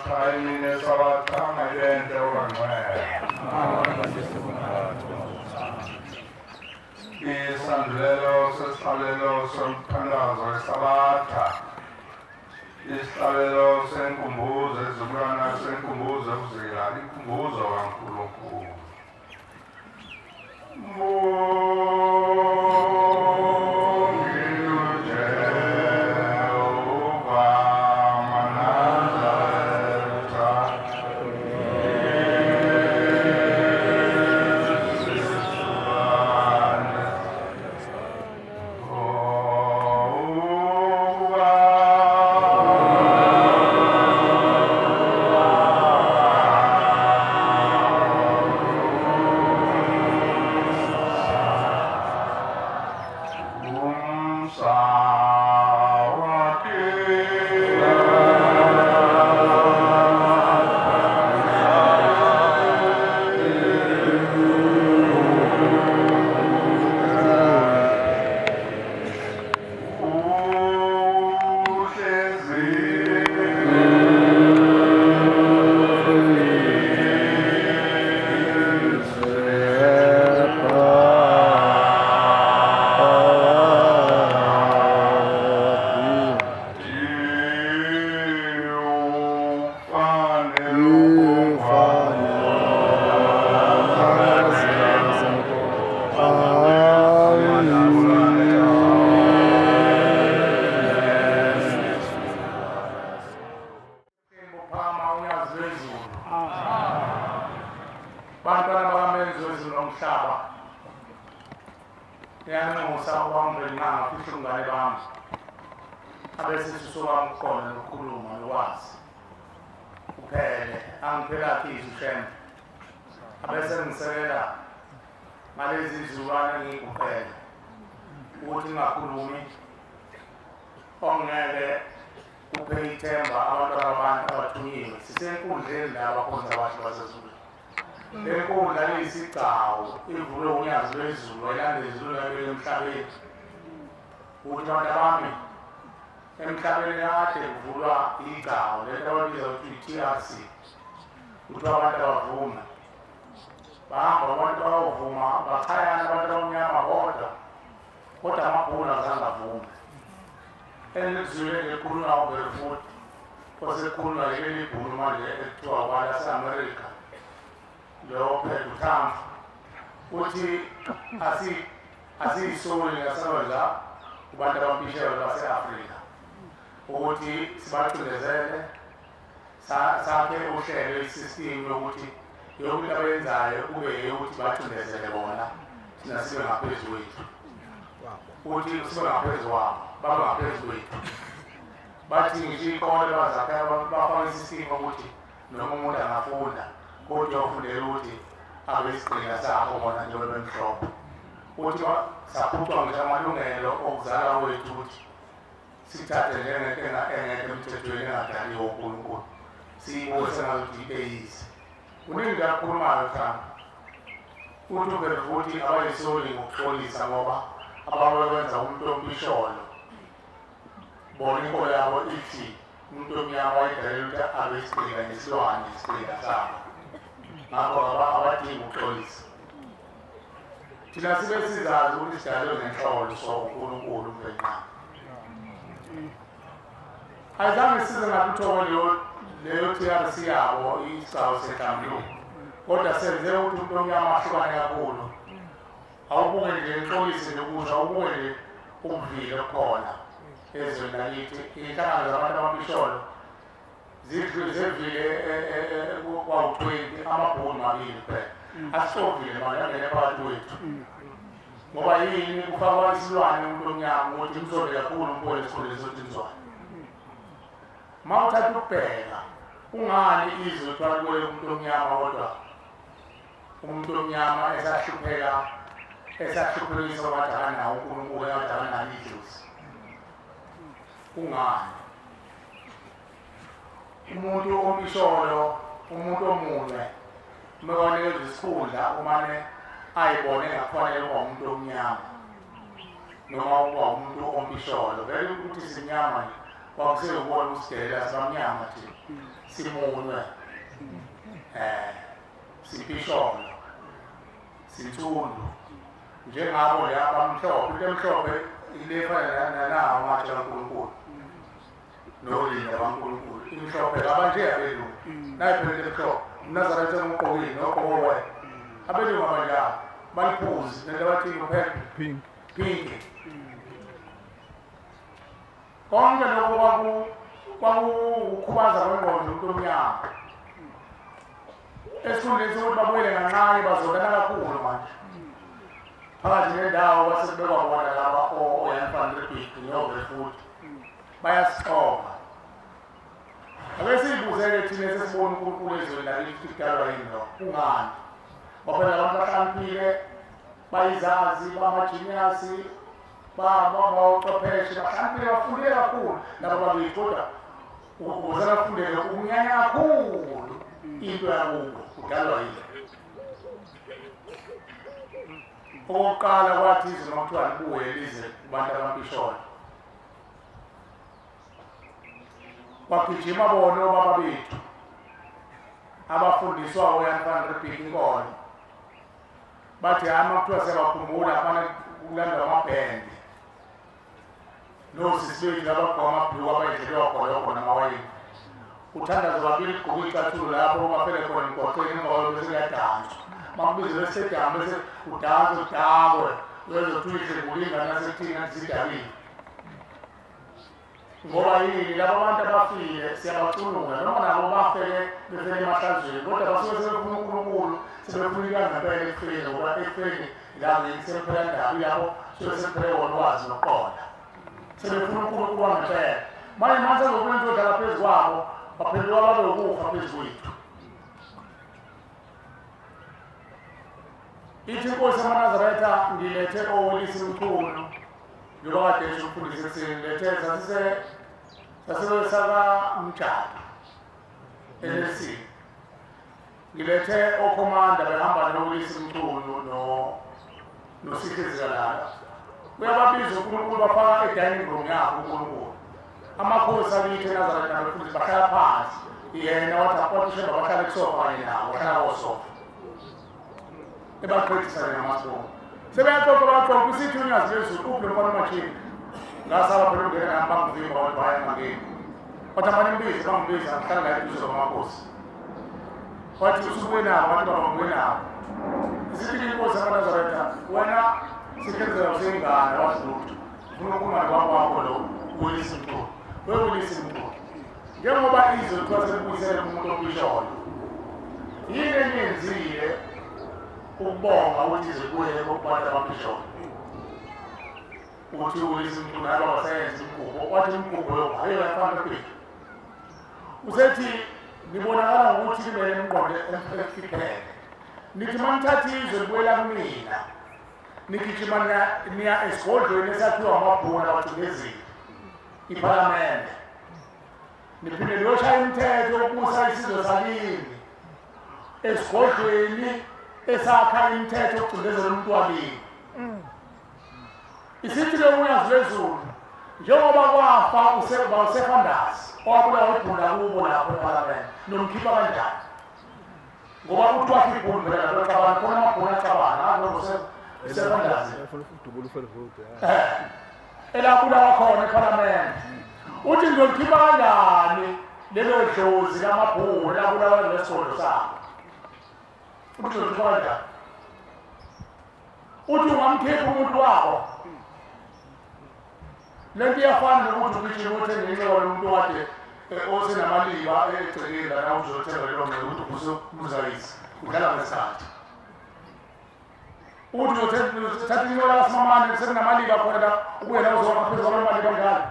Sabatha, imini yeSabatha mayibe okangcwele. Isandulelo sesihlabelelo somthandazo weSabatha, isihlabelo senkumbuzo esizukulwana senkumbuzo yokuzila, inkumbuzo kaNkulunkulu. Bantwana bakaMenzi wezulu nomhlaba, ngiyanxusa ukuba ngivelinganga fihle ubungane bami abesisu sokwami ukuqonda nokukhuluma nokwazi kuphele angiphelaphi izwi shembe abese ngisekela ngalezi zizukulwane ngiyiguqele ukuthi ngingakhulumi ongeke kuphe ithemba abantwana babantu abathunyiwe. Sisenkundleni la abakhonzi abahle basezulwini. Le nkundla iyisigcawu ivulwe unyazi lwezulu wayilanda ezulwini wayibeka emhlabeni. Ukuthi abantu abami emhlabeni kade kuvulwa igcawu lento ababiza ukuthi i-TRC. Kuthiwa abantu abavume. Bahamba abantu bayovuma bachayana abantu abamnyama bodwa kodwa amabhunu azange avume. Engikuzwile nje kukhulunywa uBerfoot osekukhulunywa yileli bhunu manje ekuthiwa kwalase-Amerika lo phela uTrump uthi asiyisoli ngasalwa kubantu abampishelo base-Afrika ukuthi sibacindezele sakhe uhlelo i-system yokuthi yonke into abayenzayo kube eyokuthi bacindezele bona thina sibe ngaphezu kwethu ukuthi sibe ngaphezu kwabo babe ngaphezu kwethu bathi ngisho iy'kole bazakhe bafake i-system ukuthi noma umuntu angafunda kodwa uyofundela ukuthi abe isigqila sakho bona njengoba bemhlophe uthi saphucwa ngisho amalungelo okuzala kwethu ukuthi sithathe njengento engekho emthethweni engadaliwe uNkulunkulu siyibuke sengazuthi into eyize. Kuningi nje akukhulumayo Trump. Uthi uvele futhi abayisoli ngokuxolisa ngoba ababekwenza umuntu ompisholo bona inkolo yabo ithi umuntu omnyama wayedalela ukuthi abe isigqila nesilwane isigqila sabo ngakho abadingi ukuxolisa. Thina sibe sizazi ukuthi sidalwe ngenhlolo so uNkulunkulu uMvelinqangi. Ayizange size ngalutho leyo leyo TRC yabo isigcawu senhlambuluko. Kodwa senze ukuthi umuntu omnyama ahlukane kakhulu. Awubuke nje ngixolise nje ukusho awubuke nje ubuvila obukhona ezweni lakithi. Iy'nhlangano zabantu ababisholo Zidlule zevile kwawu-20 amabhunu mabili kuphela. Asixovile manje angene phakathi kwethu. Ngoba yini kufakwa isilwane umuntu omnyama ukuthi mzonde kakhulu umbone esikhundleni sokuthi mzwane. Uma uthatha ukubheka kungani izwe kuthiwa liwele umuntu omnyama kodwa umuntu omnyama esahlupheka esahluphekisa kwathi akanawo uNkulunkulu engathi akanalo idlozi. Kungani? Umuntu omisholo, umuntu omunwe, uma wanikezwa isikhundla umane ayibone engakufanele ukuba umuntu omnyama noma ukuba umuntu ompisholo. Vele ukuthi simnyama nje Kwakusewubona ukusidelela sibamnyama thina. Simunwe. Sipisholo. Sinsundu. Njengabo le abamhlophe, into emhlophe ile efana nanawo amatshe kaNkulunkulu. Nolinda kaNkulunkulu. Imhlophe abanje abelungu. Nayi phela into emhlophe. UmNazaretha ongugqokile nogqoke wena. Abelungu abanjalo. Baliphuzi lento abathi purple. Pink. Pink. Konke lokho kwakuwukhubaza kwengqondo umuntu omnyama. Esikhundleni sokuthi babuyele kancane bazondana kakhulu manje. Phakathi nendawo base kubekwa bona laba o-Jan van Riebeeck noVerwoerd. Bayasixova. Ake siyibuze-ke thina esesibona uNkulunkulu ezweni lakithi ukuthi kudalwa yini lokho. Kungani? Ngoba phela abantu bahlakaniphile, bayizazi, bamajiniyasi, bawochwepheshe, bahlakaniphile, bafundile kakhulu laba bakithi, kodwa ukuze bafundele ukunyanya kakhulu into yakubo kudalwa yini? Okokuqala kwathi izwe uma kuthiwa libuye lize kubantu abampisholo, kwagijima bona obaba bethu abafundiswa oJan van Riebeeck inkolo, bathi hhayi, uma kuthiwa siyabakhumbula kufanele kulandwa amabhendi nosisi bethu labagqoka amabhluku abayidlelwa khona namawayini, uthandazo kabili, kugqoka icathulo lapho bafele khona emgwaqeni, emva kwalokho bese kuyadanswa, makubizelwe esitediyamu bese udanswe udakwe, uyezothiwa idlengula ingane yasekuthini zidakile. Ngoba yini? Laba bantu abafile siyabacunula, noma nabo bafele befele emahlazweni, kodwa basuke sebefuna uNkulunkulu, sebefuna ikangempela ekufeni, ngoba ekufeni la sekuphela ndaba, ilapho suke sekuphele wona ulwazi nokuqonda, sebefuna uNkulunkulu wangempela. Manje manje sezokwenza odlala phezu kwabo, baphenduka babe ukufa phezu kwethu. Ithi inkosi yamaNazaretha, ngilethe owelisa Mchunu, njengoba kade esho umfundisi ekuseni, ngilethe sasesakaMjadu NLC, ngilethe okhomanda behamba nowelisa Mchunu noSihle Zikalala. Uyababiza uNkulunkulu, bafaka e-dining room yakho uNkulunkulu. Amakhosi akithi eNazaretha nabefundisi bahlala phansi, yena wathi uShembe bahlale kusofa kanye nabo, bahlala kosofa, ebaqedisa ngamasibomu, sebeyaxoxa, baxoxa, isithi unyazi lwezulu, uphi lo mfana umashini? Ngasaba phela ukungena nami, bangivimba, wathi hhayi, angangeni. Wathi amane mbize, bangibiza, ngihlala la eduze kwamakhosi. Wathi usubuye nabo, wathi baba ngibuye nabo. Isithi inkosi yamaNazaretha, wena sihlenzela useyingane, wathi lutho, ufuna ukukhuluma nobaba wakho lo Wilisi Mchunu. WeWilisi Mchunu, njengoba izwe kuthiwa selibuyisele kumuntu ompisholo, yini eniyenzile ukubonga ukuthi izwe libuyele kubantu abampisholo? Uthi uWilisi Mchunu, hayi baba, sayenza imigubho. Wathi imigubho yo hayi yafana phi? Usethi nibonakala ngokuthi nimele imiqondo efiphele, nithi manithatha izwe libuyela kumina, nigijima niya esigodlweni esakhiwa amabhunu abacindezeli, iphalamende, niphinde niyoshaya imithetho yokubusa isizwe sakini esigodlweni esakha imithetho yokucindezela umuntu wakini. Isithi-ke unyazi lwezulu, njengoba kwafa uSefandasi owabulawa ibhunu kubo lapho ephalamende, nomkhipha kanjani? Ngoba uthi wafa ibhunu phela lapho exabana khona, amabhunu axabana uSefandasi elabulawa khona ephalamende, uthi ngizolikhipha kanjani lelo dlozi lamabhunu elabulawa ngesigodlo sabo? Uthi uzolikhipha kanjani? Uthi ungamkhipha umuntu wabo? Lento iyafana nokuthi ugijima uthenge inxeba lomuntu okade osenamaliba egcekeni lana, uzothenga lelo nxeba ukuthi uvuse umzayisi, udlala ngesikhathi. Uthi uzothatha inxeba lakaSimamane sekunamaliba khona la, ubuye la uzowakha phezu kwaloo maliba njalo.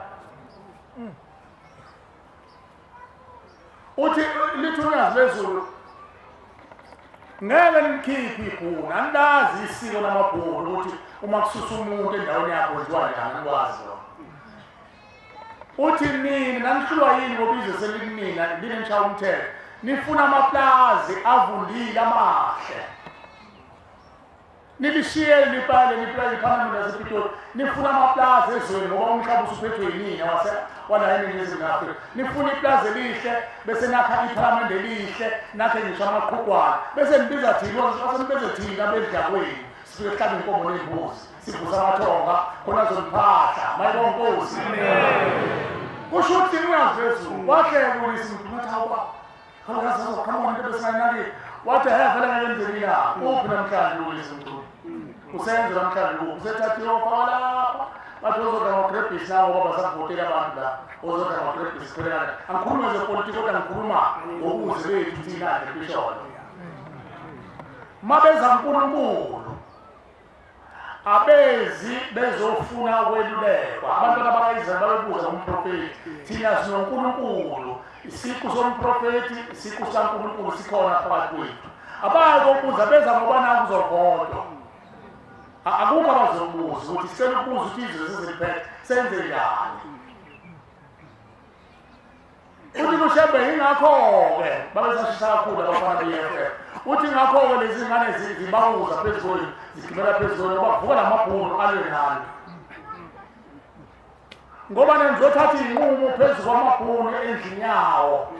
Uthi lithi unyazi lwezulu, ngeke nilikhiphe ibhunu, anilazi isiko lamabhunu ukuthi uma kususa umuntu endaweni yakho kwenziwa njani, anikwazi lokho. Uthi nini nanihlulwa yini ngoba izwe selikunina, nini nishaya umthetho, nifuna amaplazi avundile amahle. Nilishiye lipale lipale iphalamende lasePitoli, nifuna amaplazi ezweni ngoba umhlaba usuphethwe yinina wase wala eNingizimu Afrika. Nifuna iplazi elihle bese nakha iphalamende elihle, nakhe ngisho amaqhugwana, bese nibiza thina, bese nibize thina abedlakwenu. Sifike sihlabe inkomo ney'mbuzi, sivusa amathonga khona azoniphahla. Mayibonkosi. Kusho ukuthi uyazi phezulu. Wahleka ulisi mntu wathi hawu baba. Kalokazi azoqhamuka nento besingayinakile. Wathi he vele ngeke emzini na. Uphi namhlanje ulisi mntu? Usenze namhlanje kuphi? Usethathiwe wafaka lapha. Bathi ozodla ngogrebhisi nawo ngoba basavotela abantu la. Ozodla ngogrebhisi kuphela kanje. Angikhulumi ngezepolitiki kodwa ngikhuluma ngobuze bethu thina nje Bishop. Mabeza uNkulunkulu abezi bezofuna ukwelulekwa. Abantwana baka-Israyeli babebuza kumprofethi, thina sinoNkulunkulu, isiqu somprofethi, isiqu sikaNkulunkulu sikhona phakathi kwethu. Abayi kobuza, beza ngoba naku kuzovotwa. Akukho abazobuza ukuthi sicela ukubuza ukuthi izwe seziliphethe senze njani. Uthi kuShembe yingakho-ke babesashisa kakhulu abafana be-EFF. Uthi ngakho-ke lezi ngane zibawuza phezu kwenu, zigibela phezu kwenu ngoba kuvuka lamabhunu alwe nani. Ngoba nizothatha iy'nqumo phezu kwamabhunu endlini yawo.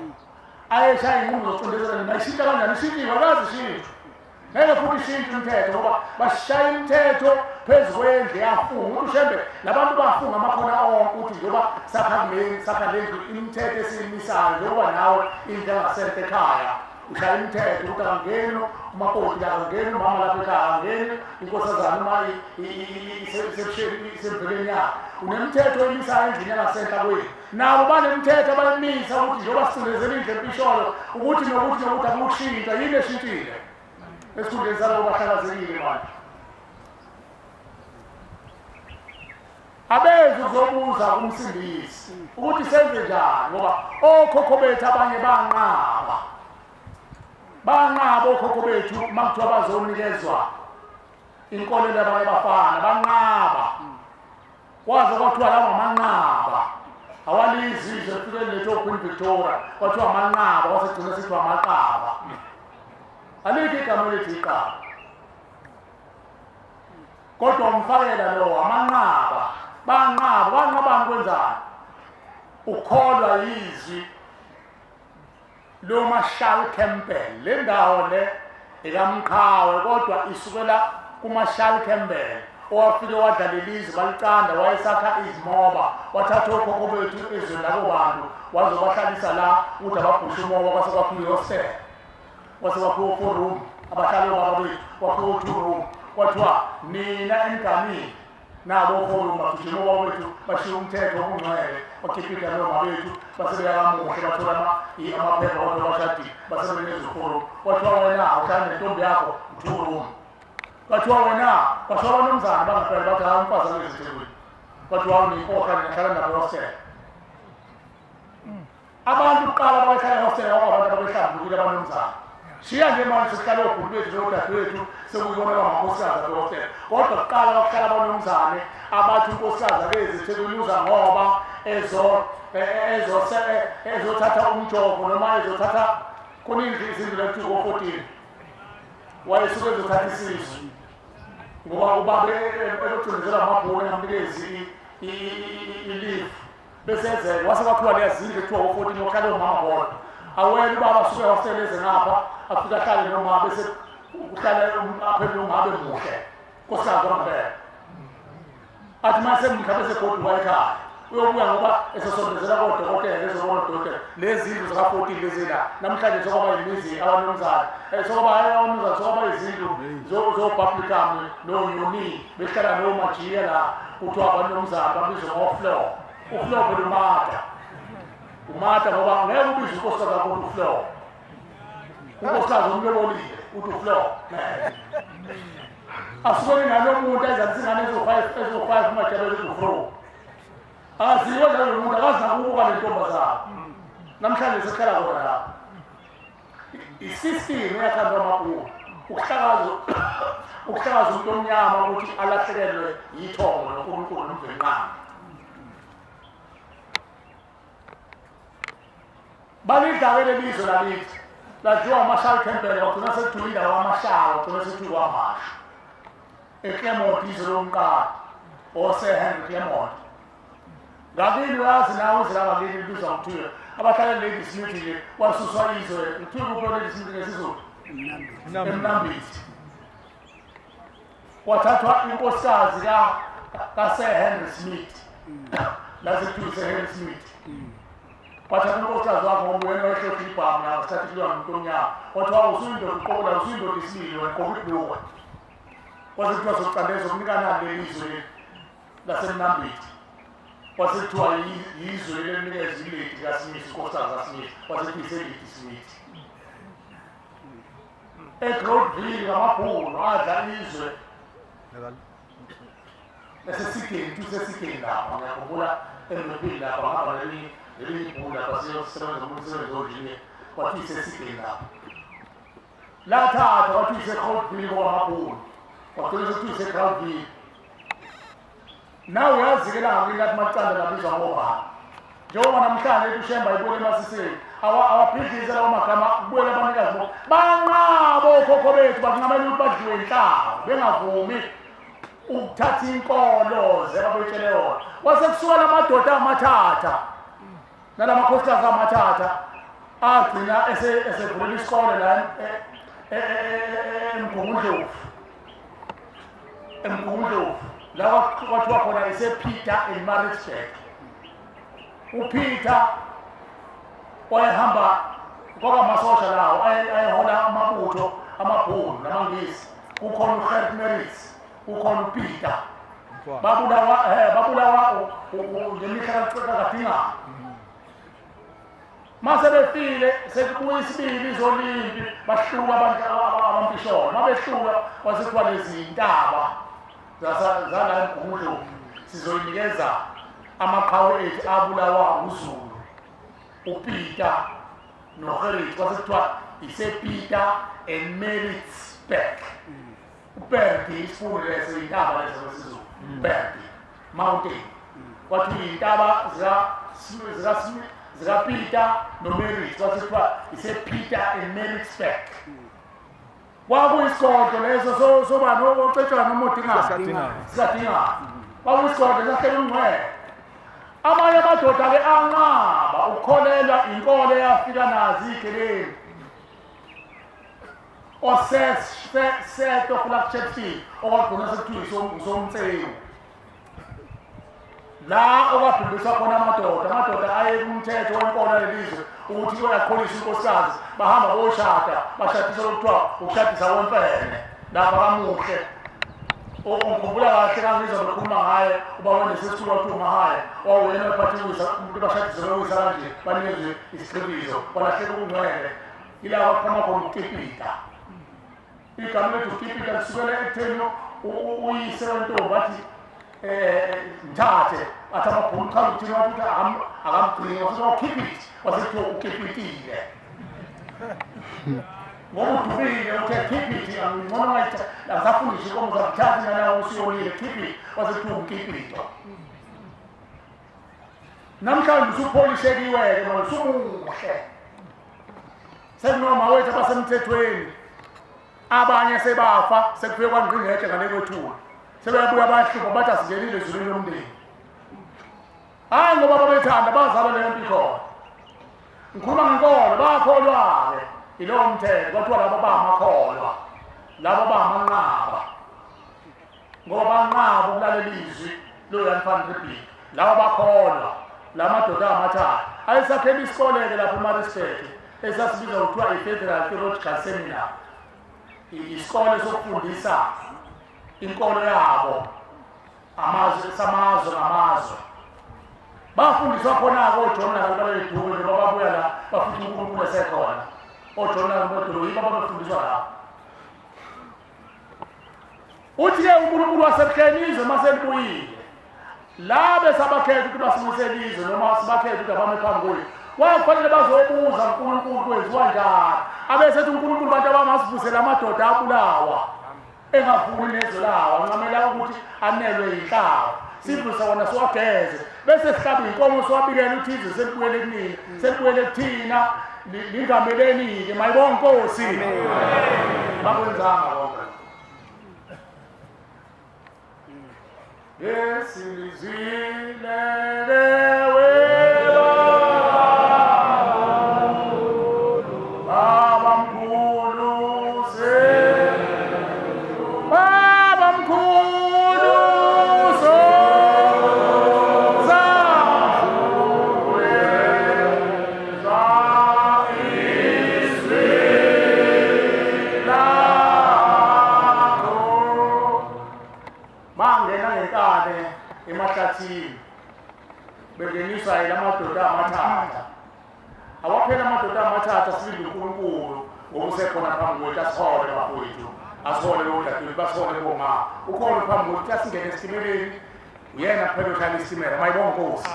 Ayeshaya iy'nqumo zokucindezela nina. Ishintsha kanjani? Ishintshiwe, akazi ishintshwe. Ngeke futhi ishintshe umthetho ngoba bashaya imithetho phezu kwendlu yafunga ukuthi uShembe labantu bafunga amakhona onke ukuthi njengoba sakha kule sakha le ndlu imithetho esiyimisayo njengoba nawe indlu yangasente ekhaya ushaya imithetho ukuthi akangeni umakoti akangeni umama lapha ekhaya akangeni inkosazana uma isemveleni yakhe unemithetho oyimisayo endlini yangasenhla kwenu nabo banemithetho abayimisa ukuthi njengoba sicindezela indlu empisholo ukuthi nokuthi nokuthi akushintsha yini eshintshile esikhundleni saloko bahlakazekile manje abezi ukuzobuza kumsindisi ukuthi senze njani ngoba okhokho bethu abanye banqaba banqaba okhokho bethu uma kuthiwa bazonikezwa inkolelo yabanye abafana banqaba Kwaze kwathiwa lawo amanqaba awalizizwe efikeni lethu oQueen Victoria kwathiwa amanqaba kwasegcina sithiwa amaqaba. Alikho igama elithi iqaba. Kodwa umfakela lo amanqaba banqaba banqabani kwenzani? Ukholwa yizwi loMarshall Campbell. Le ndawo le ekamqhawe kodwa isukela kuMarshall Campbell owafike wadla lelizwe balicanda wayesakha izimoba wathatha okhokho bethu ezweni lakobantu wazobahlalisa la ukuthi ababhushe umoba kwase kwakhiwa ihostel kwase kwakhiwa o-four room abahlali obaba bethu kwakhiwa o-two room kwathiwa nina enigamile Nabo oforum bagijima obaba bethu bashiya umthetho obungcwele bakipita noma bethu base beyakamuhle bathola amaphepha kodwa bashadile base benikeza uforum kwathiwa wena uhlala nentombi yakho two room kwathiwa wena kwasho abanomzana bangempela bathi hayi umfazi angezi eThekwini kwathiwa awunenkohla ngihlala nabo hostel Abantu kuqala ababehlala ehostela kwakuwabantu ababehlambulukile abanomzana. Shiya nje manje sekuhlala obhuti bethu nodadewethu sekuyibona abangamakhosikazi abehostela. Kodwa kuqala kwakuhlala abanomzane abathi unkosikazi akezi eThekwini uza ngoba ezo ezose ezothatha umjovo noma ezothatha khona indlu izindlu la kuthiwa ko-14 wayesuke ezothatha isisu ngoba ubaba ebecindezela amabhunu engamnikezi ilifu bese ezele wase kwakhiwa leya zindlu ekuthiwa wo-14 ohlale omama bodwa awena ubaba asuke hostela eze ngapha afike ahlale nomama bese kuhlale aphendule umabe muhle nkosikazi wangempela athi uma esemuhle bese goduka ekhaya uyobuya ngoba esesondezela kodokotela ezobona odokotela lezi zindlu zika-14 lezi la namhlanje sokwaba yimizi abanomzane sokwaba abanomzane sokwaba izindlu zobablicam nonyoni behlala nomajiya la kuthiwa abanomzane babizwa ngoflo uflo phela umata umata ngoba ngeke ubize unkosikazi wakho ukuthi uflo unkosikazi umlobolile uthi uflo asuke ngalo muntu ezalisa ingane eziwu-five eziwu-five umajabele uthi uflo akaziwa njalo muntu akazi nakubuka le ntombazane namhlanje sekuhlala khona lapho I-system eyathandwa amabhunu ukuhlakaza ukuhlakaza umuntu omnyama ukuthi alahlekelwe yithongo noNkulunkulu nomvenqangi. Balidla-ke leli zwe lakithi ladliwa amashali Campbell kwagcina sekuthiwa indawo yamashawa kwagcina sekuthiwa kwamashu. eClermont izwe lomqala oseHenry Clermont. Ngakini uyazi nawe izwe langakini libizwa ngokuthiwa abahlala eLadysmith nje kwasuswa izwe kuthiwa kuphi eLadysmith ngesiZulu? Emnambithi. Kwathathwa inkosikazi ka-Sir Henry Smith laze kuthiwa uSir Henry Smith kwathatha unkosikazi wakhe ngoba uyena wehlohla ibhamu nawo sithatha kuliwa nomuntu omnyama kwathiwa usuyindoda uqobola usuyindoda isibili wena gqoka ibhulukwe kwase kuthiwa sokucandeza ukunikana leli zwe leli lasemnambithi kwase kuthiwa yizwe leli elinikeza ilady kaSmith unkosikazi kaSmith kwase kuthiwa iselady Smith eGroundville ngamabhunu adla izwe esesigeni tusesigeni lapha ngiyakhumbula emepini lapha ngihamba nelinye nelinye ibhunu lapha siyosebenza umuntu usebenza onjinye kwathiwa isesigeni lapha lathathwa kwathiwa ise-Crowdville ngoba amabhunu kwagcina sekuthiwa ise-Crowdville Nawe uyazi-ke langakini lathi macanda labizwa ngobani. Njengoba namhlanje ethi uShemba ibuyele emasiseni, awabhidlize lawo magama kubuyele abanikazi bo. Banqaba okhokho bethu bakunqabela ukuthi badliwe inhlaba, bengavumi ukuthatha inkolo ze babetshele yona. Kwase kusuka la madoda amathatha nalamakhosikazi amathatha agcina esevulela isikole la eMgungundlovu. eMgungundlovu la kwathiwa khona isePeter in Maritzburg. UPeter wayehamba kwakamasosha lawo ayehola amabutho amabhunu namangisi kukhona uGert Maritz kukhona uPeter babulawa babulawa ngemihla kaDingane Mase befile sekubuya isibili izolimpi bahlula abantu abampisholo mabehlula kwase kuthiwa lezi ntaba zala eMgungundlovu sizoyinikeza amaqhawe ethu abulawa uZulu uPeter noGerrit kwase kuthiwa isePeter and Maritzburg uPerdi isifundo leso intaba leso kwesiZulu Perdi Mountain kwathi iy'ntaba zikaPeter noMerit kwase kuthiwa ise-Peter and Meritsburg kwakuyisigodlo leso sobani ocetshwana nomodingane sikadingane kwakuyisigodlo sahlele ungcwele amanye amadoda-ke anqaba ukukholelwa inkolo eyafika nazo iy'gebengu oseseto flagship okwagcina sekuthiwa usomtsewu la okwabhubhiswa khona amadoda amadoda aye kumthetho wenkolo yalelizwe ukuthi uyakholisa unkosikazi bahamba boshada bashadisa lokuthiwa ukushadisa kwemfene lapha kamuhle ungikhumbula kahle kangizwa bekhuluma ngaye uba wenesesithuba kuthiwa umahaya wawuyena wephathi umuntu bashadise bewisa kanje banikezwe isigqibizo kwalahleka ubungcwele ila kwaphuma khona ukukipita igama lethu ukipita lisukela ekutheni uyise wentombi athi um ngithathe athi amabhunu chaza ukuthini wathi ukuthi akamgcini wase wakhipha it wase kuthiwa ukipitile ngoba udumile uthe keep it angcono angisafundisha inkomo zakuthatha ingane yawo usuyonile keep it wase kuthiwa umkipito namhlanje usupholishekiwe-ke manje usumuhle sekunoma wethu abasemthethweni abanye sebafa sekufike kwangqingetshe ngale kwethuna sebeyabuya bayahlupha bathi asingenile ezulwini lomndeni hhayi ngoba babethanda bazalwa leyo nto ikhona ngikhuluma ngenkolo bakholwa-ke yilowo mthetho kwathiwa labo bamakholwa labo bamanqaba ngoba banqaba ukulalela izwi loYan van Riebeeck laba bakholwa la madoda amathathu ayesakhela isikole-ke lapho eMaritzburg esasibiza kuthiwa i-Federal Theological Seminar isikole sokufundisa inkolo yabo amazwe samazwe ngamazwe bafundiswa khona-ke oJohn nakalibaleduke nje bababuya la bafuthi uNkulunkulu esekhona oJohn nakalibaleduke yibo ababefundiswa lapho Uthi-ke uNkulunkulu wasebuhleni izwe uma selibuyile la besabakhetha ukuthi basibuyisele izwe noma sibakhethe ukuthi abame phambi kwethu kwakufanele bazobuza uNkulunkulu kwenziwa njani abesethi uNkulunkulu bantu abangasivusela amadoda abulawa engavumi nezwe lawo ancamela ukuthi anelwe yinhlaba sivuse wona siwageze bese sihlaba inkomo siwabikela ukuthi izwe selibuyele kunina selibuyele kuthina lingameleni-ke mayibonga inkosi bakwenzanga konke. Ngesilizwile weba Baba mkhulu se Baba mkhulu so za izwi lakho. Bangena ngenkani emahlathini bengeniswa yila madoda amathatha. Awaphela amadoda amathatha, silinde uNkulunkulu ngoba usekhona phambi kwethu. Asihole bafowethu, asihole bodadewethu, basihole boma. Ukhona phambi kwethu, asingene esitimeleni. Uyena kuphela ohlala isitimela. Mayibonga Nkosi.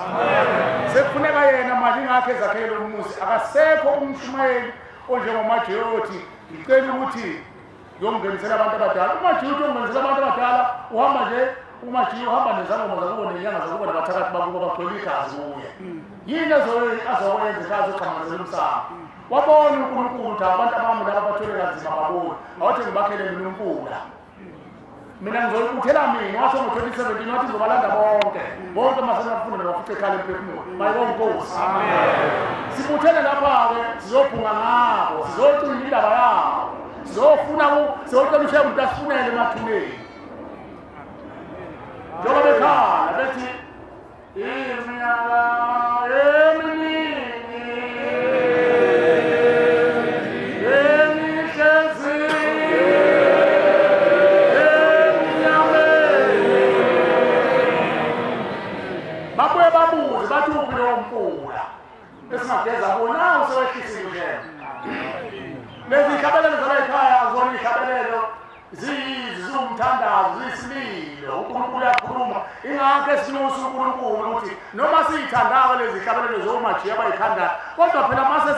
Sekufuneka yena manje, ingakho ezakhele umuzi. Akasekho umshumayeli onjengoMajeyothi. Ngicela ukuthi ngiyomngenisela abantu abadala. UMajeyothi uyongenisela abantu abadala, uhamba nje uMajiyo, uhamba nezangoma zakubo nenyanga zakubo nabathakathi bakubo, bagcwele igazi kuye. Yini azokwenza ekhaya? Azoxhamazela umsamo. Wabona uNkulunkulu ukuthi abantu abami laba bathwele kanzima, baboni. Awathi ngibakhele mina umfula, mina ngizoyibuthela mina. Washo ngo-2017, wathi ngizobalanda bonke bonke masenafunda nabafice ekhala emphefumulo. Mayibonga Nkosi. Sibuthele lapha-ke, sizobhunga ngabo, sizocinga indaba yabo, sizofuna, sizocela uShembe ukuthi asifunele emathuneni njengoba bekhala bethi iminyaka eminingi emihlezi emnyameni. Babuye babuze bathi uphi lowo mfula esingageza kuwo? Nawu sewehlisile uShembe. Lezi hlabelelo zala ekhaya azona iy'hlabelelo, ziyizi, ziwumthandazo, ziyisililo. uNkulunkulu uyakhuluma. Ingakho esinusa uNkulunkulu ukuthi noma siyithandayo lezi hlabelelo zomajiya abayikhandayo, kodwa phela mase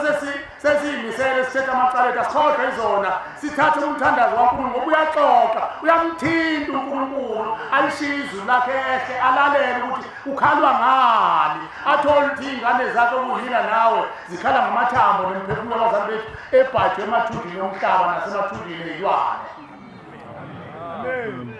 sesiyimisele sithethe amacala ethu, asikhohlwe izona, sithathe umthandazo kaNkulunkulu, ngoba uyaxoxa, uyamthinta uNkulunkulu, alishiye izwi lakhe ehle, alalele ukuthi kukhalwa ngani, athole ukuthi iy'ngane zakhe okuyina nawe zikhala ngamathambo nemiphefumulo yabazali bethu ebhajwe emathunjini omhlaba nasemathunjini ey'lwane.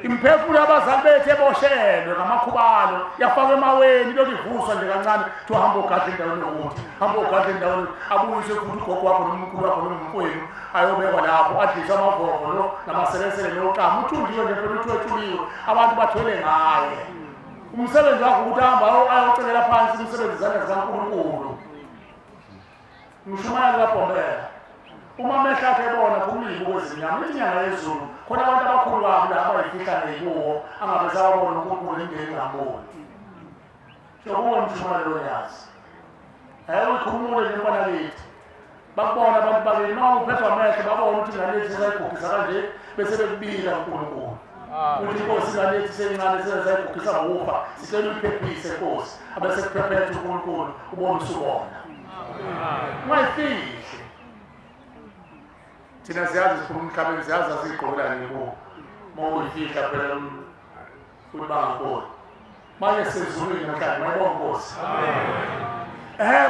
Imiphefumulo yabazali bethu eboshelwe ngamakhubalo, yafakwa emaweni, lokhu ivuswa nje kancane, kuthiwa hamba ogadla endaweni yokuthi, hamba ogadla endaweni, abuyiswe futhi ugogo wakho noma umkhulu wakho noma umfowenu, ayobekwa lapho, adliswe amavovo lo namaselesele noqama. Uthunjiwe nje phela, uthwetshuliwe, abantu bathwele ngaye. Umsebenzi wakho ukuthi ahamba ayocekela phansi imisebenzi izandla zikaNkulunkulu. Mshumayeli kaBhombela, uma amehlo akhe ebona khuluma kwezimnyama, ithi inyanga yezulu khona abantu abakhulu kabi la abayifihla ney'buko, angabe sawabona uNkulunkulu, imndeni ingamboni. Sokuwe mshumayeli onyazi, ake uyikhumule nje mfana kithi, bakubona abantu bakini. Uma uphethwa amehlo, babona ukuthi ingane yethu sesayigugisa kanje, bese bekubika uNkulunkulu ukuthi inkosi, ingane yethu seyincane sesayigugisa ngokufa, sicela uyiphephise nkosi. Abese kuphephetha uNkulunkulu, ubone usubona. Ungayifihli. Thina siyazi, siphuma emhlabeni, siyazi asiyigqokela nekubo. Uma uyifihla phela futhi bangaboni. Manje sezulwini namhlanje. Mayibonga Nkosi.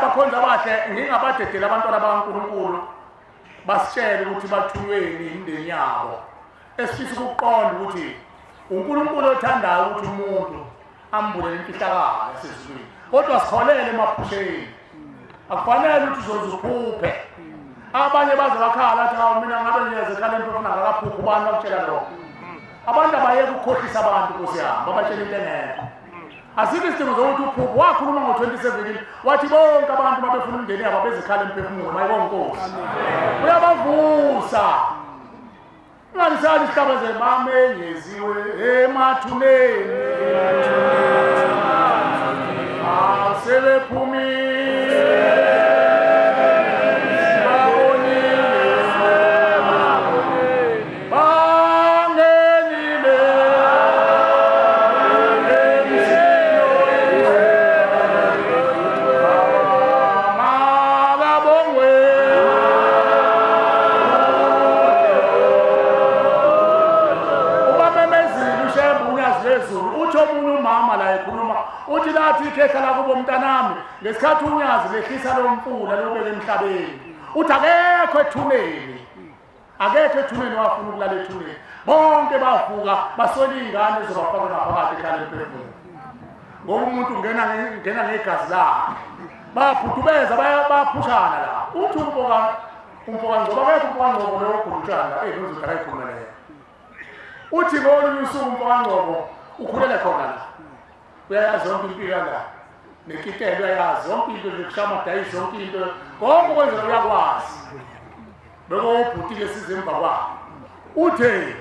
Bakhonza abahle, ngingabadedela abantwana bakaNkulunkulu basitshele ukuthi bathunyweni imindeni yabo. Esifisa ukuqonda ukuthi uNkulunkulu othandayo ukuthi umuntu ambulele imfihlakalo yasezulwini, kodwa sikholele emaphusheni. Akufanele ukuthi uzoze uphuphe. Abanye baze bakhala athi, hawu, mina ngabe ngiyeze ekhala emphefumula ngakaphuphi. Ubani wakutshela lokho? Abantu abayeke ukukhohlisa abantu, nkosi yami, babatshela into engekho. Asikho isidingo zokuthi uphuphe. Wakhuluma ngo-2017, wathi bonke abantu babefuna umndeni yabo bezikhala emphefumulo. Mayibonga Nkosi. Uyabavusa. Ungalisali isihlabeze, bamenyeziwe emathuneni, asebephumile, babonile, bangenile emseni. Makabongwe. Ubamemezile uShembe uNyazi lwezulu. Uthi omunye umama la ekhuluma, uthi lathi ikhehla lakubo, mntanami, ngesikhathi uNyazi lehlisa lo mfula lobeka emhlabeni, uthi akekho ethuneni. Akekho ethuneni wafuna ukulala ethuneni. Bonke bavuka baswela iy'ngane ezobafaka ngaphakathi ekhaya lemphefumulo. Ngoba umuntu ungena ngena ngegazi lakhe. Bayaphudubeza bayaphushana la. Uthi umfoka umfoka Ngcobo akekho umfoka Ngcobo lowo ogula utshani la. Eyi ngizothi akayikhulumele. Uthi ngolunye usuku umfoka Ngcobo ukhulele khona la. Uyayazi yonke impilo yala. Nekitelo uyayazi yonke into nje kushaya amadayisi yonke into. Konke okwenzeka uyakwazi. Bekowubhuti-ke size emva kwakhe. Uthe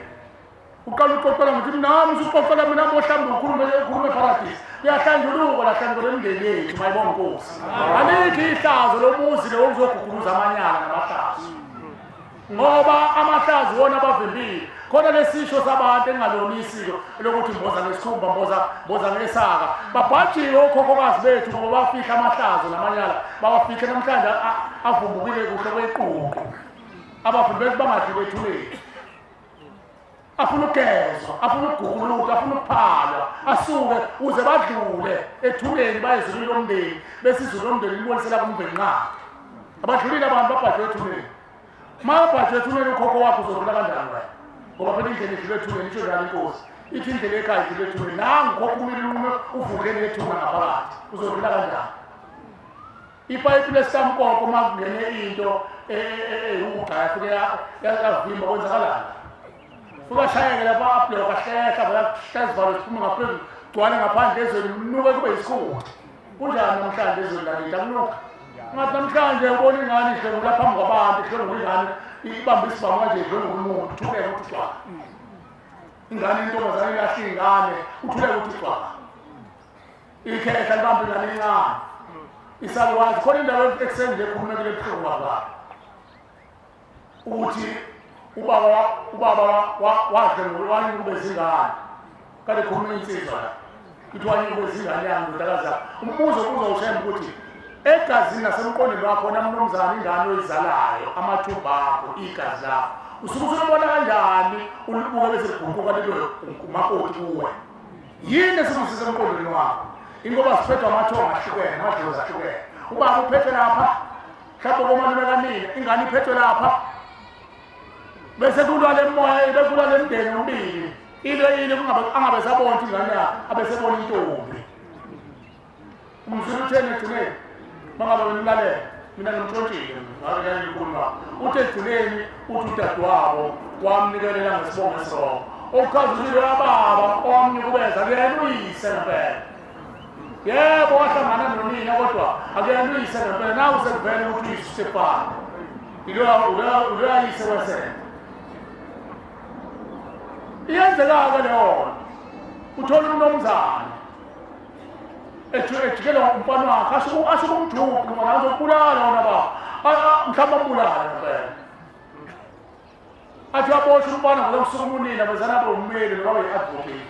uqala uxoxela ngithi nami usuxoxela mina bohlambe ukhulume ukhulume eparadisi. Kuyahlanjuluka lahlanjuluka emndeni yethu mayibonga inkosi. Alikho ihlazo lomuzi lo uzoguguluza amanyala namahlazo. Ngoba amahlazo wona abavimbile. Khona lesisho sabantu engalona isiko lokuthi mboza ngesikhumba mboza mboza ngesaka. Babhajiwe okhokhokazi bethu ngoba bafihla amahlazo namanyala. Bawafihle namhlanje avumbukile kuhle kweququ. Abavimbeli bangadluli ethuneni. Afuna ukugezwa, afuna ukuguguluka, afuna ukuphalwa, asuke uze badlule ethuneni baye ezulwini lomndeni, bese izulu lomndeni libonisela kumvenqaba. Abadlulile abantu babhajwe ethuneni. Uma ubhajwe ethuneni ukhokho wakho uzodlula kanjani wena? Ngoba phela indlela idlula ethuneni isho njalo inkosi. Ithi indlela ekhaya idlula ethuneni. Nangu ukhokho umile ume uvuke nethuna ngaphakathi. Uzodlula kanjani? Ipayipi lesitamkoko uma kungene into ewugqa yafike yavimba kwenzakalani? Futhi ashayeke lapha ablock ahlehla bayahlehla izivalo ziphume ngaphezulu gcwale ngaphandle ezweni kunuke kube yisikhulu. Kunjani namhlanje ezweni lakithi akunuka? Ngathi namhlanje ubona ingane idlwengula phambi kwabantu idlwengula ingane ibambe isibhamu kanje idlwengula umuntu uthuleke uthi cwaka. Ingane intombazane ilahla ingane uthuleke uthi cwaka. Ikhehla libambe ingane encane. Isalukazi khona indawo ekuseni nje ekhulumekile ebuhlungu kabi. Ukuthi ubaba ubaba wadlwengula wanyukubeza ingane. Kade khuluma insizwa la. Ithi wanyukubeza ingane yami ndodakazi yakho. Umbuzo ubuza uShembe ukuthi egazini nasemqondweni wakho wena mnumzane ingane oyizalayo amathumba akho igazi lakho usuke usulibona kanjani ulibuke bese liguquka libe umakoti kuwe. Yini esuke usisemqondweni wakho? Ingoba siphethwe amathongo ahlukene, amadlozi ahlukene. Ubaba uphethe lapha, mhlawumbe komalume kanina, ingane iphethwe lapha. Bese kulwa le moya, bekulwa le mndeni omibili. Into yini kungabe angabe sabona ukuthi ingane yakhe abesebona intombi. Umzulu utheni ekugcineni? Mangabe wena mina ngimtshontshile ngabe ngikhuluma. Uthi ekugcineni uthi udadewabo wamnikelela ngesibongo esirong. Okuchaza ukuthi loya baba owamnyukubeza kuyena uyise ngempela. Yebo wahlangana nonina kodwa akuyena uyise ngempela nawe sekuvele ukuthi uyise usefana. Iloya yise wesele. Iyenzeka-ke leyo nto. Uthola umnomzane ejikelwa umfana wakhe asho kumjuqu umfana azokubulala wona baba mhlawumbe ambulale ngempela athi uyaboshwa umfana ngoba kusuka umunina bezana abe ummeli noma abe yi-advocate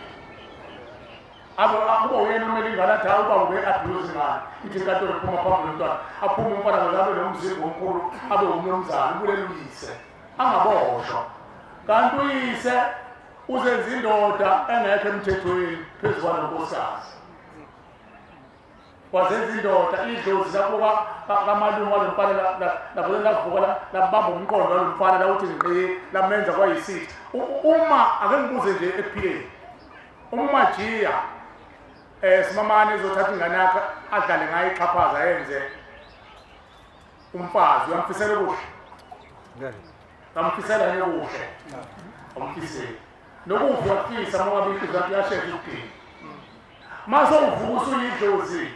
abe kube uyena umeli ingane athi hayi ubaba ube-abuse ingane ithi inkantolo iphuma phambi komntwana aphume umfana ngoba abe nomzimba omkhulu abe umnumzane ubulele uyise angaboshwa kanti uyise uzenza indoda engekho emthethweni phezu kwalo nkosikazi wazenza indoda idlozi lapho kamalume walo mfana lapho lavuka labamba umqondo walo mfana lawuthi ngqi lamenza kwayisitha. Uma ake ngibuze nje ekuphileni, uma uMajiya simamane ezothatha ingane yakhe adlale ngayo ixhaphaza yenze umfazi, uyamfisela okuhle? Ngamfisela yini okuhle? Awumfiseli. Nokufa uyakufisa uma ngabe inhliziyo yakho iyashesha ukugcina. Uma sewuvuka usuyidlozi,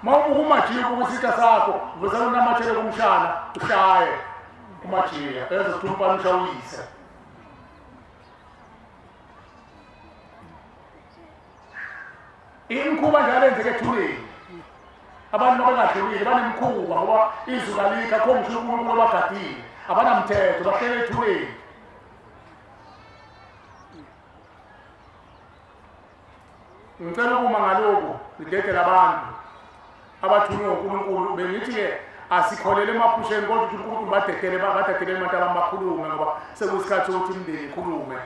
uma ubuka umajiya ubuka isitha sakho, uvesane unamathele kumshana ushaye umajiya ezwe ukuthi umfana usha uyise. Imikhuba njalo enzeka ethuneni. Abantu mabengadlulile banemikhuba ngoba izulu alikho akho ngisho uNkulunkulu obagadile. Abanamthetho bahlele ethuneni. Ngicela ukuma ngalokhu ngidedele abantu abathunywe uNkulunkulu bengithi-ke asikholele emaphusheni kodwa ukuthi uNkulunkulu badedele badedele abantu abakhulume ngoba sekuyisikhathi sokuthi imindeni ikhulume.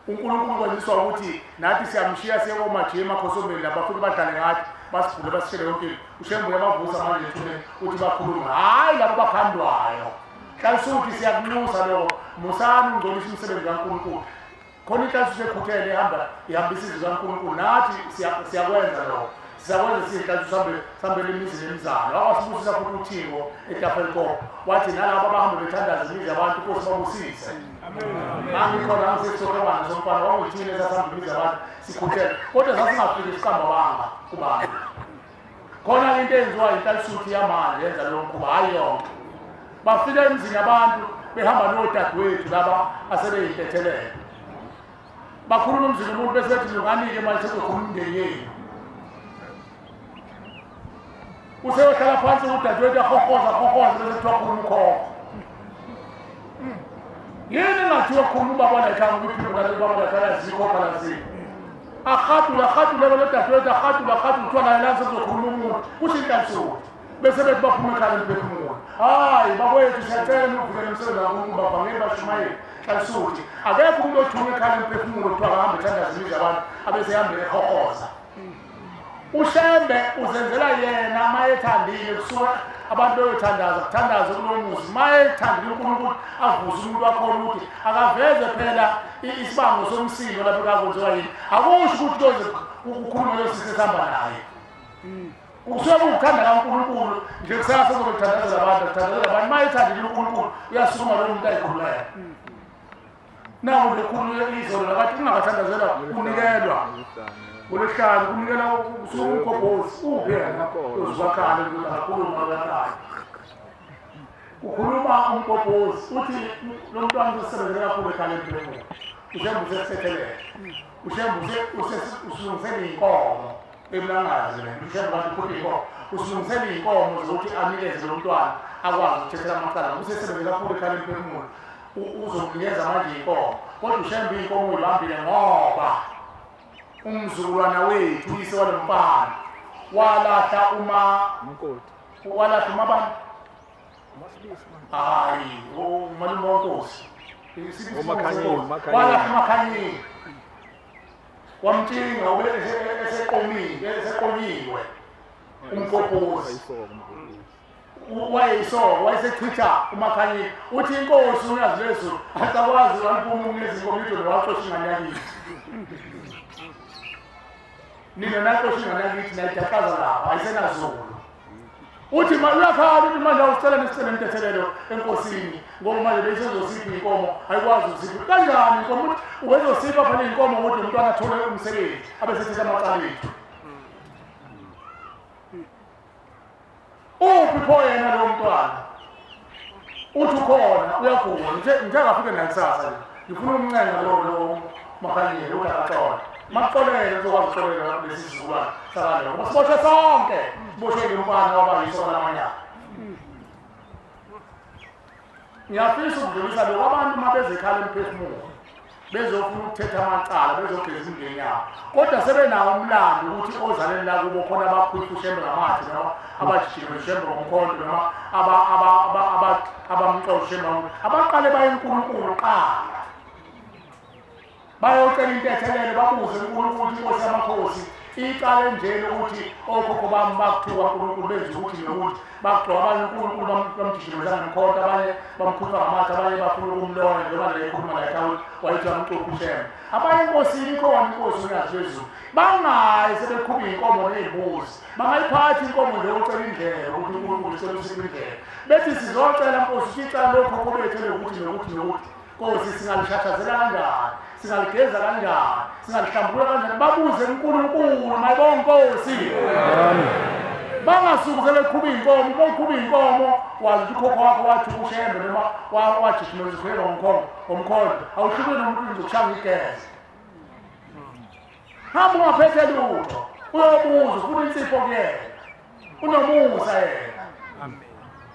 uNkulunkulu kwaziswa ukuthi nathi siyamshiya siye komajiya emakhosomeni lapha futhi badlale ngathi basigule basishele yonke into. UShembe uyabavusa manje ethuneni uthi bakhulume, hhayi labo bakhandwayo. Hlalisa ukuthi siyakunxusa lokho, musani ukungcolisa umsebenzi kaNkulunkulu. Khona inhlansi usekhuthele ihamba ihambisa izwi kaNkulunkulu, nathi siyakwenza lokho, siyakwenza siyinhlansi, sihambe sihambele imizi nemizana. Wakwasibusisa futhi uThingo eTafelkop, wathi nalabo abahambe bethandaza imizi yabantu, Nkosi babusise. Ngangikhona ngisesokobana somfana wangithini esasihamba imizi yabantu sikhuthele, kodwa sasingafiki siqamba banga kubantu. Khona into eyenziwa inhlansuthi yamanje yenza lowo mkhuba, hhayi yonke. Bafika emzini abantu behamba nodadewethu laba asebeyintethelelo, bakhuluma emzini umuntu bese bethi lungani-ke manje sekuzokhuluma umndeni yenu. Useyohlala phansi udadewethu ahohoza ahohoza, bese kuthiwa khuluma ukhokho. Yini engathiwa khuluma ubaba lakhaya, ngoba iphimbo lalo ubaba lakhaya lazikho lazikho. Ahadule ahadule lo dadewethu, ahadule ahadule, kuthiwa naye lana sekuzokhuluma umuntu, kusho inhlansuthi, bese bethi baphuma ekhala emphefumulo. Hayi bakwethu, siyacela niwuvikele umsebenzi kaNkulunkulu, bavangeli bashumayeli. Hlansuthi akekho umuntu othuma ekhala emphefumulo kuthiwa akahambe ethandaza imizi yabantu abese ehambe ehohoza. UShembe uzenzela yena mayethandile, kusuka abantu beyothandaza, kuthandaze kulowo muzi. Mayethandile uNkulunkulu avuse umuntu wakhona ukuthi akaveze phela isibango somsindo lapho kakwenziwa yini. Akusho ukuthi koze kukhulume lo sisi esihamba naye, kusuke kuwukuthanda kaNkulunkulu nje. Kusasa kuzobe kuthandazela abantu, kuthandazela abantu. Mayethandile uNkulunkulu uyasukuma lowo muntu ayikhulumela. Naku nje khulu izolo labathi ungabathandazela kunikelwa ngolwesihlanu, kunikela kusuka umgobhozi uphi yena uzwakhala akakhuluma uyakhala kukhuluma umgobhozi uthi lo mntwana usebenzele kakhulu ekhaya emphefumulo. Ushembe usesethelele, ushembe usilungisela iy'nkomo ebulangazi le nto. Ushembe kanti ukhuphe iy'nkomo, usilungisela iy'nkomo zokuthi anikeze lo mntwana akwazi ukuthethela amacala ngoba usesebenzele kakhulu ekhaya emphefumulo. Uzomnikeza manje iy'nkomo, kodwa ushembe iy'nkomo uyibambile ngoba umzukulwana wethu uyise walo mfana walahla uma walahla uma bani, hayi, umalume wenkosi, walahla uMakhanyile, wamtshinga ube eseqomile, eseqonyiwe umgobhozi wayeyisoko, wayesechitha uMakhanyile. Uthi inkosi uNyazi lwezulu asakwazi walipuma umnezi inkomo idolo, waxosha ingane yakithi. Nina naxosha ingane yakithi nayidaqaza lapha, ayisenazulu. Uthi uyakhala, uthi manje awusicela nesicela intethelelo enkosini ngoba manje beyisezosipha inkomo, ayikwazi ukusipha kanjani inkomo. Uthi ubezosipha phela inkomo ukuthi umntwana athole umsebenzi abesethetha amacala ethu. Uphi pho yena lo mntwana? Uthi ukhona, uyagula. Ngithe akafike naye kusasa nje, ngifuna ukumncenga lo Makhanyile ukuthi akaxole. Makuxolele uzokwazi ukuxolela lesi sizukulwane sakalo, ngoba siboshwe sonke, siboshwe umfana waba yiso lamanyala. Ngiyafisa ukudlulisa lokhu, abantu uma bezekhala emphefumulo bezofuna ukuthetha amacala, bezogeza imindeni yabo, kodwa sebenawo umlando ukuthi ozaleni lakubo khona abakhwifa ushembe ngamathe noma abajijime ushembe ngomkhonto noma abamxosha ushembe, abaqale baye uNkulunkulu qala, bayocela intethelelo, babuze uNkulunkulu, inkosi yamakhosi, icala enjeni ukuthi okhokho bami bakuthuka uNkulunkulu, benza ukuthi nokuthi bakugcoba abanye uNkulunkulu bamjijimeza ngemkhonto, abanye bamkhupha ngamathe, abanye bafuna ukumloya njengoba nje ekhuluma la ekhaya wayethi amcupha uShembe. Abaye enkosini, ikhona inkosi uNyazi lwezulu, bangayi sebeqhuba iy'nkomo ney'mbuzi, bangayiphathi inkomo nje ucela indlela ukuthi uNkulunkulu ucela usiphe indlela, bethi sizocela nkosi ukuthi icala lokhokho bethu lokuthi nokuthi nokuthi, Nkosi, singalishashazela kanjani, singaligeza kanjani, singalihlambulula kanjani. Babuze uNkulunkulu, mayibonga Nkosi. Bangasuki sebeqhuba iy'nkomo. Uma uqhuba iy'nkomo wazi ukuthi ukhokho wakho wathi uShembe noma wajijimela ukhwela ngomkhonto, awuhlukile nomuntu ngizokushaya ngigeze. Hamba ungaphethe lutho, uyobuza, ufuna insipho kuyena, unomusa yena,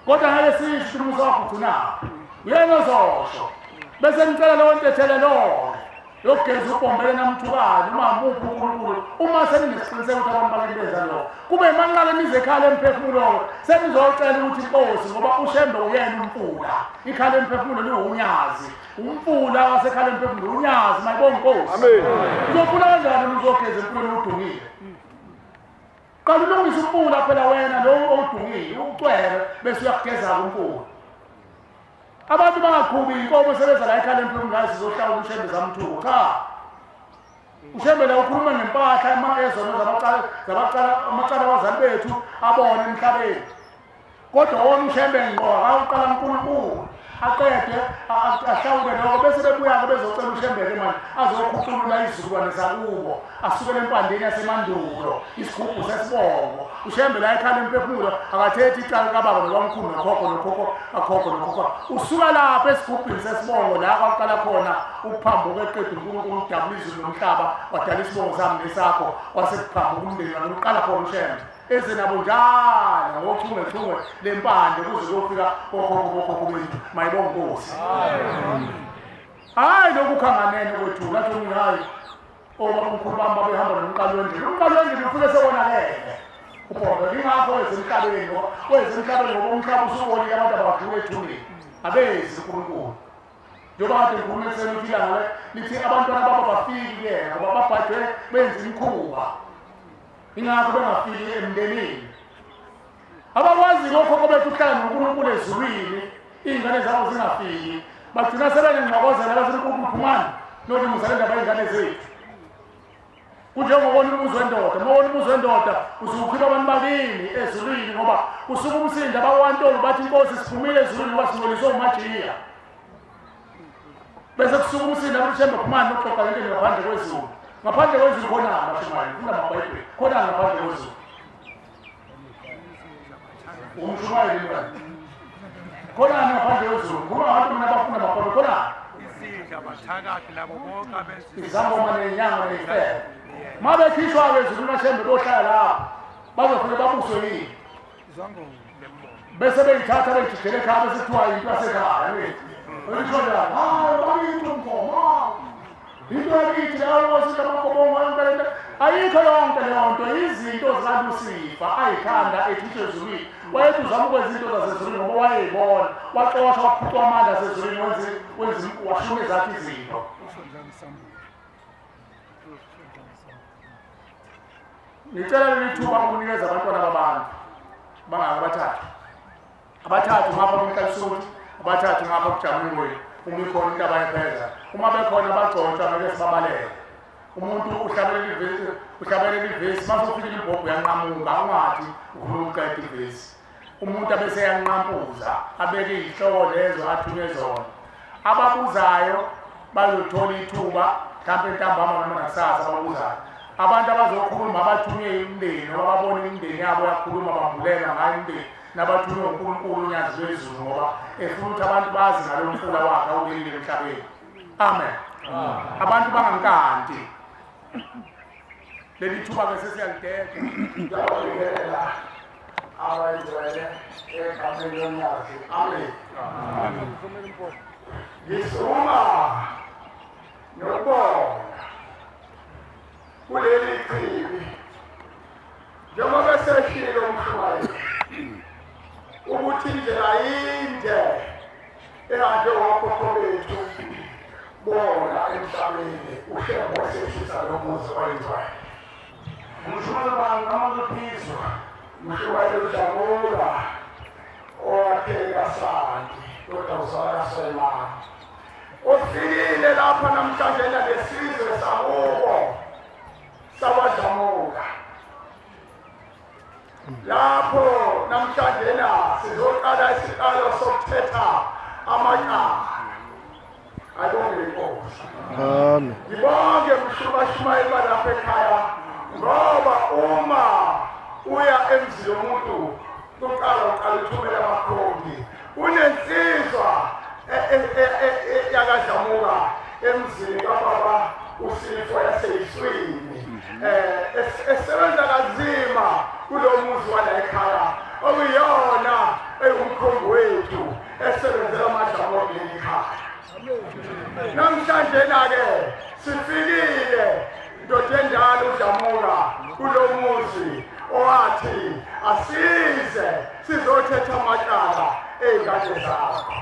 kodwa ngeke sisho umusa wakho ugcinaphi, uyena ozosho. Bese ngicela leyo ntethelelo yokugeza ubombele namthukane uma muphi uNkulunkulu, uma seninesiqiniseko ukuthi abantu bakini benza lokho, kube manqale nize ekhala emphefumulo senizocela ukuthi inkosi, ngoba uShembe uyena umfula, ikhala emphefumulo liwunyazi, umfula wasekhala emphefumulo unyazi. Mayibonga inkosi. Amen. Uzofuna kanjani uzogeza emfuleni udungile? Qala ulungise umfula phela wena lo owudungile, ucwebe, bese uyakugeza umfula. Abantu bangaqhubi inkomo sebeza la ekhaya lempilo ngayo sizohlawula uShembe zamthuko. Cha. UShembe la ukhuluma ngempahla ezono zabaqala zabaqala amacala abazali bethu abone emhlabeni. Kodwa wona uShembe ngqo akawuqala uNkulunkulu aqede ahlawule lokho bese bebuya-ke bezocela uShembe-ke manje azokhuculula izizukulwane zakubo asukele empandeni yasemandulo isigubhu sesibongo uShembe la ekhala emphefumulo akathethi icala kababa nobamkhulu nokhokho nokhokho kakhokho nokhokho usuka lapha esigubhini sesibongo la kwaqala khona ukuphambuka eqeda uNkulunkulu udabula izulu nomhlaba wadala isibongo sami nesakho kwase kuphambuka umndeni wami uqala khona uShembe eze nabo njalo ngochungechunge lempande kuze kuyofika kokhokho bokhokho bethu mayibonge inkosi. Hhayi lokhu khanganene kwethu lathi omunye hhayi obabamkhulu bami babehamba nomqali wendlela umqali wendlela ufike sewonakele ubhondo lingakho weze emhlabeni weze emhlabeni ngoba umhlaba usuwonile abantu abadlula ethuneni abezi uNkulunkulu njengoba kade ngikhuluma ekuseni ukuthi ilanga lithi abantwana babo bafiki kuyena ngoba babhajwe benza imikhuba ingakho bengafiki emndenini abakwazi kokhokho bethu ukuhlala noNkulunkulu ezulwini iy'ngane zabo zingafiki bagcina sebenengxokozela bathi uNkulunkulu phumani nolungisa le ndaba yey'ngane zethu kunjengobona umuzi wendoda uma ubona umuzi wendoda usuke ukhipha abantu bakini ezulwini ngoba usuke umsinda abawantolo bathi inkosi siphumile ezulwini ngoba singcoliswe umajiya bese kusuka umsinda abantu shembe phumani noxoxa lento ngaphandle kwezulu ngaphandle kwezulu khonani bashumayeli funda amabhayibheli khonani ngaphandle kwezulu umshumayeli mntwana khonani ngaphandle kwezulu khuluma abantu mina abafunda amabhayibheli khonani Isidla bathakathi nabo bonke abenza izangoma nenyanga neyifebe uma bekhishwa-ke ezulwini bashembe bohlala lapho bazofike babuswe yini bese beyithatha beyijijela ekhaya bese kuthiwa yinto yasekhaya ngithi isho njani hayi bakithi umgomo into yakithi leyo nkosi amagobongo yonke lento ayikho yonke leyo nto izinto zikalusifa ayikhanda ethuthwe ezulwini wayethi uzama ukwenza izinto zasezulwini ngoba wayeyibona waxoshwa waphucwa amandla asezulwini wenza washuna ezakhe izinto. Ngicela leli thuba ukunikeza abantwana babantu bangaka abathathu abathathu ngapha kumhlalisuthi abathathu ngapha kujamungweni uma ikhona into abayipheza uma bekhona bagcotshwa ngeke sibabaleke umuntu uhlabelela ivesi uhlabelela ivesi mase ufikile imbhobho uyanqamuka ungathi ufuna ukuqeda ivesi umuntu abese yanqampuza abeke izihloko lezo athunywe zona ababuzayo bazothola ithuba mhlawumpe ntambama noma nakusasa ababuzayo abantu abazokhuluma abathunywe imindeni noma babone imindeni yabo yakhuluma bambulela ngayo imindeni nabathunywe uNkulunkulu unyazi lwezulu ngoba efuna ukuthi abantu bazi ngalo mfula wakhe awubekile emhlabeni. Amen. Abantu bangankanti leli thuba ke sesiyalideda. Ngiyabingelela abayingcwele egameni lonyazi. Amen. Ngisukuma nokubonga kuleli chibi njengoba eseshilo umshumayeli ukuthi indlela yinde ehanjwe wokhokho bethu bona emhlabeni uShembe wasehlisa lo muzi oyingcwele. Umshumayeli bani amakuphizwa Umshumayeli uDlamuka owakheka Santi kodwa uzala kaSwayimane ofikile lapha namhlanje nalesizwe sakubo sakwaDlamuka lapho namhlanje na sizoqala isiqalo sokuthetha amacala. Ayibonge inkosi. Amen. Ngibonge mshubashumayeli balapha ekhaya ngoba uma uya emzini womuntu kuqala uqala uthumela abakhongi unensizwa yakadlamuka emzini kababa usifo yaseyiswini esebenza kanzima kulo muzi wala ekhaya okuyiyona ewumkhongi wethu esebenzela amadlamuka kuleli khaya. Namhlanje na-ke sifikile ndoda endala uDlamuka kulo muzi owathi asize sizothetha amacala ey'ngane zakho.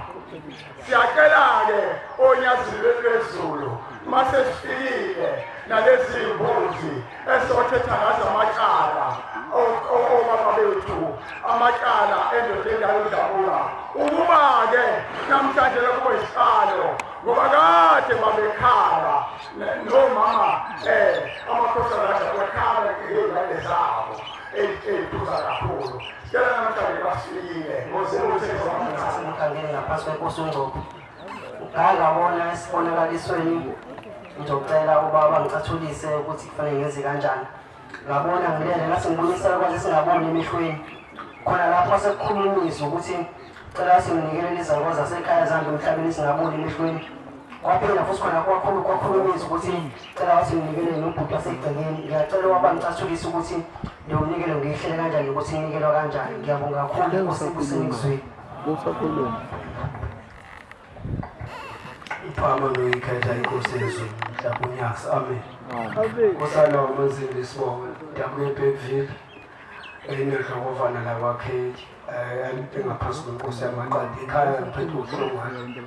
Siyacela-ke onyazini lwezulu uma sesifikile nalezi mbuzi esothetha ngazo amacala obaba bethu amacala endoda endala uDlamuka ukuba-ke Namhlanje lokho isiqalo ngoba kade babekhala nomama amakhosikazi akhala ngey'ngane zabo ey'phuza kakhulu. Sicela namhlanje basifikile Ngangene ngaphansi kwenkosi uNgcobo. Ngake ngabona esibonakalisweni ngizocela ubaba ngicathulise ukuthi kufanele ngenze kanjani. Ngabona ngilele ngase ngibonisa kwaze singaboni emehlweni. Khona lapho sekukhulunyiswa ukuthi cela singinikele izalukazi zasekhaya zihambe emhlabeni singaboni emehlweni. Kwaphinda futhi khona kwakhulu kwakhulunyiswa ukuthi cela wathi nginikele nobhuti wasegcekeni. Ngiyacela ubaba ngicathulise ukuthi leyo mnikelo ngiyihlele kanjani nokuthi nginikelwa kanjani. Ngiyabonga kakhulu Nkosi ibusise ngizwile. Usakhuluma. Iphama noyikhetha inkosi yezulu mhlaba unyaka. Amen. Nkosana wamanzimbi isibongo ndabuye eBergville enedlokovana lakwaKhethi engaphansi kwenkosi yamaqanda ekhaya ngiphethe ubuhlungwane.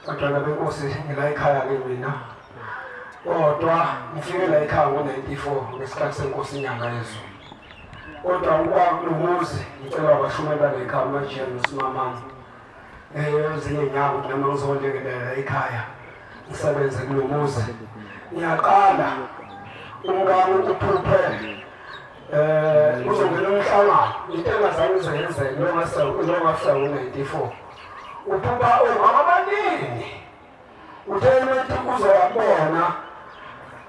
Bantwana benkosi ngila ekhaya-ke mina kodwa ngifike la ekhaya ngo-94 ngesikhathi senkosi inyanga yezulu. Kodwa ukuba kulo muzi ngicela wabashumela la ekhaya uMajiya noSimamane ezinye iy'nyawo ukuthi noma ngizolekelela ekhaya ngisebenze kulo muzi. Ngiyaqala umkami uphuphe uzongena umhlangano into engazange ize yenzeke nongafika ngo-94 uphupha omama abaningi uthe umuntu uzowabona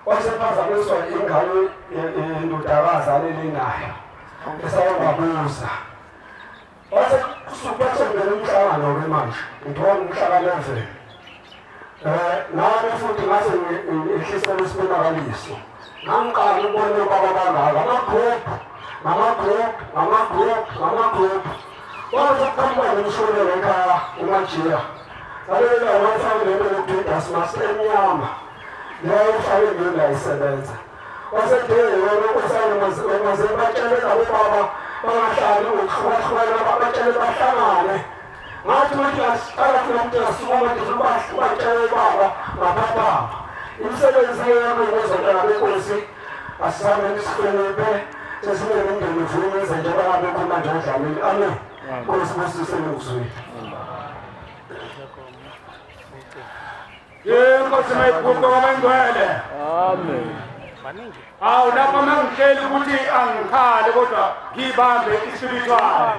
wasephazamiswa ingane indodakazi alele nayo esayobabuza Wase kusukela umhlangano-ke manje ngithola umhla ka-11 nami futhi ngase ngehlisela isibonakaliso ngangiqala ukubona obaba bangaka ama-group ngama-group ngama-group ngama-group waze kuqhamuka nomshonelo ekhaya umajiya ngalelo langa wayefake lento yokuthiwa idasmas emnyama leyo ufake leyo ngayisebenza wasethe yona unkosana maze batshele labo baba bangahlali ngokuhlukahlukana batshele bahlangane ngathi ukuthi asiqala funa ukuthi asukuma nje batshele baba ngaphaphapha imisebenzi yami ngezantwana benkosi asizame sihloniphe sesine nemndeni ufuna enze njengoba ngabe khona nje odlamini amen nkosi busise ngikuzwile. Inkosi mayiguqe kwabangcwele. Amen. Awu lapha mangihleli ukuthi angikhale kodwa ngibambe isibithwane.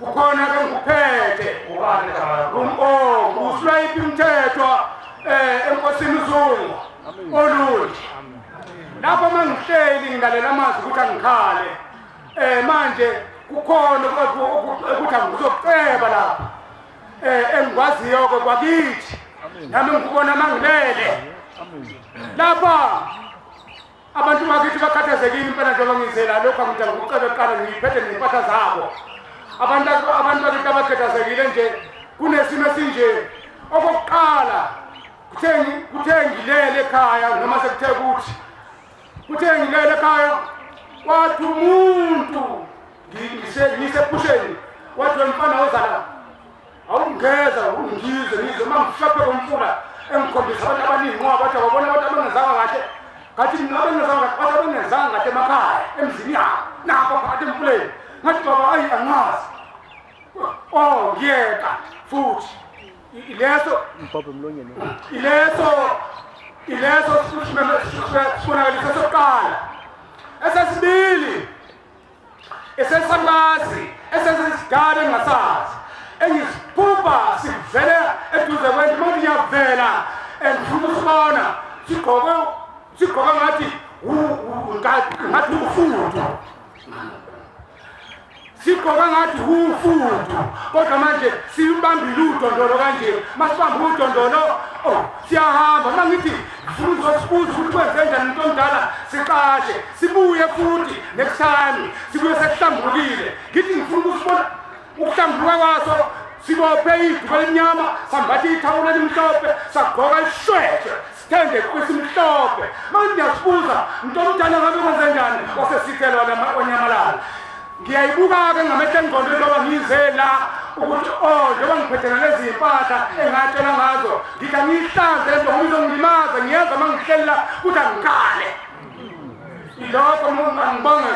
Kukhona ke ngikuphethe. Oh, usulayiphi umthetho enkosini uZungu olundi. Lapha mangihleli ngilalela amazwi ukuthi angikhale. Manje kukhona ukuthi angizoceba lapha. Engikwaziyo ke kwakithi nami ngikubona mangilele lapha abantu bakithi bakhathazekile impela njengoba ngizela lokhu angithi angikucebe kuqala ngiyiphethe ney'mpahla zabo abantu abantu bakithi abakhathazekile nje kunesimo esinje okokuqala kuthe kuthe ngilele ekhaya noma sekuthe kuthi kuthe ngilele ekhaya kwathi umuntu ngisephusheni wathi wemfana wozala awungeza ungizwe ngizwe uma ngihlophe komfula engikhombisa abantu abaningi ngoba bathi ababona abantu abangenzanga kahle ngathi mina abengenzanga kahle bathi abengenzanga kahle emakhaya emzini yabo nabo phakathi emfuleni ngathi baba ayi angazi oh ngiyeka futhi ileso ileso ileso sibonakaliso sokuqala esesibili esesalukazi esesesigaba engingasazi engisiphupha sivele eduze kwendlu manje ngiyavela engifuna ukusibona sigqoke sigqoke ngathi ngathi ufudu sigqoke ngathi ufudu kodwa manje sibambile udondolo kanje masibambe udondolo oh siyahamba uma ngithi ngifuna uzosibuza ukuthi kwenze njani into omdala siqashe sibuye futhi next time sibuye sekuhlambulukile ngithi ngifuna ukusibona ukuhlambuluka kwaso sibophe iduku elimnyama sambatha ithawula elimhlophe sagqoka ishweshwe sithenge kwesimhlophe manje ngiyasibuza mntomdala ngabe kwenze njani wasesithelwa wanyamalala ngiyayibuka-ke ngamehlo engqondo njengoba ngize la ukuthi oh njengoba ngiphethe nalezi mpahla engatshela ngazo ngithi angiyihlanze lento ngoba izongilimaza ngiyenza uma ngihleli la ukuthi angikhale ilokho angibonge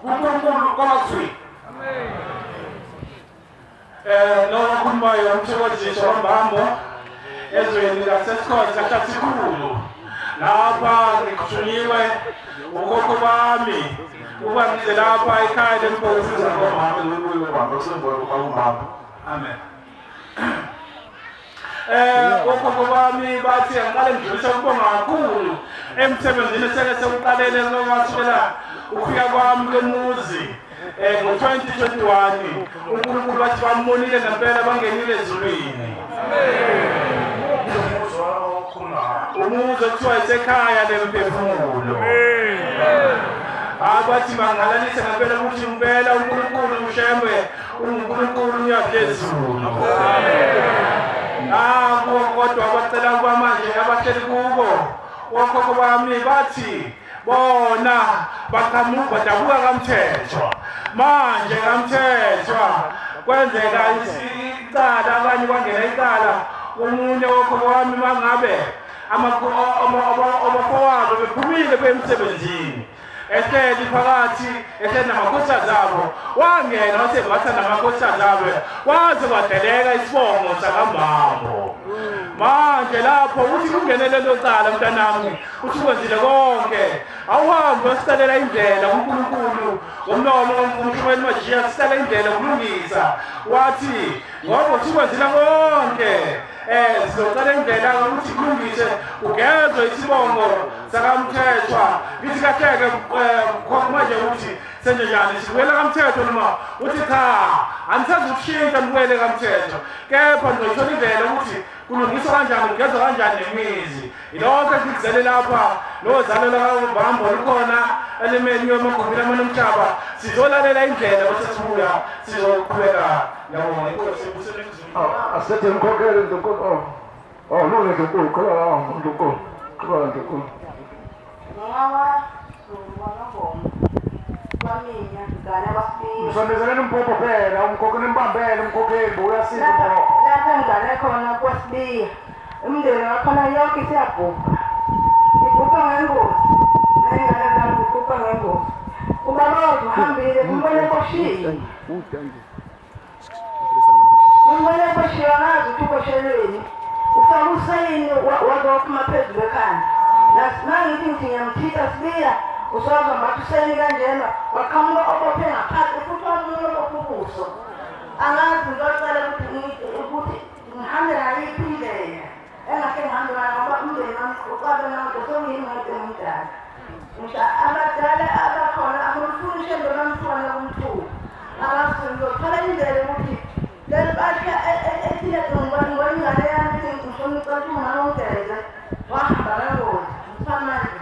uNkulunkulu kwamazwi. Lo okhulumayo uMthokozisi waMbambo ezweni laseSikhozi kaHlathikhulu. Lapha ngithunyiwe ukhokho bami ukuba ngize lapha ekhaya lemfowethu. Amen. Okhokho bami bathi angiqale ngidlulise ukubonga kakhulu emsebenzini eseke sewuqalele ngokwasukela ukufika kwami kulo muzi ngo-2021. uNkulunkulu wathi bambonile ngempela bangenile ezulwini. Umuzi okuthiwa isekhaya lemphefumulo. Abathi bangalalise ngempela ukuthi impela uNkulunkulu uShembe unguNkulunkulu uyaphezulu. Nangu kodwa abacela ukuba manje abahleli kubo okhokho bami bathi bona baqhamuka badabuka kaMthethwa. Manje kaMthethwa kwenzeka icala, abanye kwangena icala omunye wokhokho wami mangabe abafowabo bephumile bemsebenzini ehleli phakathi ehleli namakhosikazi abo, wangena wasembatha namakhosikazi abo waze kwadeleka isibongo sakaMbambo. Manje lapho uthi kungene lelo cala, mntanami, uthi kwenzile konke, awuhambe wasicelela indlela kuNkulunkulu ngomlomo umshumeli Majiya, sicela indlela ukulungisa. Wathi ngoba usukwenzile konke, sizocela indlela ukuthi kulungise kugezwe isibongo sakaMthethwa. Ngithi kahleke manje ukuthi senje njani, sibuyela kaMthethwa noma uthi cha, anisezukushintsha nibuyele kaMthethwa, kepha nizoyithola indlela ukuthi kulungiswa kanjani, kugezwa kanjani nemizi. Ilokho esikuzele lapha nozalo lwakabambo lukhona elimeliwe emagumbini amane omhlaba. Sizolalela indlela bese sibuya sizoqhubeka. Ngiyabonga, inkosi ibusele. Asethe ngikhokhele Ndlunkulu. Oh. Oh, lunge Ndlunkulu, qhubeka Ndlunkulu. Qhubeka Ndlunkulu. Ngawa ngoma kwamina ngane kwasibili. Msondezeleni umbhobho phela, umkhokheli nimbambele umkhokheli, uyasiza umbhobho. Lapho ngane khona kwasibiya. Umndeni wakhona yonke isiyabhubha. Ibhubha ngengozi. Nengane zami zibhubha ngengozi. Ubaba wethu uhambile, umbone eboshiwe. Umbone eboshiwe, angazi ukuthi uboshelweni. Ufake usayini waze waphuma phezulu ekhanda. Mangithi ngithi ngiyamthitha sibiya, uswazi wambatha usayini kanjena, waqhamuka obophe ngaphansi futhi wamunye obophe ubuso. Angazi, ngizocela ukuthi ngihambe ngayiphi indlela engase ngihambe ngayo, ngoba umndeni wami uqabe nawo sengiyimi ngedwa engimdala. Ngisho abadala abakhona abamfuni uShembe, bamfuna kumthuka. Angazi, ngizothola indlela ukuthi le mpahla ethile ngibona ingane yami ithi ngifuna ucela ukuthi umama ungigeze, wahamba ngengozi. Kuthiwa manje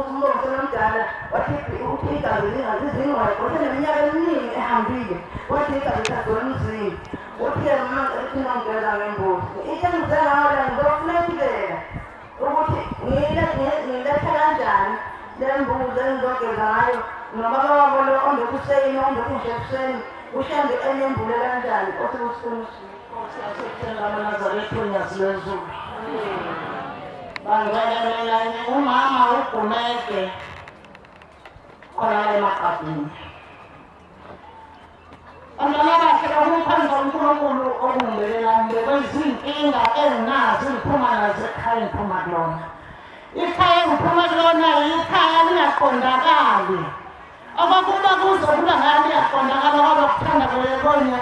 umbongiselo omdala wathi ukuthi igazi lingazizingwaqo, useneminyaka eminingi ehambile, wathi igazi lisagcwele umzimba. Uthi-ke mama ngicela ukuthi ungigeza ngembuzi. Into engizela ngayo ngizofuna indlela ukuthi ngilethe kanjani le mbuzi engizogeza ngayo, nobaba wabo lo ongekho useyini ongekho nje ekuseni uShembe enembule kanjani osekusuku. Nazaretha uNyazi lwezulu. Bangcwele, mina ngingumama uGumede khona emaqadini. Bantwana bahle, okukhonza uNkulunkulu okungibekelani bekwezinkinga enginazo ngiphuma nazo ekhaya engiphuma kulona. Ikhaya engiphuma kulona ikhaya lingaqondakali. Okwakuba kuze kuba ngayo lingaqondakala kwaba kuthanda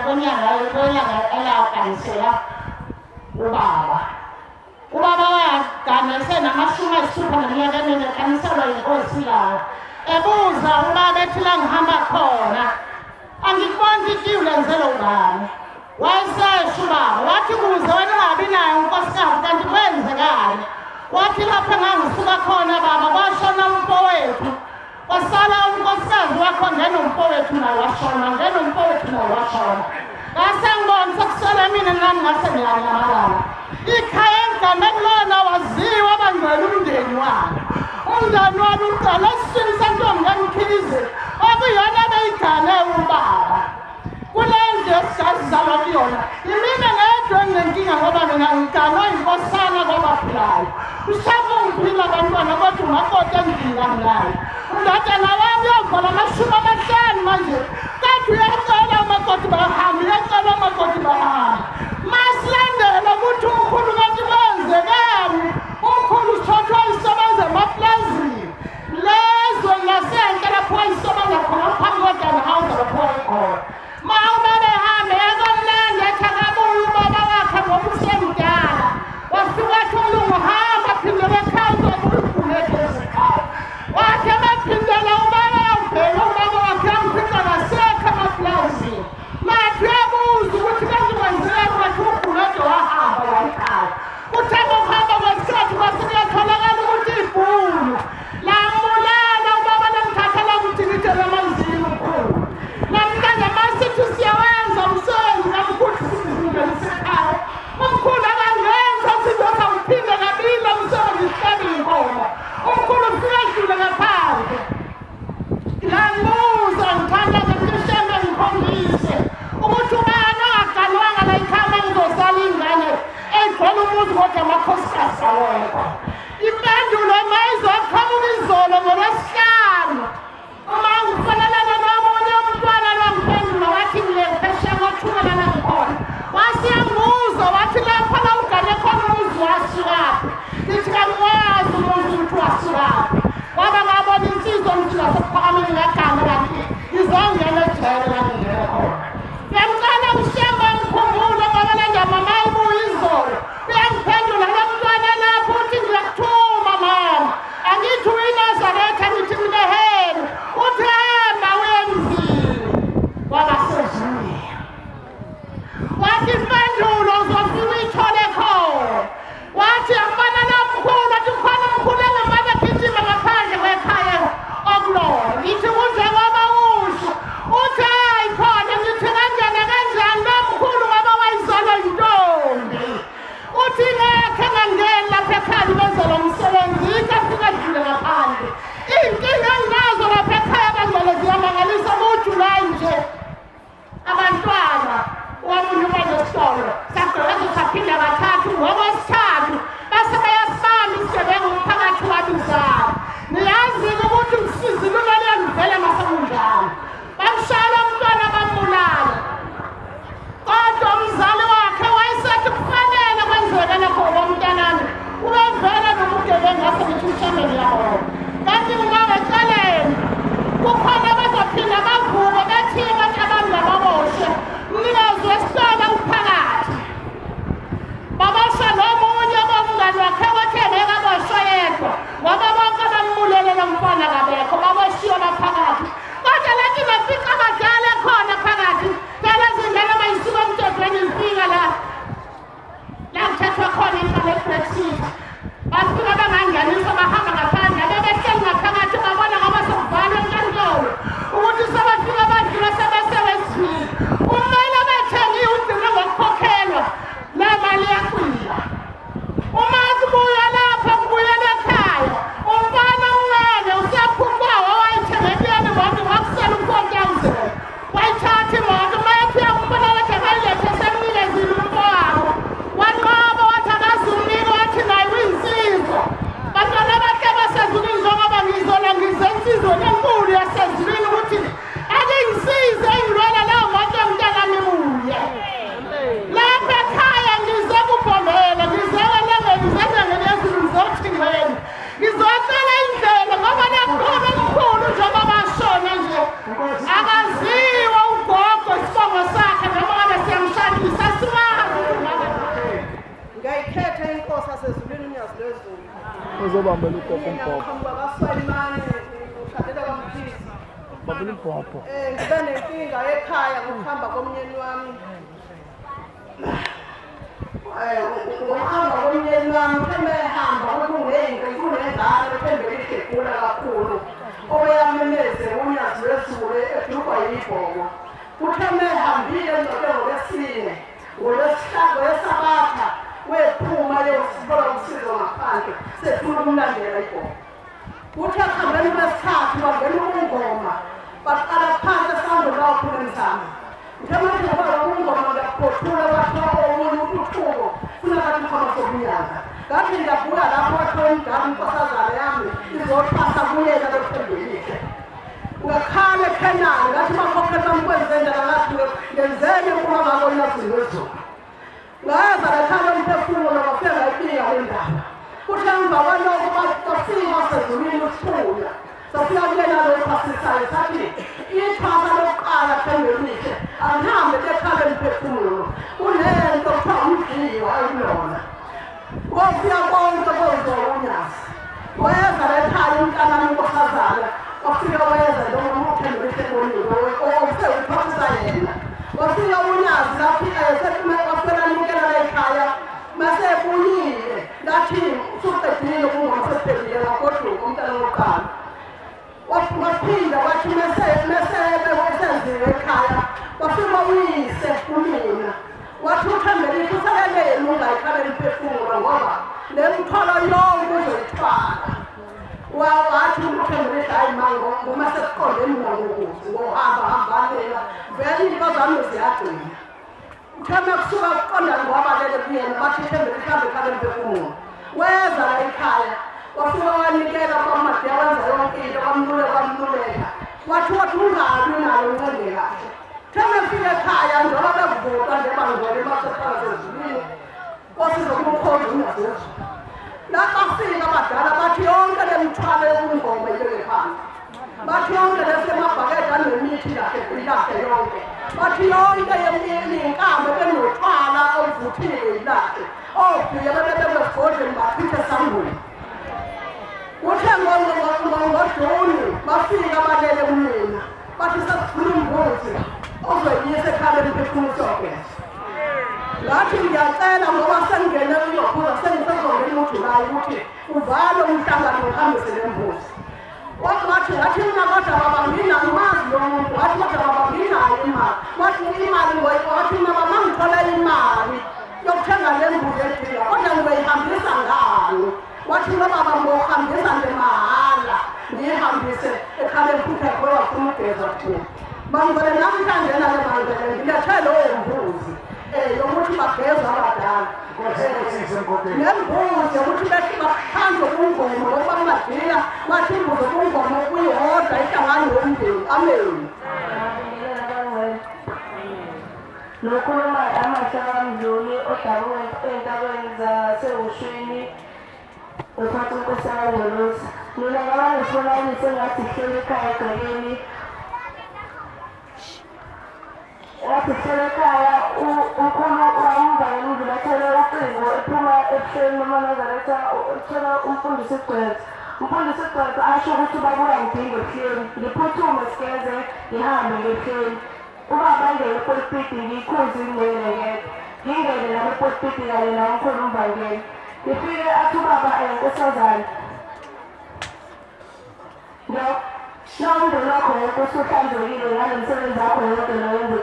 kwenyanga eyaganisela ubaba. Ubaba wagana esenamashumi ayisithupha neminyaka emine, eganiselwa yinkosi lawo. Ebuza ubaba ethi la ngihamba khona angikuboni ukuthi ulenzele ubani. Wayesesho ubaba wathi kuze wena ungabi nayo unkosikazi kanti kwenzekani? Wathi lapho engangisuka khona baba kwashona umfowethu, kwasala unkosikazi wakho ngenomfowethu naye washona, ngenomfowethu naye washona. Ngase ngibona sekusele mina nami ngase ngiyanyamalala. Ikhaya engigane kulona waziwa abangcwele umndeni walo. Umndeni walo uqala esiswini sentombi kaMkhize okuyona ebeyigane ubaba. Kule ndlu esizalwa kuyona yimina ngedwa enginenkinga ngoba mina ngiganwe inkosana kwabaphilayo. Ushaka ungiphila abantwana kodwa umakoti endlini anginayo. Undodana wami uyovala 50 manje. Bathi uyacela umakoti bahambe, uyacela umakoti bahambe. Masilandela ukuthi umkhulu kanti kwenzekani? Umkhulu sithothwa isebenza emaplazini. Lezwe lasenhla lapho wayisebenza khona phambi kweDanhauser lapho wayekhona. Ma ubaba ehambe ekomlanda ethi akabuye ubaba wakhe ngoba usemdala. Wafika wathi umlungu hamba phindela ekhaya uzobuya ugule ekhaya. Wathi emaphindela ubaba yawubheka ubaba wakhe yamfica kasekho emaplazini. Wathi uyabuza ukuthi kanti kwenzekani wathi ugulede wahamba wayikhaya. Kuthe ngokuhamba kwesikhathi kwase kuyatholakala ukuthi ibhunu lambulala ubaba lamthatha lamjikijela emanzini umkhulu. Namhlanje masithi siyawenza umsebenzi kamkhulu sizingenise ekhaya. Umkhulu akangenza sizothi awuphinde kabili lo msebenzi sihlabe inkomo. Umkhulu ufike edlule ngaphandle. Ngiyabuza ngithandaza ukuthi uShembe ngikhombise ukuthi ubani ongaganwanga la ekhaya ngizozala ingane egcwele umuzi kodwa amakhosikazi awekho. Impendulo mayizoqhamuka izolo ngoLwesihlanu. Uma ngifonelana nomunye umntwana lwangiphendula wathi ngile phesheya kwaThukela la ngikhona. Wasiyangibuza wathi lapha la ugane khona umuzi wasukaphi. Ngithi kangiwazi umuzi ukuthi wasukaphi. Kwaba ngabona insizwa ukuthi ngasekuphakameni ngagama ngathi ngizongena ejele la ngingena khona. Ngiyamcela uShembe angikhumbule ngoba le ndaba mayibuya izolo. Uyangiphendula lo mntwana lapho uthi ngiyakuthuma mama. Angithi uyiNazaretha ngithi mina henu. Uthi hamba uye emzini wabasezulwini. Wathi impendulo uzofika uyithole khona. Wathi yambona lo mkhulu athi khona umkhulu engamane agijima ngaphandle kwekhaya okulona. Ngithi kunjengoba usho. Uthi hayi khona ngithi kanjani kanjani lo mkhulu ngoba wayizalwa yintombi. Uthi ngekhe ngangeni lapha ekhaya benza lo msebenzi yikho afika adlule ngaphandle. Iy'nkinga enginazo lapha ekhaya bangcwele ziyamangalisa kuJulayi nje. Abantwana omunye ubanesitolo sagqekeza saphinda kathathu ngokwesithathu base bayasibamba isigebengu umphakathi wabizana. Niyazi-ke ukuthi usizi lulale luvele masekunjalo. Bamshaya umntwana bambulala. Kodwa umzali wakhe wayesethi kufanele kwenzeke lokho ngoba umntanami ubevele nobugebengu ngase ngithi ushame ngiyabona. Kanti ngibanga eceleni kukhona abazophinda bavuke bethi abantu abangababoshwe umnikazi wesitolo uphakathi. Baboshwa nomunye bomngani wakhe wathe ngeke aboshwe yedwa ngoba bonke abambulele lo mfana kabekho baboshiwe baphakathi. Kodwa lathi bafica abadala khona phakathi Cela zingane mayisuka emjoveni ifika la la kuthathwa khona imali eBrexit. Bafika banganganiswa bahamba ngaphandle abebehleli ngaphakathi babona ngoba sekuvalwe enkantolo ukuthi sebafika badlula sebesewesivile. Ummeli obethengiwe ugcine ngokukhokhelwa le mali yacwila. Uma kubuya lapha kubuyela ekhaya umfana omncane usephuma wawayithenge kuyena imoto kwakusela u-4,000 wayithatha imoto uma efika umfana wathi akayilethe semnikezile umfowabo wanqaba wathi akazumnika wathi naye uyinsizwa bantwana abahle basezulwini njengoba ngizola ngize ensizweni enkulu yasezulwini ukuthi ake ngisize engilwela leyo moto yomntanami ibuye lapha ekhaya ngize kubhombela ngize elangeni ngize enyangeni yezulu ngizothingweni ngizocela indlela ngoba nakhona omkhulu njengoba bashona nje akaziwa ugogo isibongo sakhe noma ngabe siyamshadisa siwazi Ngiyayikhetha inkosi asezulwini unyazi lwezulu. Uzobambela ugogo umbhobho. Qhamuka kaSwayimane ushadela kwaMkhize. Bambela umbhobho. Eh ngibe nenkinga ekhaya ngokuhamba komnyeni wami. Eh ngokuhamba komnyeni wami uthe mehamba kunengane kunengane ethembekile igula kakhulu. Obeyamemeze unyazi lwezulu edubha yibhongo. Uthe mehambile ngcoke ngolwesine ngolwesihlanu ngolwesabatha wephuma yosibona usizo ngaphandle sefuna ukumlandela ibhongo. Kuthe ekuhambeni kwesithathu bangena ubungoma baqala phansi esangweni bawaphuma emsamo. Ngithe manje ngoba ubungoma ngiyaphothula kwathiwa omunye uthuthuko funa bathi khona sokunyanga. Ngathi ngiyabuka lapho kwathiwa umdala inkosazana yami izoxhasa kuyena lothembekile. Ngakhala eKhenani ngathi bakhokhela bami kwenzendala ngathi ngenzeni uma ngabona zulu. Ngaza ngakhala umphefumulo ngafika ngayibika le ndaba. Kuthe emva kwalokho bafika sezulwini usithunywa. Safika kuyena lo phasisayo sathi ithwasa lokuqala Thembelihle angihambe ekhala emphefumulo kunento kuthiwa umdliwa akulona. Kofika konke kwenziwa unyazi. Weza ekhaya umntanami unkosazana wafika weza njengoba uThembelihle ebonile owufike uphasisa yena. Wafika unyazi lafika wafika lanikela ekhaya mase ebuyile ngathi usuqedile kungoma sesiphelile ngagoduka umntana wokuqala. Waphinda wathi mese mese esenziwe ekhaya wafika uyise kumina wathi uThembelihle usaleleni ungayikhala emphefumulo ngoba le mthwalo yonke uzoyithwala. Wathi uThembelihle hayi ma ngoma sesiqonde mina ngokuthi ngohamba hambalela vele into zami ziyagcina. Uthe mekusuka kuqonda ngwabalele kuyena bathi Thembelihle mhlawumbe ekhaya emphefumulo. Weza la ekhaya wafika wanikela kwamadiya wenza yonke into kwamluleka kwamluleka. Wathi wathi ungabi nalo uncenge kahle. Uthe mefika ekhaya njengoba bekuvotwa nje bangcwele basephakathi ezulwini kwasiza kumkhonza uNyazezulu. Lapho afika abadala bathi yonke le mithwalo yobungoma ibeke phansi. Bathi yonke lesemabhakede anemithi kahle ilahle yonke. Bathi yonke inkambo benothwala ovuthiwe ilahle. Obhiya bebebekwe esigodlweni bachithe esangweni. Kuthe ngoJuni bafika balele kumina. Bathi sesifuna imbuzi ozoyiyisa ekhaya emphefumulo siyogeza. Ngathi ngiyacela ngoba sengingene kulokhuza sengisezongena uJulayi ukuthi uvale umhlangano ngihambise le mbuzi. Wathi wathi ngathi mina kodwa baba nginayo lo muntu wathi kodwa baba nginayo imali wathi imali wathi mina baba ngithola imali yokuthenga le mbuzi edinga kodwa ngizoyihambisa ngani wathi lo baba ngohambisa nje mahhala ngiyihambise ekhaya emphutha ngoba wafuna ukugezwa thina bangivele namhlanje nale bangivele ngilethe lowo mbuzi um yokuthi bagezwe abadala nembuzi yokuthi bakhandwe kungoma ngokuba kumadila wathi imbuzi kungoma kuyihodla ihlangane yomndeni amen. Lokhuluma amahle kaMdluli odabuka ey'ntabeni zaseWushwini uphatha inkosi yakangcolosi. Mina ngaba nesibonakaliso engathi ihleli ekhaya egcekeni wathi hlele ekhaya umkhulu wamvangela umdluli athole ucingo ephuma ebuhleni bamaNazaretha uthola umfundisi Gcwetha. Umfundisi Gcwetha asho ukuthi ubaba uyangidinga ebuhleni ngiphuthume sigeze ngihambe ngebuhleni. Ubaba angene epulpiti ngiyikhuze ingcwele ngedwa. Ngingene nami epulpiti kanye naye umkhulu umvangeli. Ngifike athi ubaba nkosazane Nomndeni wakho wonke usuhlanzekile ngale msebenzi wakho yonke loyenza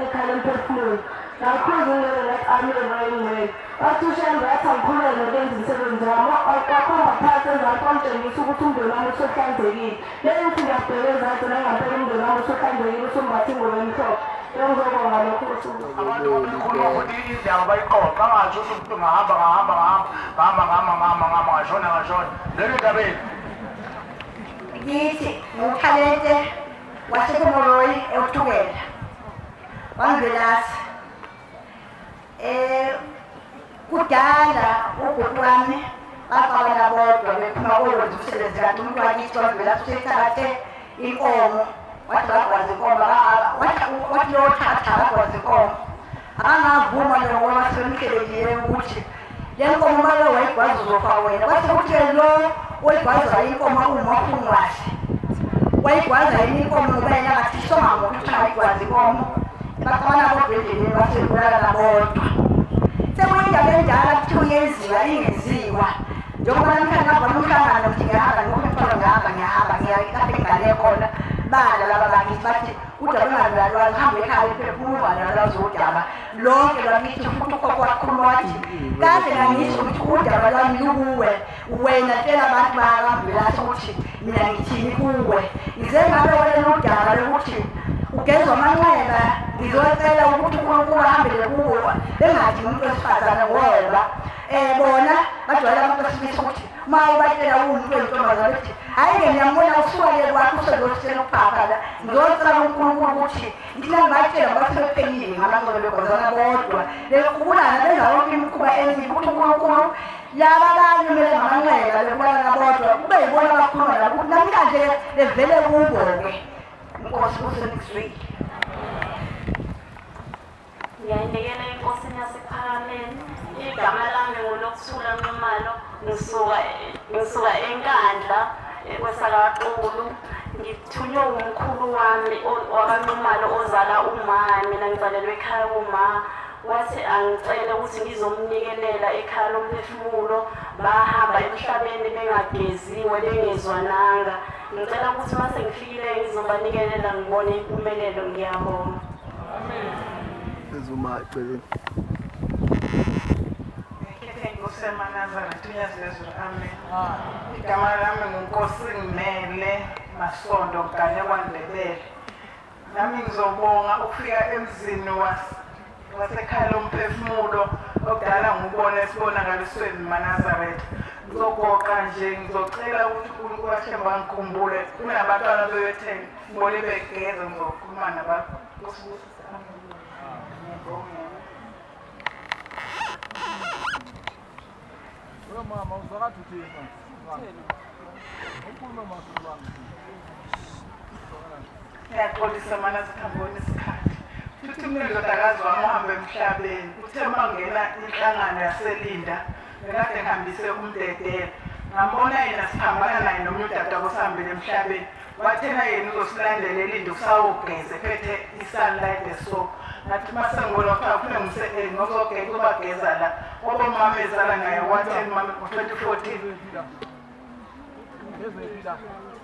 ekhala emphefumulweni. Ngakhuza ingcwele ngathi amen wayengcwele. Wathi uShembe wathi angikhuleke nokwenza umsebenzi wami. Wakhomba phansi ezansi wangitshengisa ukuthi umndeni wami usuhlanzekile. Leyo ngithi ngiyabheka ezansi nangampela umndeni wami usuhlanzekile usumbatha ingubo emhlophe. Bengizobonga lokho usuku. Abantu babekhuluma futhi indaba bayiqoqa bangasho ukuthi umuntu ngahamba ngahamba ngahamba ngahamba ngahamba ngahamba ngahamba ngashona ngashona. Ngene endabeni. Kithi nguThalente wasePomoroyi eUthukela. Wangibelasa. Kudala ubhuti wami baxabana bodwa bephuma kowenza umsebenzi kanti umuntu wakithi wangibelasa useyithathe inkomo wathi bagwaza inkomo wathi lothatha bagwaza inkomo akangavuma lo ngoba sebemhlelekile ukuthi le nkomo uma ke wayigwaza uzofa wena kwase kuthi lo oyigwaza inkomo uwumafungwashe wayigwaza yena inkomo ngoba yena ngathi songa ngokuthi angayigwazi inkomo baxabana bodwa endleleni basebulalana bodwa sekuyindaba endala kuthiwa iyenziwa ingenziwa njengoba namhlanje ngavana umhlangano ngithi ngiyahamba ngimthwalo ngihamba ngiyahamba ngiyalapho engigane khona bala laba bakithi bathi udaba engalulwazi hambe ekhaya liphefumulwa nalwazi udaba lonke lwamithi futhi ukhokho wakhuluma wathi kade ngangisho ukuthi udaba lwami lukuwe wena tshela abantu bakambulasa ukuthi mina ngithini kuwe ngize ngabe wena udaba lokuthi ugezwa amanxeba ngizocela ukuthi uNkulunkulu ahambele kuwo bengathi umuntu wesifazane ngoba bona bajwayele abantu besilisa ukuthi Uma ubatshela uwumuntu wentombazane bethi hhayi-ke ngiyambona usuka le kwakho usezositshela ukuphapha la. Ngizocela kuNkulunkulu ukuthi ngithi nangibatshela ngoba sebephenyile ngamanxeba begwazana bodwa bequbulana benza yonke imikhuba emibi ukuthi uNkulunkulu laba balimele ngamanxeba bebulalana bodwa kube yibona abakhuluma nabo ukuthi namhlanje bevele kubo-ke. Inkosi kusenikuzwile. Ngiyayinikela enkosini yaseKuphakameni. Igama lami nguNokuthula Nxumalo, ngisuka ngisuka eNkandla kwesakaXulu. Ngithunywe umkhulu wami wakaNxumalo ozala uma, mina ngizalelwe ekhaya kuma. Wathi angicele ukuthi ngizomnikelela ekhaya lomphefumulo. Bahamba emhlabeni bengageziwe, bengezwananga. Ngicela ukuthi uma sengifikile ngizobanikelela ngibone impumelelo. Ngiyabonga. Ezuma eceleni. Inkosi yamaNazaretha uNyazi lwezulu amen. Igama lami nguNkosi Ngimele Masondo Mgane kwaNdebele. Nami ngizobonga ukufika emzini wasekhaya lomphefumulo okudala ngubona esibonakalisweni maNazaretha. Ngizogoqa nje ngizocela ukuthi uNkulunkulu athemba angikhumbule kunabantwana beyothenga ngibone begeza ngizokhuluma nabantu. Mama uzwakade uthini manje? Ukhulume mama. Ngiyaxolisa mana sikhamboni isikhathi. Futhi mina ndodakazi wami uhambe emhlabeni. Uthe uma ngena inhlangano yaseLinda, ngikade ngihambise umdedela. Ngambona yena siphambana naye nomunye udadewabo osihambile emhlabeni. Wathena yena uzosilandela eLinda usawogeza ephethe i-sunlight soap. Ngathi uma sengibona kuthiwa kufuneka ngise ngizogeza ubageza la. Ngoba umama ezala naye wathena umama ngo-2014.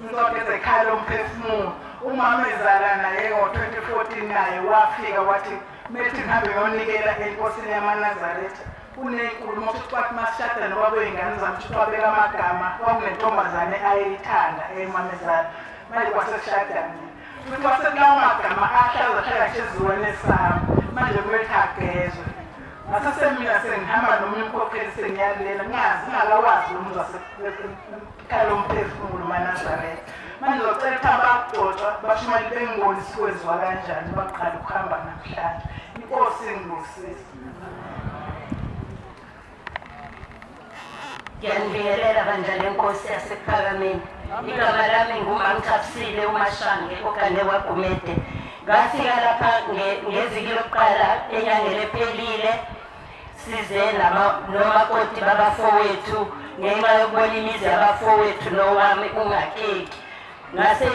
Ngizogeza ekhaya lomphefumulo. Umama ezala naye ngo-2014 naye wafika wathi methi ngihambe ngiyonikela enkosini yamaNazaretha. Kunenkulumo futhi kwathi masishada nobaba wey'ngane zami futhi wabeka amagama kwakunentombazane ayeyithanda eyimamezala manje kwasekushada mina futhi kwasekulawo magama ahlaza hlala nje sami manje kumele agezwe ngase semina sengihamba nomunye umkhokheli sengiyalela ngingazi ngingakawazi lo muzi wasekhaya lomphefumulo maNazaretha manje ngizocela ukuthi abagcotshwa bashumayeli bengibonise kwenziwa kanjani baqala ukuhamba namhlanje inkosi ingibusise. Ngiyanibingelela bandla lenkosi yaseKuphakameni. Igama lami nguMamThabisile uMashange ogane kwaGumede. Ngafika lapha ngeviki lokuqala enyangeni ephelile size nomakoti babafowethu ngenxa yokubona imizi yabafowethu nowami ungakheki. Ngase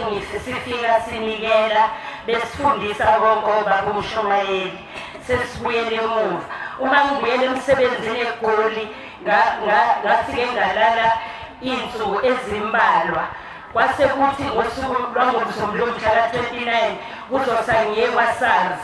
sifika sinikela besifundisa konke obaba umshumayeli sesibuyele emuva. Uma ngibuyela emsebenzini eGoli ngafike ngalala iy'nsuku ezimbalwa. Kwase kuthi ngosuku lwangoMsombuluko mhla ka-29 kuzosa ngiye kwa-SARS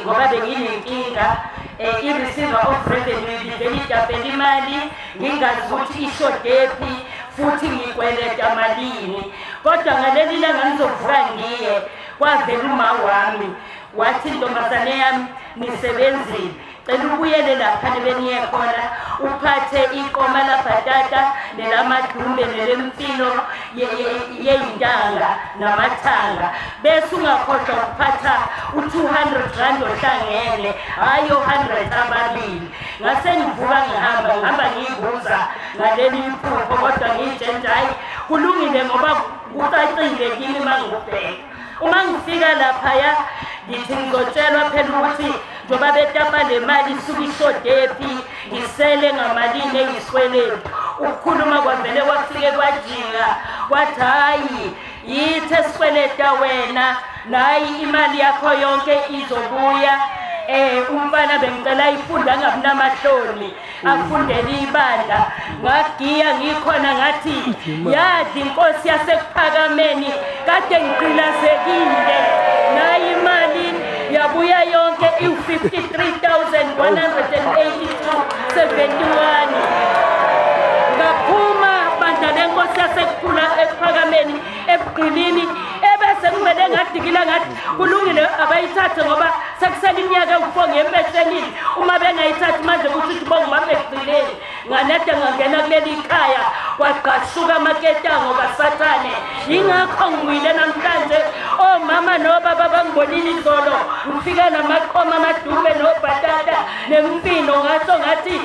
ngoba benginenkinga i-receiver of revenue ibivele idabhela imali ngingazi ukuthi ishodephi futhi ngikweleta malini. Kodwa ngaleli langa ngizovuka ngiye kwavela uma wami wathi ntombazane yami nisebenzile cela ubuyele lapha nebeniye khona uphathe iqoma labhatata nelamadumbe nelemfino yeyintanga namathanga bese ungakhohlwa ukuphatha u-200 rand ohlangene hhayi o-100 ababili. Ngase ngivuka ngihamba ngihamba ngiyibuza ngaleli iphupho kodwa ngiyitshela hhayi kulungile ngoba kucacile kimi uma ngikubheka. Uma ngifika laphaya ngithi ngizotshelwa phela ukuthi njengoba betapa le mali isuke ishodephi ngisele ngamalini engisikweletu. Ukukhuluma kwavele kwafike kwajika kwathi hhayi yithi esikweleta wena nayi imali yakho yonke izobuya. Umfana bengicela ayifunde angabi namahloni afundele ibandla. Ngagiya ngikhona ngathi yadla inkosi yaseKuphakameni kade ngigqilazekile nayi imali yabuya yonke iwu-53,182.71. Ngaphuma bandla lenkosi yasekuphula eKuphakameni ebugqilini ebese kumele ngadikila ngathi kulungile abayithathe ngoba sekusele iminyaka ewu-4 ngempeshelile uma bengayithathi manje kusho ukuthi bongibambe ekugcineni. Nganede ngangena kuleli khaya kwagqashuka amaketango kaSathane. Yingakho ngiwile namhlanje omama nobaba bangibonile izolo ngifika namaqhoma amadube nobhatata nemfino ngasho ngathi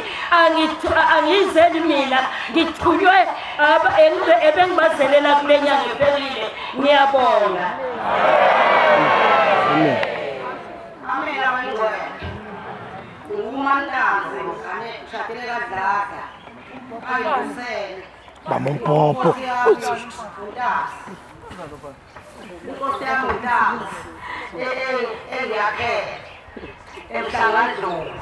angiyizeli mina ngithunywe ebengibazelela kule nyanga ephelile. Ngiyabonga. Amen. Amen abangcwele. Ngumantazi ngane shadele kaDlaka. Ayisele. Bamumpopo. Inkosi yami uNtazi engiyakhele emhlangandlovu.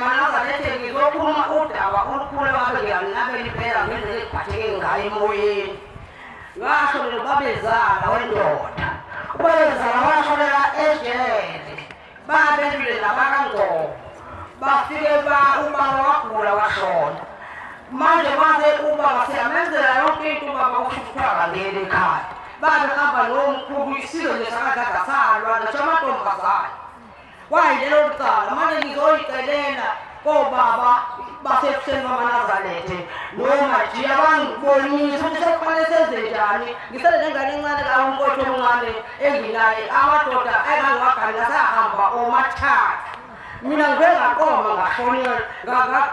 Manazarethe ngizokhuluma udaba olukhulu ababe ngiyanabela impela ngendlela engiphatheke ngayo emoyeni. Ngasho lelo babezala wendoda. Ubabezala washonela ejele. Babelule nabakaNgcobo. Bafike ba ubaba wagula washona. Manje mase ubaba siyamenzela yonke into ubaba usho ukuthi akangeni ekhaya. Babehamba nomkhulu isizwe nje sakadada salwa ngisho amantombazane. Kwayilelo licala manje ngizoyicelela kobaba basebuhleni bamaNazarethe nomajiya bangibonise ukuthi sekufanele senze njani. Ngisele nengane encane kawumfowethu omncane enginaye amadoda engangiwaganela sahamba omathathu. Mina ngike ngaqoma ngashonela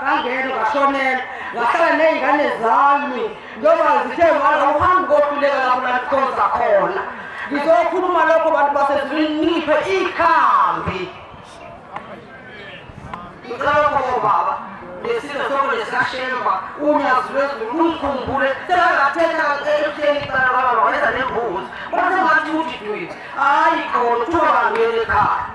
ngangena ngashonela ngahlala ney'ngane zami njengoba zithe mala uhambe kohluleka lapho lanikhonza khona. Ngizokhuluma lokho bantu basezulwini ningiphe ikhambi. Ngicela lokho baba nesizwe sonke lesikashemba unyazi lwezulu lungikhumbule sekangathetha ebuhleni icala kababa wayenza nembuzi base ngathi uthi dwi hayi khona kuthiwa bangena ekhaya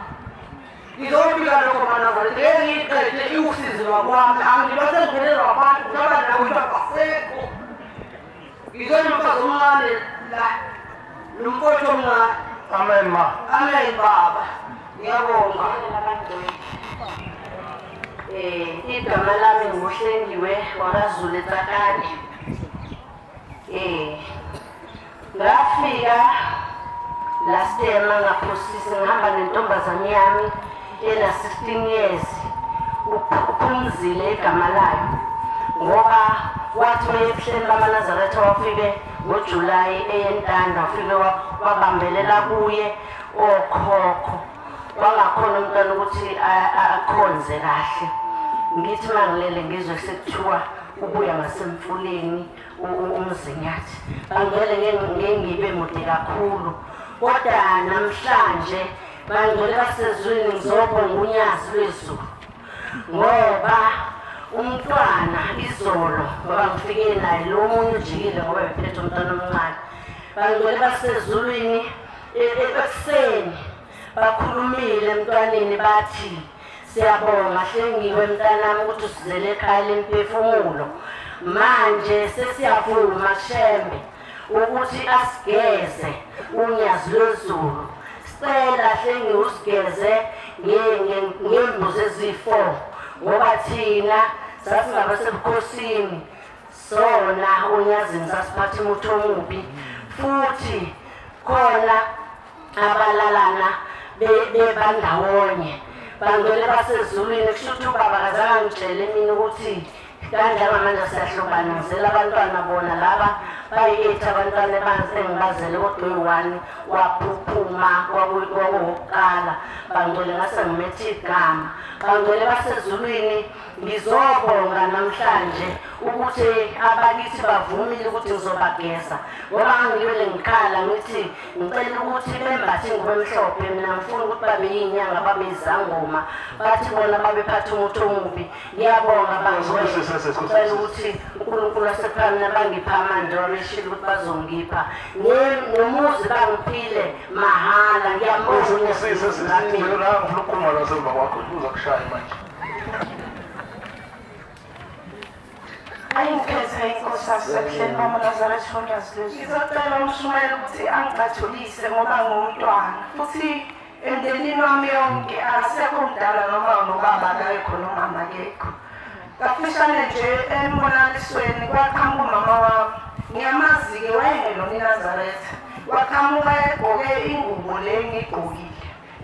ngizobika lokho manazaretha ngeke ngiyiqede iwusizi lwakwami angilwa sengiphelelwa abantu kuthi abantu nabo kuthiwa basekho ngizona umfazi omncane la nomfowethu omncane. Amen ma. Amen baba. Ngiyabonga. Igama lami nguHlengiwe wakaZulu eTsakane. Ngafika last year mangaphosisi ngihamba nentombazane yami ena 16 years uphumzile igama layo ngoba wathi mayebuhleni bamaNazaretha wafike ngoJulayi eyentanda wafike wabambelela kuye okhokho wangakhona umntwana ukuthi akhonze kahle ngithi mangilele ngizwe sekuthiwa ubuya ngasemfuleni umzinyathi bangcwele ngeke ngibe mude kakhulu kodwa namhlanje bangcwele basezulwini ngizobonga unyazi lwezulu ngoba umntwana izolo ngoba ngifike naye lo munye ujikile ngoba bephethe umntwana omncane bangcwele basezulwini ekuseni bakhulumile emntwaneni bathi Siyabonga Hlengiwe mntanami ukuthi usizele ekhaya lemphefumulo. Manje sesiyavuma Shembe ukuthi asigeze unyazi lwezulu. Sicela Hlengiwe usigeze ngembuzi eziyi-4 ngoba thina sasingabasebukhosini sona onyazini sasiphatha umuthi omubi futhi khona abalalana bebandawonye bangcwele basezulwini kusho ukuthi ubaba kazange angitshele mina ukuthi kanjalo manje siyahlobana ngizela abantwana bona laba bayi-eight abantwana engibazele kodwa uyi-one waphuphuma kwakuwokuqala bangcwele ngase ngimethe igama bangcwele basezulwini Ngizobonga namhlanje ukuthi abakithi bavumile ukuthi ngizobageza ngoba ngangilwele ngikhala ngithi ngicela ukuthi bembathe ingubo emhlophe mina ngifuna ukuthi babe yinyanga babe izangoma bathi bona babephatha umuthi omubi ngiyabonga bangcwele ngicela ukuthi uNkulunkulu wasephamina bangipha amandla wabeshilo ukuthi bazongipha nomuzi bangiphile mahhala ngiyambonga. Ngifuna ukukhuluma la semva kwakho uzakushaya manje. Ayingikhethe inkosi yasebuhleni bamaNazaretha uNyazi lwezulu. Ngizocela umshumayeli ukuthi angicathulise ngoba ngumntwana futhi emndenini wami yonke akasekho omdala noma nobaba akekho nomama akekho. Kafushane nje embonakalisweni kwaqhamuka umama wami ngiyamazi-ke wayengelona iNazaretha waqhamuka egqoke ingubo le engiyigqokile.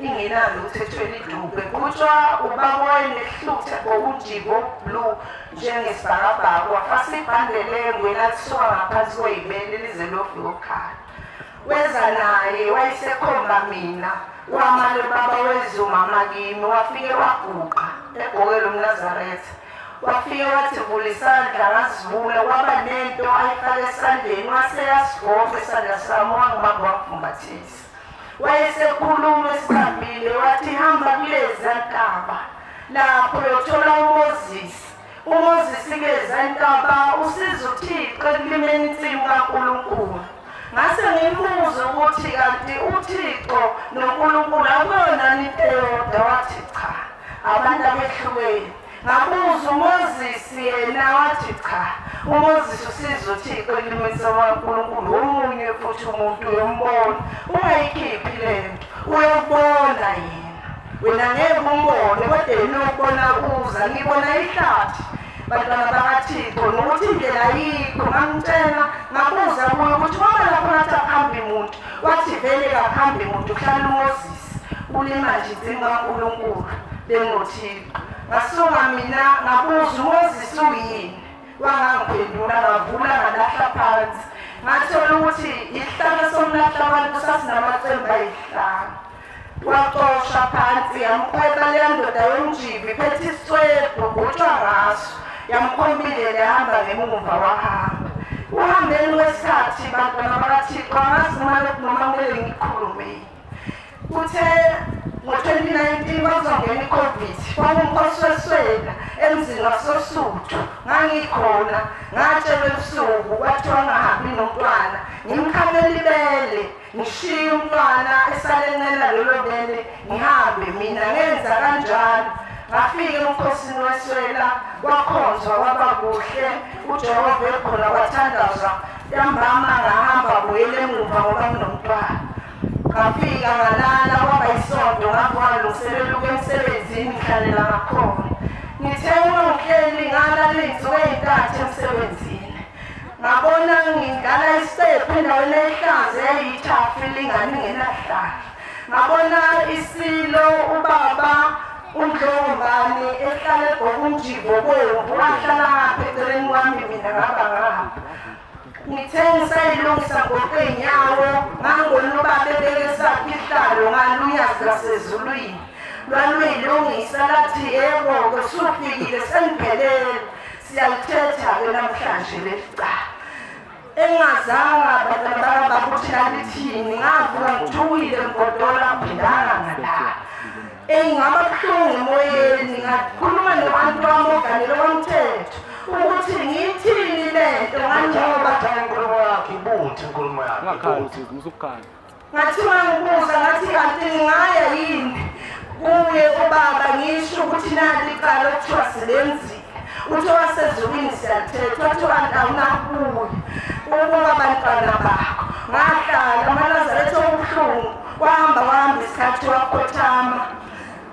ingenalutho ethwele idube. Kuthiwa ubaba wayenehlutha ngokunjibo blue njengesibhakabhaka, wafasa ibhande lengwe elalisuka ngaphansi kwey'bele lize liyofika okhala. Weza naye wayesekhomba mina, wamane baba weza umama kimi, wafike waguqa egqoke lo mNazaretha. Wafike wathi vula isandla, ngasivula, kwaba nento ayifaka esandleni, wase yasigoqa isandla sami, wangibamba wangifumbathisa. Wayesekhuluma esibambile wathi hamba kuleza ntaba lapho uyothola uMoses. UMoses kuleza ntaba usiza uThixo ekulimeni insimu kaNkulunkulu. Ngase ngimbuza ukuthi kanti uThixo noNkulunkulu akuyona into eyodwa, wathi cha, abantu abehlukene. Ngabuza uMoses yena wathi cha, uMoses usiza uThixo ekulimeni kaNkulunkulu, omunye futhi umuntu uyombona. Ungayikhiphi lento, uyobona yena. Wena ngeke umbone kodwa yena uyokubona uza. Ngibona ihlathi bantwana bakaThixo nokuthi indlela ayikho. Ngamtshela ngabuza kuye ukuthi ngoba lapho ngathi akuhambi muntu, wathi vele kakuhambi muntu, kuhlala uMoses ulima nje insimu kaNkulunkulu bengoThixo. Ngasuka mina ngabuza uMoses uyini, wangangiphendula, ngavula ngalahla phansi, ngathola ukuthi isihlahla somlahla abantu sasinamacembe ayihlanu. Wacosha phansi yamkhweba leya ndoda yomjibi iphethe isicwebhu gutshwa ngaso, yamkhomba indlela yahamba ngemumva wahamba. Uhambeni kwesikhathi bantwana bakaThixo, angazi noma lokhu noma kumele ngikhulume. Kuthe ngo-2019 kwazongena i-Covid, kwakuwumkhosi weswela emzini wasoSuthu, ngangikhona, ngatshelwa ebusuku kwathiwa ngingahambi nomntwana, ngimkhamela ibele. Ngishiye umntwana esale encela lelo bele ngihambe mina. Ngenza kanjalo, ngafika emkhosini weswela, kwakhonzwa kwaba kuhle, uJehova ekhona, kwathandazwa. Ntambama ngahamba buyela emuva ngoba nginomntwana. Ngafika ngalala, kwaba isonto, ngavuka ngilungiselela ukuya emsebenzini, ngihlalela ngakhona. Ngithe uma ngihleli ngalala iy'nsuku ey'ntathu emsebenzini. Ngabona ngidlala isiqephu endaweni ehlaza eyayiyithafa ilingane ingenahlahla. Ngabona isilo ubaba uNdlovumbane ehlala egqoke umjivo obomvu, wahlala ngapha eceleni kwami mina ngaba ngapha. Ngithe ngisayilungisa ngoqe iy'nyawo ngangibona ubaba ebeke esakhe isihlalo ngalunyazi lwasezulwini. Lwaluyilungisa lathi yebo-ke sufikile sengiphelele. Siyalithetha-ke namhlanje leli cala. Engingazanga bantwana bakababa ukuthi lalithini, ngavuka ngithukile ngigodola ngiphindanga ngalala. Eyi ngaba buhlungu emoyeni, ngakhuluma no-anti wami oganele kwamthetho ukuthi ngiyithini le nto nganjengoba inkulumo yakhe ibuthi inkulumo yakhe Ungakhali sisi, musa ukukhala. Ngathi mangibuza ngathi kanti ngingaya yini kuye ubaba ngisho ukuthi nali icala okuthiwa silenzile, uthi owasezulwini siyalithetha, wathi kanti awunakubuya ukuba abantwana bakho. Ngahlala amaNazaretha okubuhlungu, kwahamba kwahamba isikhathi wakhothama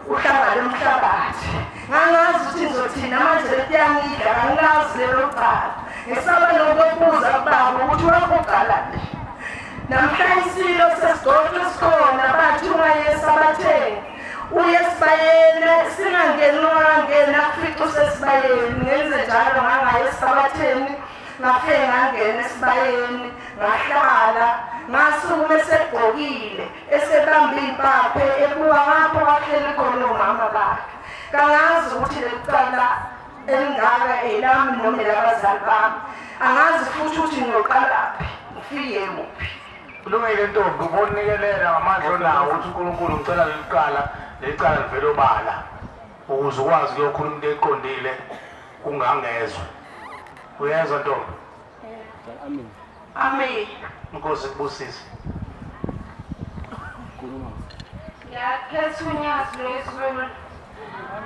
uhlanga lomhlabathi. Ngangazi ukuthi ngizothina manje lentiyangidla, ngangilazi lelo cala, ngisaba nokubuza kubaba ukuthi wakuqala phi. Namhla isilo sesigxotshwe sikhona, bathi ungaye esabatheni uye esibayeni, singangeni ungangeni akufice usesibayeni. Ngenze njalo, ngangaye esisabatheni, ngafike ngangena esibayeni ngahlala, ngasukuma esegqokile esebamba impaphe ebuka ngapho kwahleli khona omama bakhe. Kangazi ukuthi leli cala elingaka elami noma elabazali bami, angazi futhi ukuthi ngiyoqalaphi ngifike kuphi. Kulungile ntombi, ubonikelela ngamandla onawo ukuthi uNkulunkulu ngicela leli cala, leli cala livele obala ukuze ukwazi ukuyokhuluma into eqondile kungangezwa. Uyezwa ntombi? Amen. Amen. Inkosi ikubusise. Ngiyakhetha unyazi lwezulu.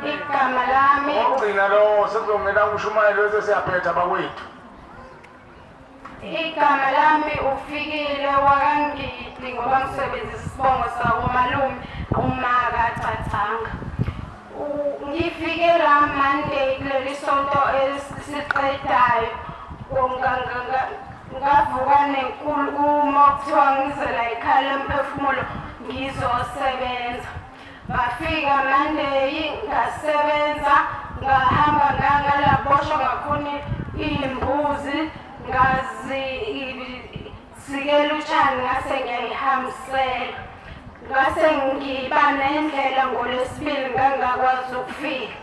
Igama lami Ogcina lowo sekuzongena ushumayelo bese siyaphetha bakwethu. Igama lami uFikile wakaNgidi ngoba ngisebenzisa isibongo sakomalume uMakacathanga. Ngifike la Monday kuleli sonto esiqedayo ngavuka nenkulumo kuthiwa ngize la ekhaya lemphefumulo ngizosebenza. Ngafika Monday ngasebenza ngahamba ngangalaboshwa ngakhuni iy'mbuzi ngazisikela utshani ngase ngiyayihambisela. Ngase ngiba nendlela ngoLwesibili ngangakwazi ukufika.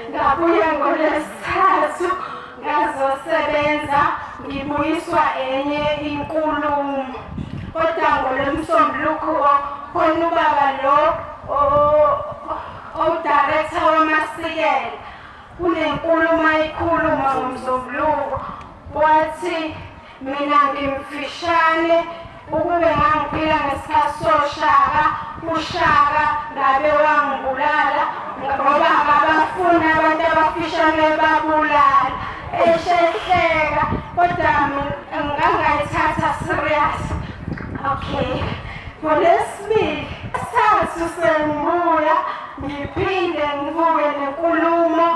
Ngabuya ngoLwesithathu ngazosebenza ngibuyiswa enye inkulumo. Kodwa ngolwemsombuluko khona ubaba lo owudirector wamasikela kunenkulumo ayikhuluma ngomsombuluko wathi Mina ngimfishane ukube ngangiphila ngesikhathi soShaka, uShaka ngabe wangibulala ngoba akabafuni abantu abafishane babulala. Eshehleka kodwa ngangayithatha serious. Okay. NgoLwesibili sithathu sengibuya ngiphinde ngibuke nenkulumo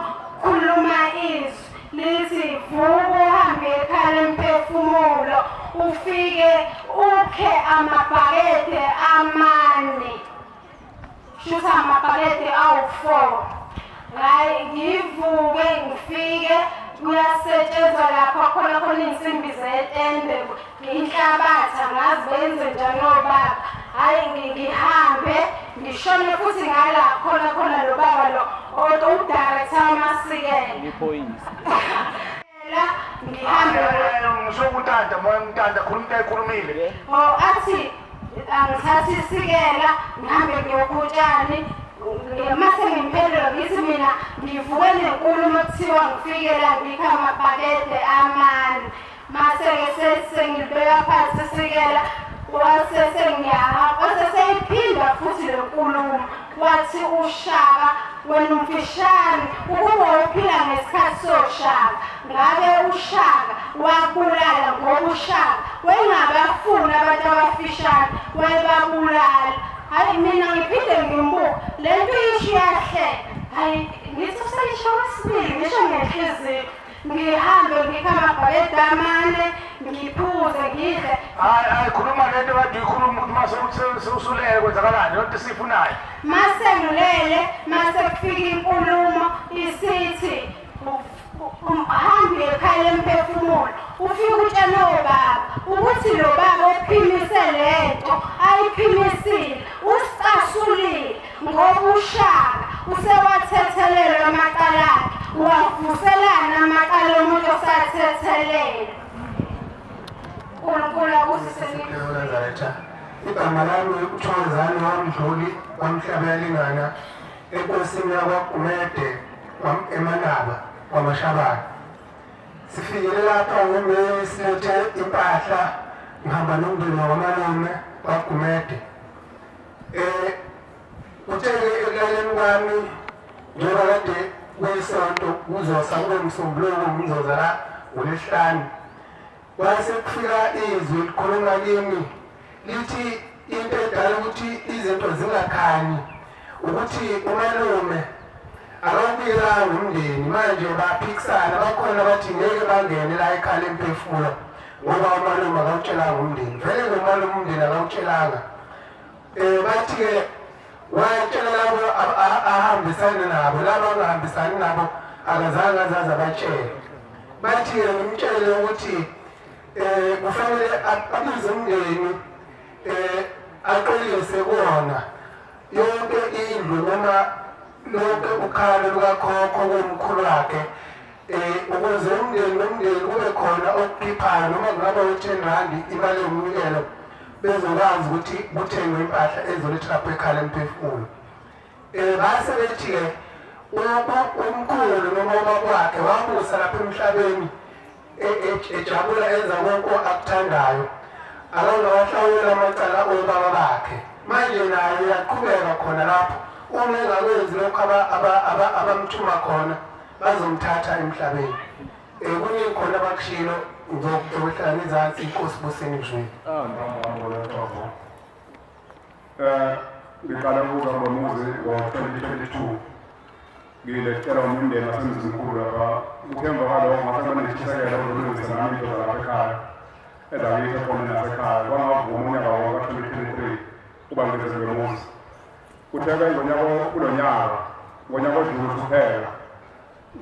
khuluma izwi. Lithi vuka uhambe ekhaya lemphefumulo ufike ukhe amabhakede amane. Shuthi amabhakede awu-4. Hayi ngivuke ngifike kuyasetshenzwa lapha khona khona iy'nsimbi zetende inhlabathi angazi benze njani obaba. Hhayi ngihambe ngishone futhi ngala khona khona lo baba lo udirector wamasikela. Iphoyisa. La ngihambe Ngisho ukuntanta moya ngintanta khuluma into ayikhulumile. Oh athi angithathe isikela ngihambe ngiyokutshani mase ngimphendula ngithi mina ngivuke nenkulumo kuthiwa ngifike la ngikha amabhakede amane Mase-ke sengilibeka phansi isikela wase sengiyahamba wase seyiphinda futhi le nkulumo wathi uShaka wena umfishane ukuba uphila ngesikhathi soShaka ngabe uShaka wabulala ngoba uShaka wayengabafuni abantu abafishane wayebabulala. Hhayi mina ngiphinde ngimbuke le nto iyisho iyahleka hhayi ngithi useyisho kwesibili ngisho ngenhliziyo. Ngihambe ngikhe amabhakede amane ngiphuze ngidle. Hayi hayi khuluma lento kade uyikhuluma ukuthi mase usulele kwenzakalani yonke siyifunayo. Mase ngilele mase kufika inkulumo isithi hambe ekhaya lemphefumulo ufike utshele obaba ukuthi lo baba ophimise lento ayiphimisile usicasulile Ngoba uShaka usewathethelelwe amacala akhe, uwavuselani amacala omuntu osathethelelwe? uNkulunkulu abusise Nazaretha. Igama lami uThokozani waMdluli kwaMhlabuyalingana enkosini yakwaGumede eManaba kwaMashabane. Sifikile lapha ngoMeyi silethe impahla ngihamba nomndeni wakwamalume kwaGumede. Eh kuthe-ke ekulaleni kwami njengoba kade kuyisonto kuzosa kube msombuluko ngizoza la ngolwesihlanu kwase kufika izwi likhuluma kimi lithi into edala ukuthi izinto zingakhanyi ukuthi umalume akawubikelanga umndeni manje baphikisana bakhona bathi ngeke bangene la ekhaya lemphefumulo ngoba umalume akawutshelanga umndeni vele nomalume umndeni akawutshelanga um bathi-ke wayetshela labo ahambisane nabo labo angahambisani nabo akazange azaze abatshele bathi-ke ngimtshele ukuthi um kufanele abize umndeni um axolise kuwona yonke indlu noma lonke ukhalo lukakhokho komkhulu wakhe eh ukuze umndeni nomndeni kube khona okukhiphayo noma kungaba u-10 rand imali yomnikelo bezokwazi ukuthi kuthengwe impahla ezoletha lapho ekhaya lemphefumulo eh base bethi-ke umkhulu noma ubaba wakhe wabusa lapha emhlabeni e, e, ejabula enza konke akuthandayo akangawahlawula amacala obaba bakhe manje naye uyaqhubeka khona lapho uma engakwenzi lokhu abamthuma khona bazomthatha emhlabeni um kuningi khona abakushilo ngizokuhlala ngezansi inkosi buseni kuzwile um ngiqala ukuza kulo muzi ngo-2022 Ngilecela umndeni wasemzimkhulu lapha kuthe emva kwalokho ngase banentshisekelo yokulungisa nami into zalapha ekhaya ezakithi ekhona nasekhaya kwangavuma unyaka wonke ka-2023 uba ngize kulo muzi. Kuthe-ke ngonyaka kulo nyaka, ngonyaka odlule kuphela,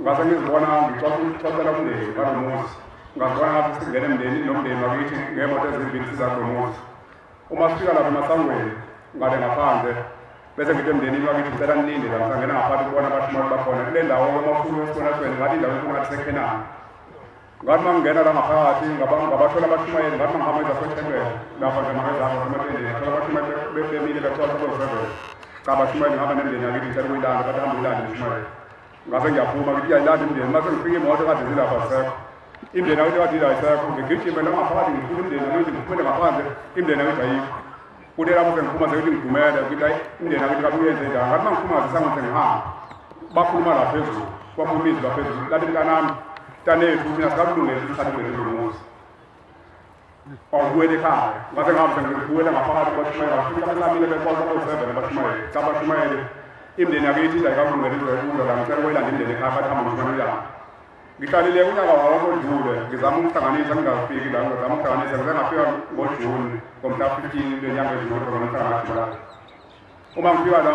ngase ngizibona ngixoxela umndeni ngalo muzi. Ngazibona ngathi singena emndenini nomndeni wakithi ngemoto ezimbili siza kulo muzi. Uma sifika lapha emasangweni ngale ngaphandle bese ngithi emndenini wakithi ngicela nilinde la ngisangena ngaphansi ukubona abashumayeli bakhona kule ndawo emakhulu esibonasweni ngathi indawo enkulu ngathi sekhenani. Ngathi uma ngingena la ngaphakathi ngabathola abashumayeli ngathi uma ngihamba ezasothempela lapha nje mangezansi ngasematendeni ngathola abashumayeli bemile bexoxa koseven. Cha abashumayeli ngihamba nemndeni yakithi ngicela ukuyilanda bathi hamba uyilande mshumayeli. Ngase ngiyaphuma ngithi iyayilanda imndeni mase ngifika imoto kade zilapha zisekho. Imndeni yakithi kade ila isekho ngigijime la ngaphakathi ngifuna imndeni yakithi ngiphumele ngaphandle imndeni yakithi ayikho. Kuthe lapho sengiphuma sekuthi ngidumele ngithi hayi imndeni yakithi kathi uyenze njani ngathi uma ngiphuma ngisangweni sengihamba bakhuluma la phezulu kwaphuma izwi la phezulu lathi mntanami mntanethu thina sikakulungele ukuthi sithathe umndeni kulo muzi awubuyele ekhaya ngase ngihamba sengibuyela ngaphakathi kwashumayela ngafika besamile bexoxa kowu-seven abashumayeli cha abashumayeli imndeni yakithi iza ikakulungele ukuza la ngicela ukuyilanda imndeni ekhaya bathi hamba ngishona uyilanda Ngihlalile unyaka wawonke odlule ngizama ukuhlanganisa ngingafiki la ngizama ukuhlanganisa ngize ngafika ngoJuni ngomhla 15 kule nyanga edlule ngomhla kaJulayi. Uma ngifika la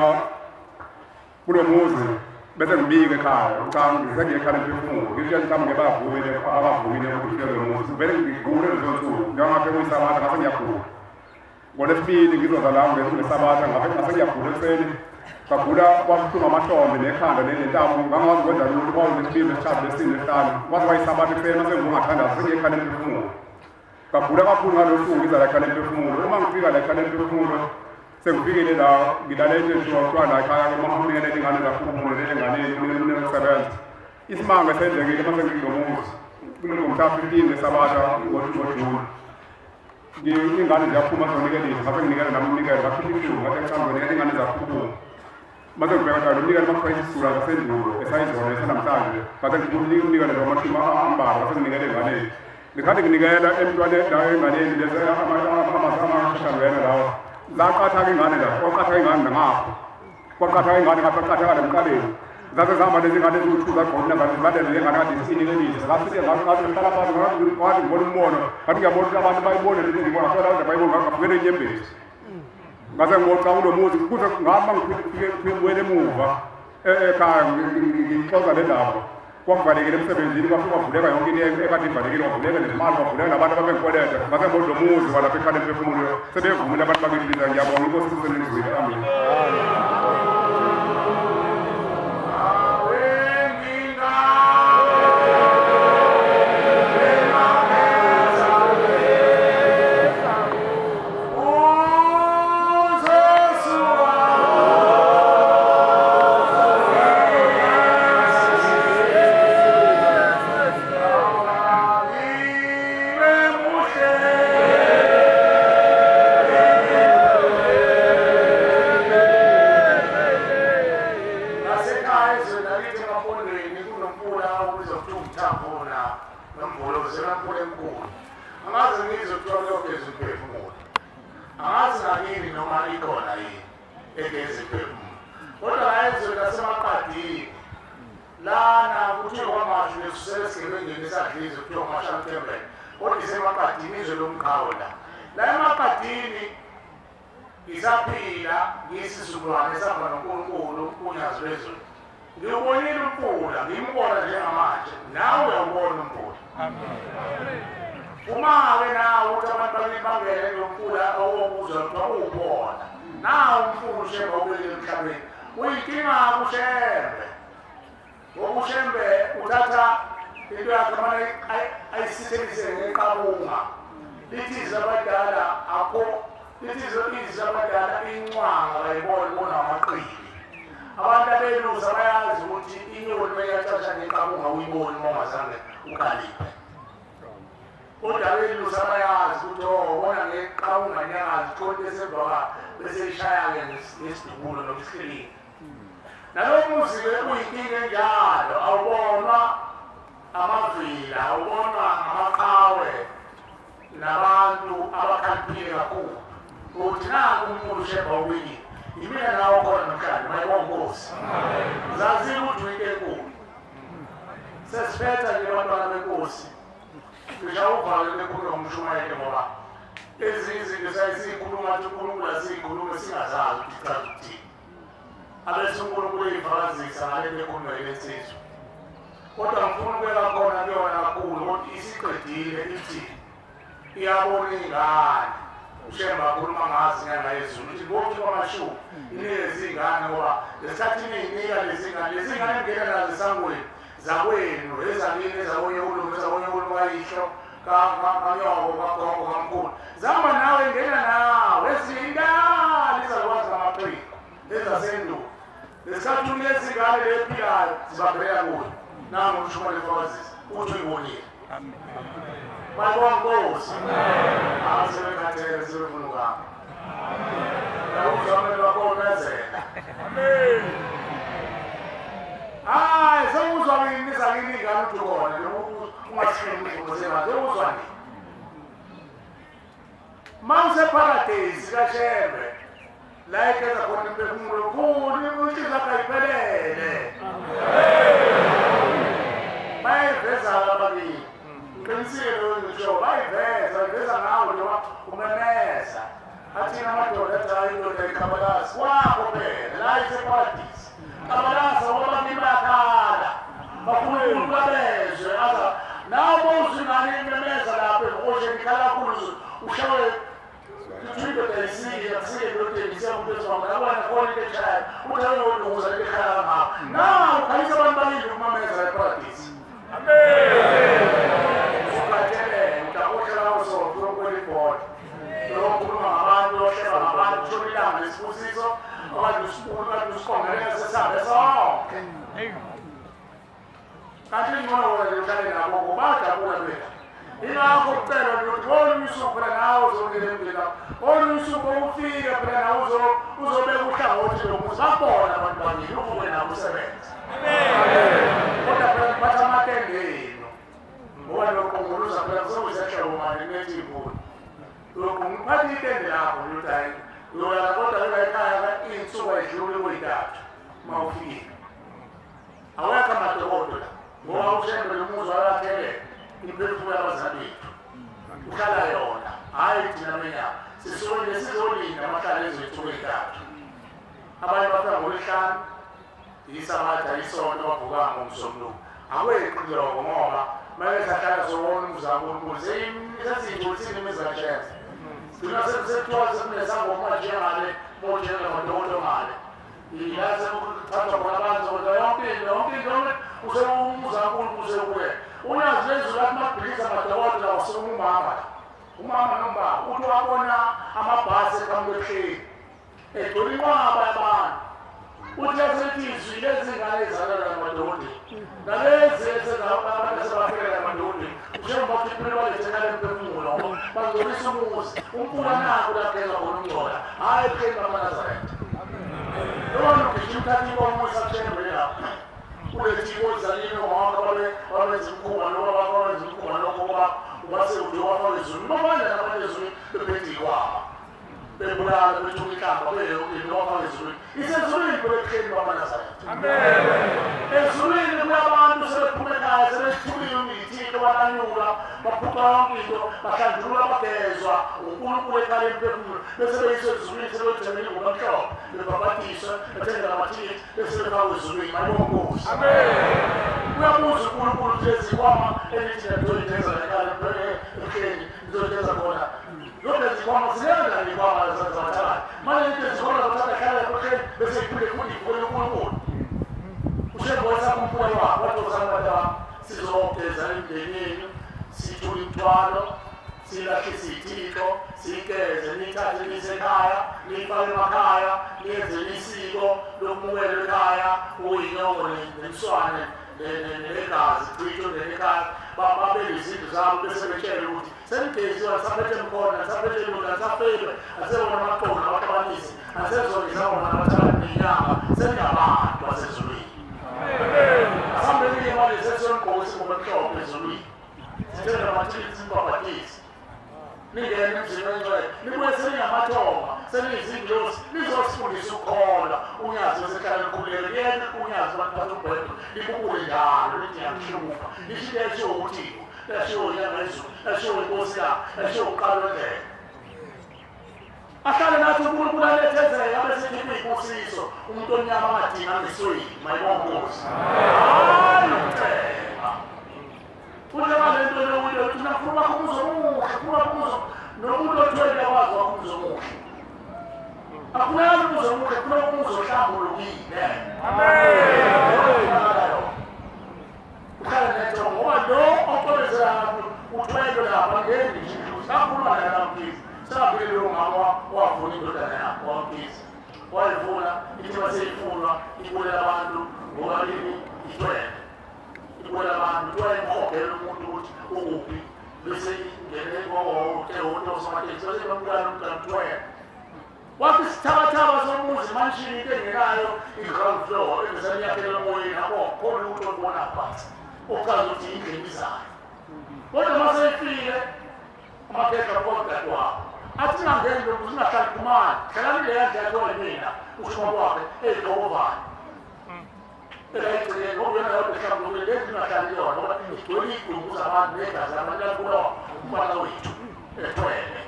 kulo muzi bese ngibike ekhaya cha ngisengiye ekhaya emphefumulo ngisho mhlawumbe ngeke bavumile abavumile ukuthi ngifike kulo muzi vele ngigule lezo nsuku njengoba ngafika kuyisabatha ngase ngiyagula. NgoLwesibili ngizoza la ngeSabatha ngabe ngase ngiyagula ekuseni ngagula kwabuhlungu amahlombe nekhanda nentamo ngangakwazi ukwenza lutho kwawulesibili lesithathu lesine lesihlanu kwaze kwayisabatha ekuseni mase ngikungathandaza sengiye ekhaya lemphefumulo ngagula kakhulu ngalolu suku ngiza la ekhaya lemphefumulo uma ngifika la ekhaya lemphefumulo sengifikile la ngilale into eshiwa kuthiwa la ekhaya uma unikele ingane zaphumule enganeni unikele unikele ukusebenza isimanga esenzekile uma sengikulo muzi ngomhla 15 lesabatha ngoJuni Ingane ziyaphuma zonikelile ngase nginikela nami umnikelo ngakhipha ishumi ngathi cha ngizonikela ingane zaphuma mase ngibheka njalo umnikelo uma kuthiwa isisula sasendulo esayizona esanamhlanje ngase nginika umnikelo lo amashumi ambalwa ngase nginikela enganeni ngikhathi nginikela emntwaneni la enganeni lezi amashashangena lawa zaqatha-ke ingane la kwaqatha ingane nangapho kwaqatha ingane ngathi kwaqathakala emqaleni zaze zihamba lezi ngane eziwu-two zagqona zalandela le ngane kade isinikelile ngafike ngathi ngihlala phansi ngathi ngibona umbono ngathi ngiyabona ukuthi abantu bayibone lento engibona so labantu bayibona ngafukela inyembezi ngase ngibona kulo muzi kuze ngama ngifike ngibuyele emuva ekhaya ngixoxa le ndaba kwakuvalekile emsebenzini kwafike kwavuleka yonke into ekade ivalekile kwavuleka nezimali kwavuleka nabantu ababengikweleta ngase ngibona lo muzi walapha ekhaya lemphefumulo sebevumile abantu bakithi biza ngiyabonga inkosi isenizwile amen. Ngasekhaya ezweni lakithi emaPondweni kunomfula okubizwa kuthiwa umthambona nomvula uzela mfula emkhulu. Angaze ngizwe kuthiwa kuyogeza umphefumulo. Angazi ngakini noma ikhona yini egeza imphefumulo. Kodwa la ezweni lasemaqadini lana kuthiwa kwamashu lesusela esigebengeni esadlize kuthiwa umashamthembele kodwa isemaqadini izwe lomqhawe la. La emaqadini ngisaphila ngiyisizukulwane esihamba noNkulunkulu unyazi lwezulu. Ngiwubonile umfula, ngimbona njengamanje, nawe uyawubona umfula. Uma-ke nawe uthi abantu bakini bangene kulo mfula owokuzwa kuthiwa uwubona, nawu umfula uShembe awubekile emhlabeni. Uyinkinga-ke uShembe. Ngoba uShembe uthatha into yakhe amane ayisithelise ngeqabunga. Lithi izwi labadala akho, lithi izwi labadala incwanga kayiboni ibona amaqili. Abantu abelusa bayazi ukuthi inyoni uma iyacasha ngeqabunga uyiboni uma ungazange ukaliphe. Kodwa abelusa bayazi ukuthi oh bona ngeqabunga nyakazi khona esemva bese ishaya-ke ngesidubulo noma isikilingi. Nalo muzi-ke uyinkinga enjalo awubonwa amavila awubonwa ngamaqhawe nabantu abakhaliphile kakhulu ukuthi naku umkhulu uShembe awubekile yimina nawe khona namhlanje mayibonga inkosi zazile ukuthi uyinto enkulu sesiphetha nje bantwana benkosi ngisho uvalo bekhuluma ngomshumayeli ngoba ezinye izinto sayisikhuluma athi uNkulunkulu asiyikhulume singazazi ukuthi chaza ukuthini. Abese uNkulunkulu eyifakazisa ngale nto ekhulunywa yile nsizwa. Kodwa ngifuna ukubeka khona kuyona kakhulu ukuthi isiqedile ithi iyabona ingane. UShembe akhuluma ngazo inyanga yezulu uthi ngokuthi kwamashuku inikeze iy'ngane ngoba lesikhathi niyinika lezi ngane lezi ngane ngena nazo esangweni zakwenu ezakini ezakonye ulume ezakonye ulume kayihlo kanyoko kagogo kamkhulu zihamba nawe ngena nawe ezinye indala izakwazi ngamaqhinga ezasendulo lesikhathi unezingane lephilayo zibabheka kuyo nangu umshumayeli efakazisa uthi uyibonile. Bayibonga Nkosi. Awu sebekhathele sebefuna ukuhamba. Uyakuzwa abantu bakomezela. Hayi sewuzwa nini zakini ingane uthi khona nje ungasifuni ukuze sewuzwa nini. Mawuseparadesi kaShembe la egeza khona imiphefumulo khulu inhliziyo yakho ayiphelele. Bayayiveza ababili. Ngiqinisile loyo ngisho bayiveza, bayiveza ngawe njengoba umemeza. Athina amadoda athi hayi indoda ikhabalazi kwakho phela la iseparadisi. Kabalaza ngoba ababili bayakhala. Bafuna umuntu abezwe aza nawe bowuzwa ingane imemeza lapha ehosheni ikhala kakhulu ushawe kuthiwa indoda ayisike akusike endodeni isiyamuntu esibamba wena khona into eshayayo uthi ayolunguza lento ekhala kangaka nawe ukhalisa abantu bakini ukumameza eparadisi. Usukhathele udakohlala usonto uyokwela ibhola uyokhuluma ngabantu uyohleba ngabantu ushona ilanga lesibusiso okanye usibulo okanye usiqongelele sesihambe sonke. Kanti ngcono wena nje uhlale nabo ngoba bajabula bela. Ingakho kucelwa nje ukuthi ngolunye usuku phela nawe uzongena emndeni wakho. Ngolunye usuku ufike phela nawe uzobeka uhlangothi lomuzi. Bakubona abantu bakini uvuke nabo usebenze. Kodwa phela niphatha amatende enu. Ngoba noqongoloza phela kusokuzehla manje kunethi imvula. Uyophatha itende lakho nje uthi hayi uyolala kodwa kula ekhaya iy'nsuku ayidluli kuyintathu uma ufikile. Awekho amadokodo la ngoba uShembe nomuzi wayakhele imphefumulo yabazali bethu. Uhlala yona, hhayi thina benyama. Sisuke nje sizolinda amahlala ezinsuku ey'ntathu. Abanye bafika ngolwesihlanu, yisabatha, isonto, bavuka ngomsombuluko. Akweqi lokho ngoba uma besahlala sowona umuzi kaNkulunkulu sesiyingcolisile imizi kaShembe. Sigcina sekuthiwa sekunesangoma njengale mojela madokodo ngale. Ila sekuthathwa khona abantu kodwa yonke into yonke into yonke usewumuzi kaNkulunkulu usekuye. Uyazi lezulu lathi mabhilisa amadokodo lawa sukuma umama. Umama nombaba uthi wabona amabhasi eqhamuka ebuhleni. Egcwele inqwaba yabantu. Uthi yasethi izwi lezi ngane ezalelwa emadodeni. Nalezi esezabantu asebafikela emadodeni. Njengoba uthi impilo balethe ngale mphefumulo ngoba bangcolisa umuzi. Umfula naku la kugezwa khona ukungcola. Hhayi ebuhleni bamaNazaretha. Noma ugijima uthatha inkomo usakushembe lapha. Ulethe inkosi zakini omama babenza imikhuba noma babenza imikhuba lokho ngoba ubase ude wafaka ezulwini. Bafana nabantu ezulwini bephethe ikwama. Bebulala bethuka inhlamba beyokini wafaka ezulwini. Isezulwini phela ebuhleni bamaNazaretha. Ezulwini kunabantu sebephuma ekhaya sebethukiwe ngiyithixo balanyulwa baphuca yonke into bahlanjululwa bagezwa uNkulunkulu ekhaya emphefumulo bese beyiswe ezulwini sebethengele ingubo emhlophe bebhabhadiswe bethengele amathikithi bese befakwe ezulwini. Mayibonga Nkosi. Uyabuza uNkulunkulu ukuthi lezikhwama enithi nizoyigeza ekhaya ebuhleni nizoyigeza khona lokhu lezikhwama ziyenza izikhwama zabathakathi manje into ezikhwama zabathakathi hlala ebuhleni bese iphinde futhi ivukele uNkulunkulu. UShembe wayesakha umfula wakhe wathi wozani bantu bami sizogeza imindeni yenu siyithule imithwalo siyilahlise ithixo siyigeze niyithathe niyise ekhaya niyifake emakhaya niyenze isiko lokumukela ekhaya okuyinyongo nemswane negazi chitho ngene ekhaya babeke izindlu zabo bese betshele ukuthi senigeziwe anisaphethe mkhona anisaphethe lutho anisafebe anisewona amaqondo nabaxabanisi anisezona izangoma nabathakathi nenyanga seningabantu basezulwini. Asihambeni-ke manje sesiyomgqoka isingubo emhlophe ezulwini. Sithele amathikithi simbhabhadise. Ningene emzini oyingcwele, nibuye seningamathonga, seniyizingilosi, nizosifundisa ukukholwa. Unyazi lwesehlala lukhululeke, liyeke unyazi abantu umbhedo, libukule njalo, lithi ngiyakuhlupha. Lisho into eyashiwo uThixo, yashiwo inyanga yezulu, yashiwo inkosi yakhe, yashiwo uqalo lwendlela. Ahlale nathi uNkulunkulu anethezeke abe sekhipha iy'busiso umuntu omnyama angadinga ngesweli mayibongozi. Hayi ukucenga. Kunjengale nto leyo ukuthi mina ngifuna ukwakha umuzi omuhle, ngifuna ukwakha umuzi nomuntu othwele uyakwazi ukwakha umuzi omuhle. Akufunekali umuzi omuhle, kufuneka umuzi ohlambulukile. Amen. Uhlale nethongo ngoba lo ocwebezela abantu uthwele lapha ngeni nje. Sakhuluma naye lamkhize. Singabili lo mama wavuna indodana yakhe wamkhize. Wayivuna ithi maseyifunwa ibulela abantu ngoba kimi ithwele. Ibulela abantu kuthiwa imhogela umuntu ukuthi ukuphi bese ingene kowote osomatekisi bese bambulala umntwana uthwele. Wathi isithabathaba somuzi manshini into engenayo i-ground floor engesanyathela emoyeni akukho lutho olubona phansi okuchaza ukuthi indlu ebizayo. Kodwa uma seyifikile amakhehla kodadewabo athi ningangeni lo muzi ningahlali phumani hlalani leya ndlu yakhiwa yimina usho ubaba wakhe eyigqokovane elayigcineni ngoba uyona yodwa ehlambulukile le ndlu ningahlali kuyona ngoba igcwele iy'dumbu zabantu negazi labantu liyabulawa umfana wethu ethwele.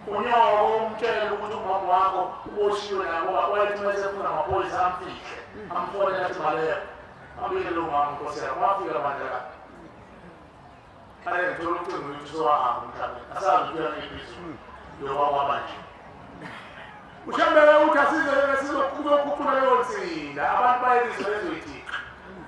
Unyoko umtshele ukuthi umama wakho uboshiwe naye ngoba wayethi uma esefuna amaphoyisa amfihle amfonele athi baleka abuyele lo mama nkosi yami wafika manje la ake ngithola ucingo ukuthi sowahamba emhlabeni asazi ukuthi uyangiphi izulu yoba kwaba nje ushembele uthi asize sizokhuphula leyo nsinda abantu bayelizwe lezoyithixo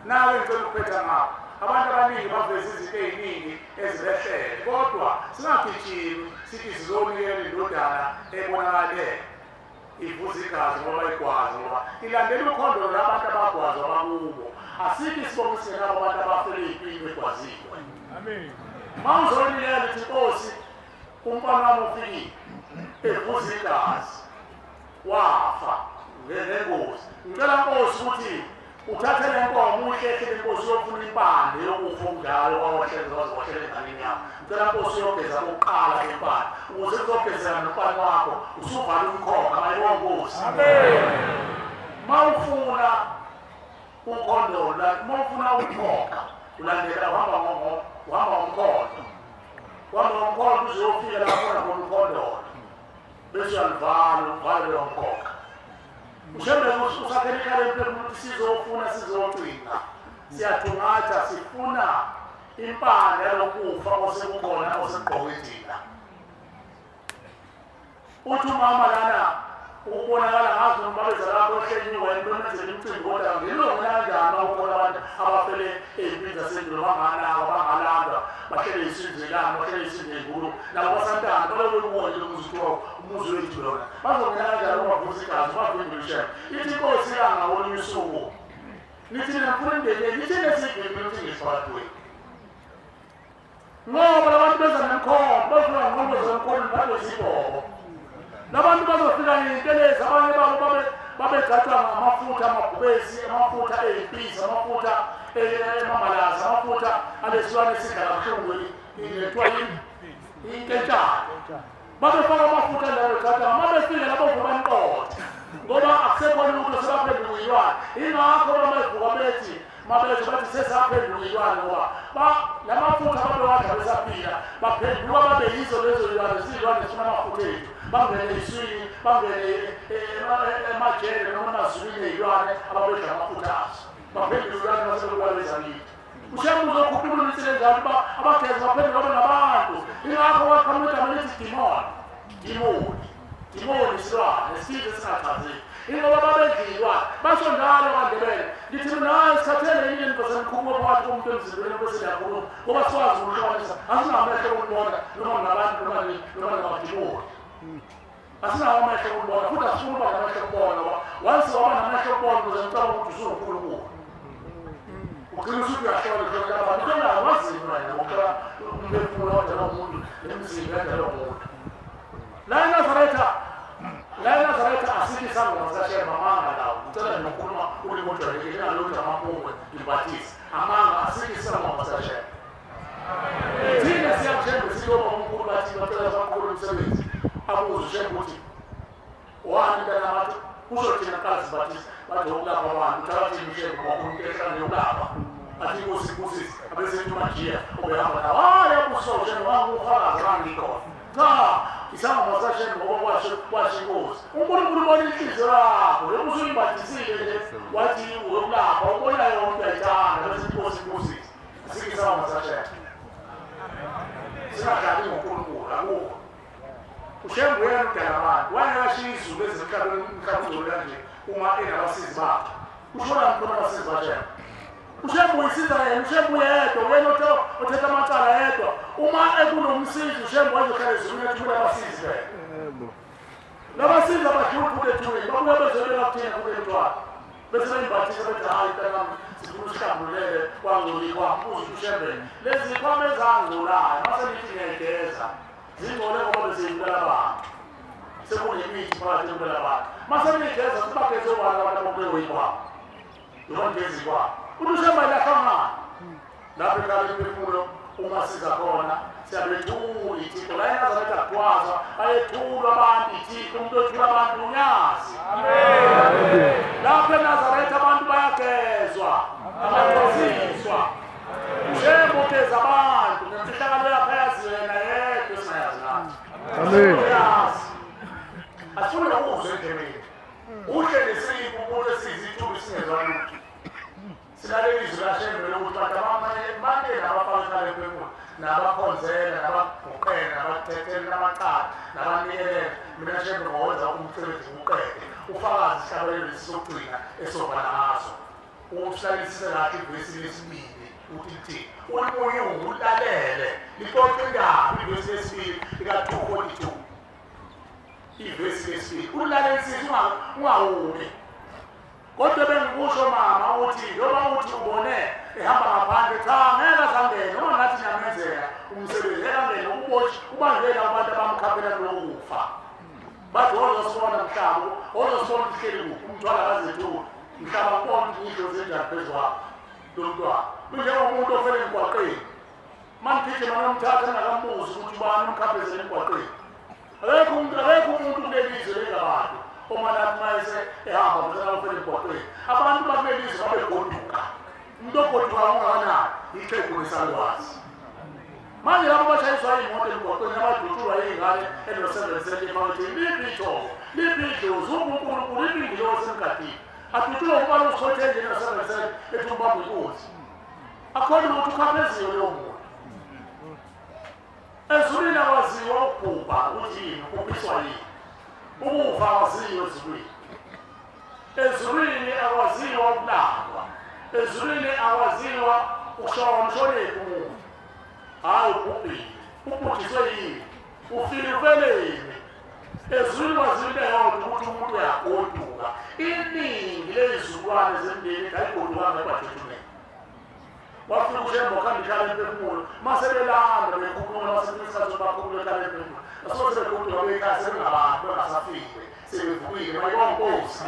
nawe ngicela ukuphetha ngapho abantu abaningi baveza izinto ey'ningi ezibehlele kodwa singagijimi sithi sizonikela indodana ebonakale ivuza igazi ngoba igwazi ngoba ilandela ukhondolo labantu abagwazwa bakubo asikho isibongo esingenabo abantu abafele ey'mpini begwaziwe uma uzonikela ithi inkosi umfana wami ufikile evuza igazi wafa ngengozi ngicela nkosi ukuthi uthathe le nkomo uyihlehle le nkosi uyofuna impande yokufa okunjalo wawahleza waze wahlela enganeni yakho ngicela nkosi uyogeza kokuqala impande ukuze kuzogezela nomfana wakho usuvala umkhokha mayibonga nkosi uma ufuna ukhondolo uma ufuna umkhokha ulandela uhamba uhamba ngomkhondo uhamba ngomkhondo uze uyofika lapho khona ukhondolo bese uyalivala uvale leyo mkhokha ushembe usakhela ikhala empeleni ukuthi sizofuna sizocinga siyathungatha sifuna impande yalokufa osekukhona osekugqoke thina uthi umama lana ukubonakala ngazi noma babeza lakho ohlenyiwe bemenzela imicimbi kodwa ngilungile kanjani uma kukhona abantu abafele ey'mpini zasendulo banganakwa bangalandwa bahlele isinzelana bahlele isindenkulu nabo basantana balobe kuwona lo muzi kuthiwa umuzi wethu lona bazongena kanjani ungavuza igazi ungavimbi ushema ithi inkosi ilanga olunye usuku nithi nifuna imndeni nithi nesivimbi ukuthi ngisifakweni ngoba labantu beza nemkhono bafika ngqondo zemkhono nibhalwe zibhobo labantu bazofika ngey'ntelezi abanye babo babe babegcatshwa ngamafutha amabhubesi amafutha ey'mpisi amafutha emambalazi amafutha alesilwane esidla kabuhlungu lethiwa yini inkentshane babefaka amafutha njalo begcatshwa uma befika labo baniqothe ngoba akusekho lutho sebaphenduka iy'lwane ingakho bamevuka bethi Mabethu bathi sesaphenduka ilwane ngoba ba lamafutha ababewadla besaphila baphenduka babe yizo lezo zilwane ziyilwane zifuna amafutha ethu bangene eswini bangene emajele noma emazulwini eyilwane ababedla amafutha azo baphenduka ilwane basebekubabeza kithi ushembe uzokhuphula insila enjalo uba abagezi baphenduka babe ngabantu ingakho waqhamuka igama elithi demon dimoni dimoni isilwane esithize esingachazeki ingoba babedliwa basho njalo kwaNdebele ngithi mina hayi sikhathele yini nibese nikhuluma phakathi komuntu emzimbeni bese niyakhuluma ngoba sikwazi ukuhlukanisa asinamehlo okubona noma ngabantu noma noma ngamadimoni asinawo amehlo okubona futhi asifuni ukuba namehlo okubona ngoba once waba namehlo okubona ukuze ngicabanga ukuthi usuwunkulunkulu ugcina usuthi uyahlola uhlolela abantu uhlolayo wazini wena ngokuhlola umphefumulo wadalwa umuntu nemizimba yadalwa umuntu La eNazaretha, la eNazaretha asikho isangoma sikaShembe amanga lawo. Ngicela nje ukukhuluma ulimi olujwayelekile ngingalokhu amapungwe ngimbathise. Amanga asikho isangoma sikaShembe. Thina siyakuShembe siloba omkhulu bathi bacela baqhubele umsebenzi. Abuze uShembe ukuthi wani mntana bathi kusho thina qala sibathise bathi ukulapha abantu uthakathini uShembe ngoba umuntu ehlala yokulapha. Athi inkosi ibusise abesethi uMajiya obehamba nawo. Hayi abuswa uShembe wangufakazi ngangikhona. Cha, Isangoma sashembe ngoba kwasho kwasho inkosi. UNkulunkulu ubona inhliziyo yakho, lokhu usuyimbathisile nje wathi uyokulapha, ubona yonke uyayithanda bese inkosi ikubusise. Asikho isangoma sashembe. Singadlali ngoNkulunkulu akukho. UShembe uyena udala abantu. Wayengakashiyi izulu ezemhlabeni umhlaba ungcole kanje uma enabasizi bakhe. Ushona khona abasizi baShembe. UShembe uyisiza yena, uShembe uyedwa, uyena othetha amacala yedwa. Uma ekunomsizi uShembe wayezohlala ezulwini ethumela abasizi phela. Labasizi abadluli futhi ethuneni, babuya bezobeka kuthina futhi emthwalo. Bese beyimbathisa bethi hhayi mntanami sifuna usihlambulele kwangcoli kwami, uze uShembe. Lezi zikhwama ezangcolayo, mase nithi ngiyayigeza. Zingcole ngoba bezibulala abantu. Sekunemithi phakathi ebulala abantu. Mase nigeza sibageze obani abantu ababulewe yikwabo. Noma nigeze ikwabo. Uthi uShembe ayilahlwa ngani? Lapho ekhaya lemphefumulo uma siza khona siyabethula ithixo. La eNazaretha kugwazwa bayethulwa abantu ithixo, umuntu othula abantu unyazi. Lapho eNazaretha abantu bayagezwa, abageziswa. Ushembe ugeza abantu ngemfihlakalo yakhe ayazi yena yedwa esingayazi nathi. Amen. Uyazi. Asifuni nokuzwa endlebeni. Uhle nesipho umuntu esizithubi singezwa lutho. Silalele izwi laShembe lokuthi bantu abamane nabafaka ikhala emphefumulo nabakhonzela nabaguqela nabathethela namacala nabanikelela mina Shembe ngowenza umsebenzi uqede ufakazi isihlabelelo lesi sokugcina esobhala ngaso uhlalisise kahle ivesi lesibili uthi lithini ulimunyungu ulalele lixoxe indaba ivesi lesibili lika-242 ivesi lesibili ulalelisise ungawumi kodwa bengikusho mama uthi njengoba uthi ubone ehamba ngaphandle cha ngeke azangene noma ngathi ngiyamenzela umsebenzi ngeke angene uboshi ubangela abantu abamkhaphela lokufa bathi ozosibona mhlaba ozosibona uhleli kuphi umthwala akazethuli mhlaba kubona ukuthi idlozi enjani phezu kwakho lo mntwana unjengomuntu ofele emgwaqeni manigijima nomthatha ningakambuzi ukuthi ubani umkhaphezele emgwaqeni akekho umuntu akekho umuntu kuleli zwe lengabantu omanathi mayese ehamba bese ofele emgwaqeni abantu bakuleli zwe babegoduka umuntu ogoduka ungakanani ixhegu nesalukwazi manje labo bashayiswa iy'moto emgwaqweni abadutshulwa iy'ngane eno-seven cent ephaketheni liphi ithongo liphi idlozi unkulunkulu liphi ingilosi emgadini adutshulwa ubani usikhothe nje eno-seven cent ethi umbamba inkunzi akhona ukuthi ukhapheziwe lowo muntu ezulwini akwaziwa ukubhubha ukuthi yini ubhubhiswa yini ukufa akwaziwa ezulwini ezulwini akwaziwa ukulangwa ezulwini akwaziwa ukushona ushonephi umuntu hhayi ubhubhile ubhujiswe yini ufile ufeleni ezulwini kwaziwa into eyodwa ukuthi umuntu uyagoduka iningi lezizukulwane zemndeni ayigodukanga ebajethuneni wafika ushembe wakhanda ikhala emphefumulo mase belanda bekhuluma mase kunesikhathi sokuba bakhulule ikhala emphefumulo asuke sebegoduka beyikhaya sebengabantu bengasafile sebevukile bayibonga inkosi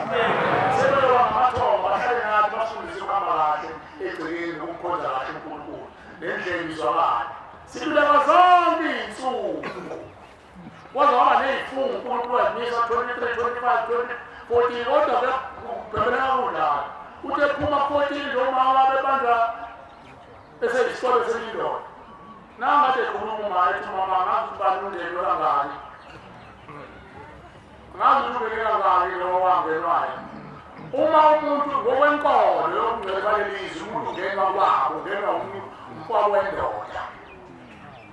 sebeyoba ngamathongo bahlale nathi bafundise ukuhamba kahle egcekeni nokumkhonza kahle uNkulunkulu nendlela izwakala siluleka zonke iy'nsuku waze waba ney'fungo uNkulunkulu wazimisa 23 25 20 14 kodwa kugqibeleka kunjalo uthi ephuma 14 lo mama wabebanjwa eseyisikole seliyindoda nangathi ekhuluma uma ethi umama ngazi ukuthi bani ungenwe kangaki ngazi ukuthi ungene kangaki lo wangenwayo uma umuntu ngokwenkolo yokungcwele balelizwe umuntu ungenwa kwabo ungenwa umfowabo wendoda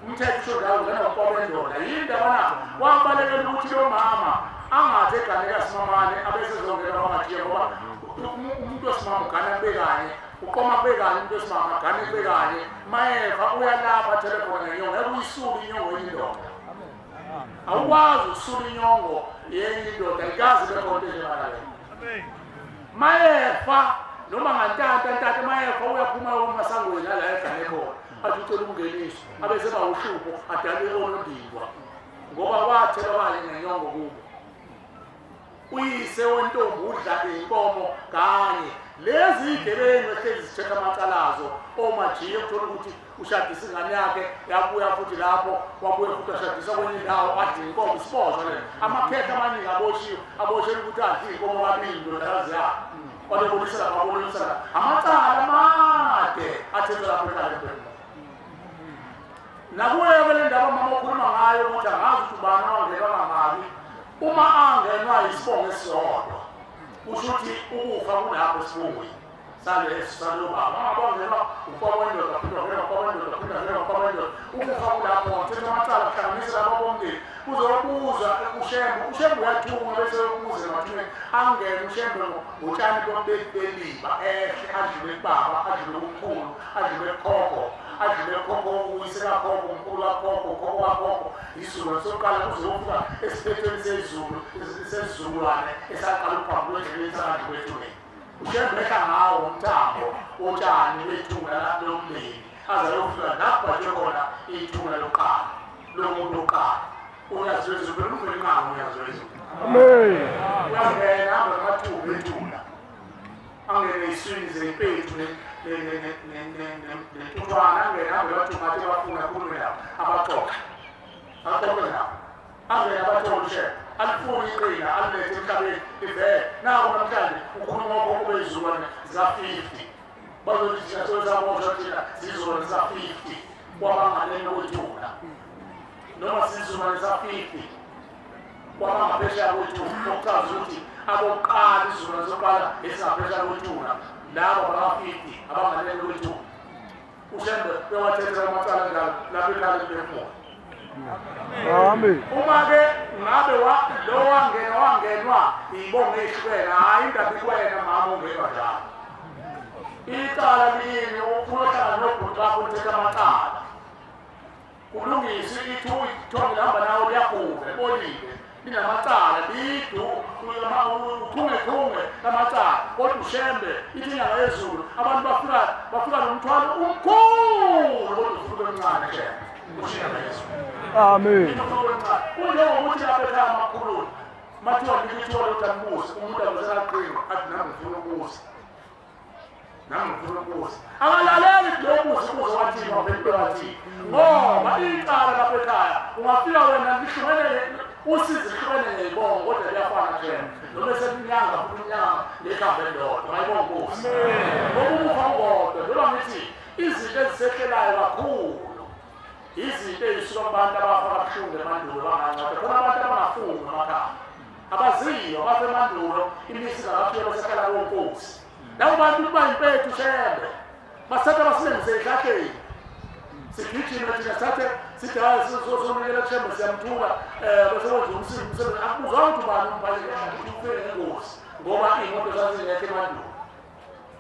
umthetho usho njalo ungena umfowabo wendoda yini ndaba na wabalekela ukuthi lo mama angathi egane kasimamane abesezongena kwamajiya ngoba umuntu wesimama ugana kube kanye uqoma kube kanye umuntu wesimama agane kube kanye mayeva uyalapha athele khona ngenyongo ngeke uyisule inyongo yenye indoda awukwazi ukusula inyongo yenye indoda ikazi bekhona into enjengaleyo mayefa noma ngantanta ntata mayefa uyaphuma umasangweni ala egane khona athi ucela ukungeniswa abese bawuhlupho adale onondindwa ngoba wathela kanye ngenyongo kubo uyise wentombi udla inkomo kanye lezi igebengu ehlezi zithetha amacalazo omajiye kuthola ukuthi ushadisa ingane yakhe yabuya futhi lapho wabuya futhi washadisa kwenye indawo adla inkomo isiboshwa le amakhekhe amaningi aboshiwe aboshelwe ukuthi adle inkomo kabili indodakazi yakhe walobolisela wabolisela amacala amade athethwa lapho ekhaya empeleni nakuyo-ke le ndaba mama okhuluma ngayo Hhayi ukuthi angazi ukuthi ubani owangenwa kangaki. Uma angenwa yisibongo esisodwa, kusho ukuthi ukufa kulapho esibongweni saleso saloyo baba. Uma ngabe wangenwa ubaba wendoda, phinde wangenwa ubaba wendoda, phinde wangenwa ubaba wendoda, ukufa kulapho. Wathetha amacala kuhlanganise laba bomndeni, kuzobuza uShembe. UShembe uyathunga bese ubuze emathuneni, angene uShembe ngotshani beliba ehle adlule kubaba, adlule kumkhulu, adlule kukhokho, adlule kukhokho, uyise kakhokho, umkhulu kakhokho, ukhokho kakhokho, isizukulwane sokuqala kuze kufika esiphethweni sezulu sesizukulwane esaqala ukuphambuka endleleni sakadlule ethuneni. UShembe ehla ngawo umthambo wotshani wethuna lomndeni aze ayofika la kubhajwe khona ithuna lokuqala lomuntu wokuqala. Unyazi lwezulu belumvelinqangi unyazi lwezulu. Amen. Uyangena ahambe amathuba ethuna. Angene iswini zempethu nentuthwane angene ahambe amathuba athi bafuna akhulume nabo abaxoxe. Axoxe nabo. Angene abathole uShembe. Alifuni iqina alilethe emhlabeni livele. Naku namhlanje ukhuluma okhokho bezizukulwane zika-50. Bazothi thina sosaboshwa thina sizukulwane zika-50 kwabangaleni kwethuna. Noma sizukulwane zika-50 kwabangaphesheya kwethuna. Okuchaza ukuthi abokuqala isizukulwane sokuqala esingaphesheya kwethuna laba baka-50 abangaleni kwethuna. UShembe bewathethela amacala njalo lapho ekhaya lemphefumulo. Amen. Uma-ke ngabe lo wangena wangenwa iy'bongo ey'hlukene, hhayi indaba ikuwena mama ongenwa njalo. Icala liyini uyohlala nobhuti bakho nithethe amacala. Kulungiswe ithongo lihamba nawo liyagula libolile linamacala lidu ukhungekhunge lamacala kodwa uShembe ithi inyanga yezulu abantu bafika bafika nomthwalo omkhulu kodwa ufika ube mncane Shembe usho inyanga yezulu. Amen. Kunjengokuthi lapha ekhaya amakhululu mathiwa nika ithuba lokuthi ambuze umuntu akusakaqinga athi nami ngifuna ukubuza nami ngifuna ukubuza akalaleli lowo buza ubuza wathini waphendula wathini ngoba icala lapha ekhaya ungafika wena lihlukene usizi lihlukene ngeyibongo kodwa liyafana nje noma eseminyanga futhi umnyanga lekhambe elilodwa mayibonga inkosi ngoba umufa ukodwa njengoba ngithi izinto ezisehlelayo kakhulu izinto ey'suka kubantu abafa kabuhlungu emandulo bangancwada khona abantu abangafuni emakhaya abaziyo abafa emandulo imizi ngakathiwa besehlala konkosi labo bantu kuba impethu shembe basithatha basilengise ey'hlahleni sigijime thina sithathe sithi hayi sonikela kushembe siyamthula um bese kwenza umsebenzi akubuzwa ukuthi ubani umbhalele ukuthi ufike ngengozi ngoba iy'moto zazingekho emandulo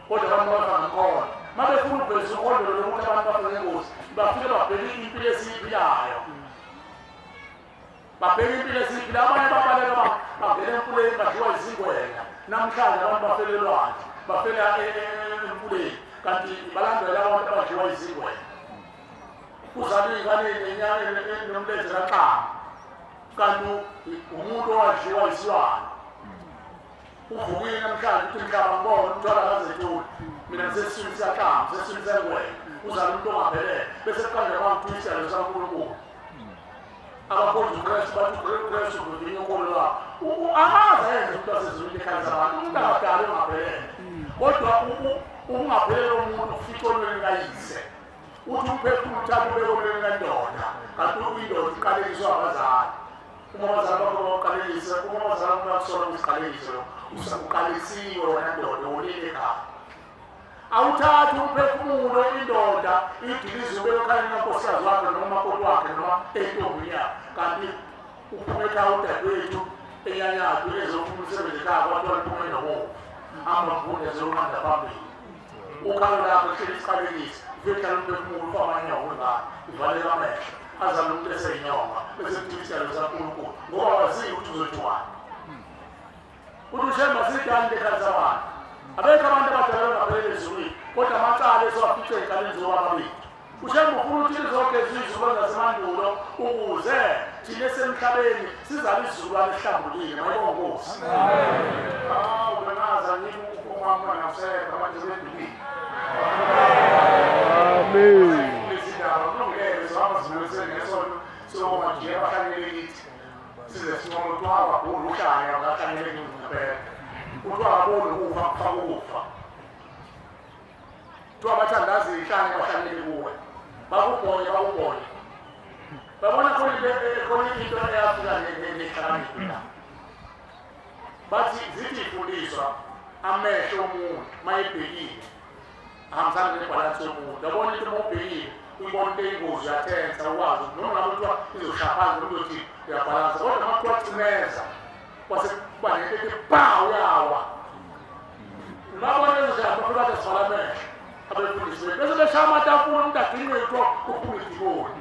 kodwa abantu bafa ngakhono uma befuna ukuveza ukhondolo lokuthi abantu bafe ngengozi bafike babheke impilo esiyiphilayo babheke impilo esiyiphilayo abanye babaleka bangena emfuleni badliwa izingwenya namhlanje abantu bafele elwandle bafela e, e, e, emfuleni kanti balandela abantu abadliwa izingwenya kuzalwa iy'ngane nomlenze kaxama kanti umuntu owadliwa isilwane uvukile namhlanje uthi mhlaba ngibona umthwalo akazethuli mina ngisesiswini sikaxamu sesiswini sengwenya uzala umuntu ongaphelele bese kuqanja kwangithuisa lo sankulunkulu abakhonza ukristu bathi ukristu uvivinya ukholo lwabo akaze enze umuntu asezulwini ekhaya zabantu umuntu akadali ongaphelele kodwa ukungaphelele umuntu kufica olweni kayise uthi umphefumulo uthatha ubeke olweni kandoda kanti uyindoda uqalekiswa abazali Uma abazali bakho bawuqalekise, uma abazali bakho bakusola uziqalekise lokho, uqalekisiwe wena ndoda, wonile ekhaya. Awuthathi umphefumulo indoda idilize ube okhaleni kankosikazi wakhe noma umakoti wakhe noma entombini yakhe kanti uphume ekhaya udadewethu enyanyaphi ezofuna umsebenzi ekhaya kwathiwa liphume nobovu hamba mfunde ziyonqanda phambili ukhalo lakho hleli isiqalekisi ufike hlala umphefumulo ufa amanyawo wengane uvaleka amehlo azale umuntu eseyinyonga bese kuthiwa isiyalo sikaNkulunkulu ngoba waziyo ukuthi uzothiwani uthi ushemba sidani lekhathi zabantu abekho abantu abadala bangaphelele ezulwini kodwa amacala esiwafice ey'nkaleni zobaba bethu ushemba ufuna ukuthi lizogeza izizukulwane zasemandulo ukuze thina esemhlabeni sizale isizukulwane esihlambulukile mayibonga nkosi awu bengazi angikho umama nasekho manje sebedukile Amen. Izindaba kulungele sihamba zibulisele ngesonto siyoma nje abahlanyele kithi size sinqome kuthiwa abaguli uhlanya abahlanyele ngempela kuthiwa aboni ukufa kufa ukufa kuthiwa abathandazi ihlanye bahlanyele kuwe bakubhonye bakubhonye Babona khona into khona into eyafika nehlakaniphi la. Bathi zithi ifundiswa amehlo omuntu mayebhekile ahambisana nebhalansi yomuntu. Yabona into uma ubhekile uyibona into eyingozi uyathensa ukwazi ukuthi noma ngabe kuthiwa izoshaya phansi noma uzothi uyabhalansa kodwa uma kuthiwa cimeza kwase kuba nento ethi pa uyawa. Ngabona ezoshaya bafike bathi sivala amehlo abefundisi bethu bese beshaya amatafula umuntu aginqe kuthiwa kuphuma idimoni.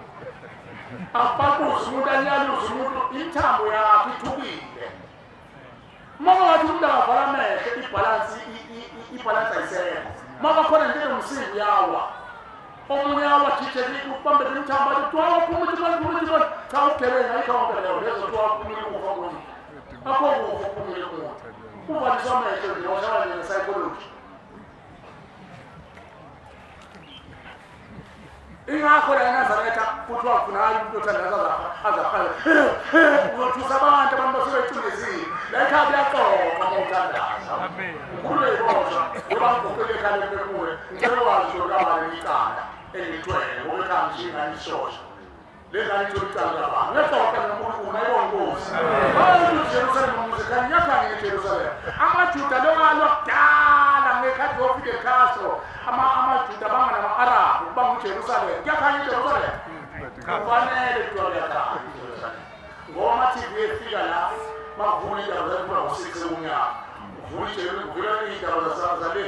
Apakuze umuntu anyaluze umuntu imithambo yakhe ithukile. Uma kungathi umuntu akavala amehlo ibhalansi ibhalansi ayisekho. Uma kwakhona into enomsindo uyawa. Omunye uyawa jije kubambe imithambo athi kuthiwa waphuma idimoni phuma idimoni. Cha ubugebengu ayikho yonke leyo lezo kuthiwa waphumile ukufa kumuntu. Akho kufa kuphumile kumuntu. Uvaliswa amehlo nje washaya nje nge-psychology. Ingakho la eNazaretha kuthiwa kufunakala umuntu othandaza azafale. Uzothusa abantu, abantu basuke becindezile. La ekhaya kuyaxoxa uma uthandaza. Ukhulule iboshwa ngoba ngiguqile ekhaya lemphefumulo. Ngicela ukwazi ukuthi kabani icala engilithwele ngoba ekhaya ngishiya ingane isishosha. Le ngane ithola icala kabani. Ngexoxa noNkulunkulu nayibonga inkosi. Bayothi Jerusalem umuzi khanya ngiyakhanya ngeJerusalem. Amajuda lokalwa kudala ngekhathi koFidel Castro. Amajuda banga nama-Arab ukuba nguJerusalem. Kuyakhanya iJerusalem. Kufanele kuthiwa kuyakhanya iJerusalem. Ngoba ama-TV efika la makuvula indaba zakuvula ngo-6 ekunyaka. Uvula iJerusalem, kuvula iy'ndaba zale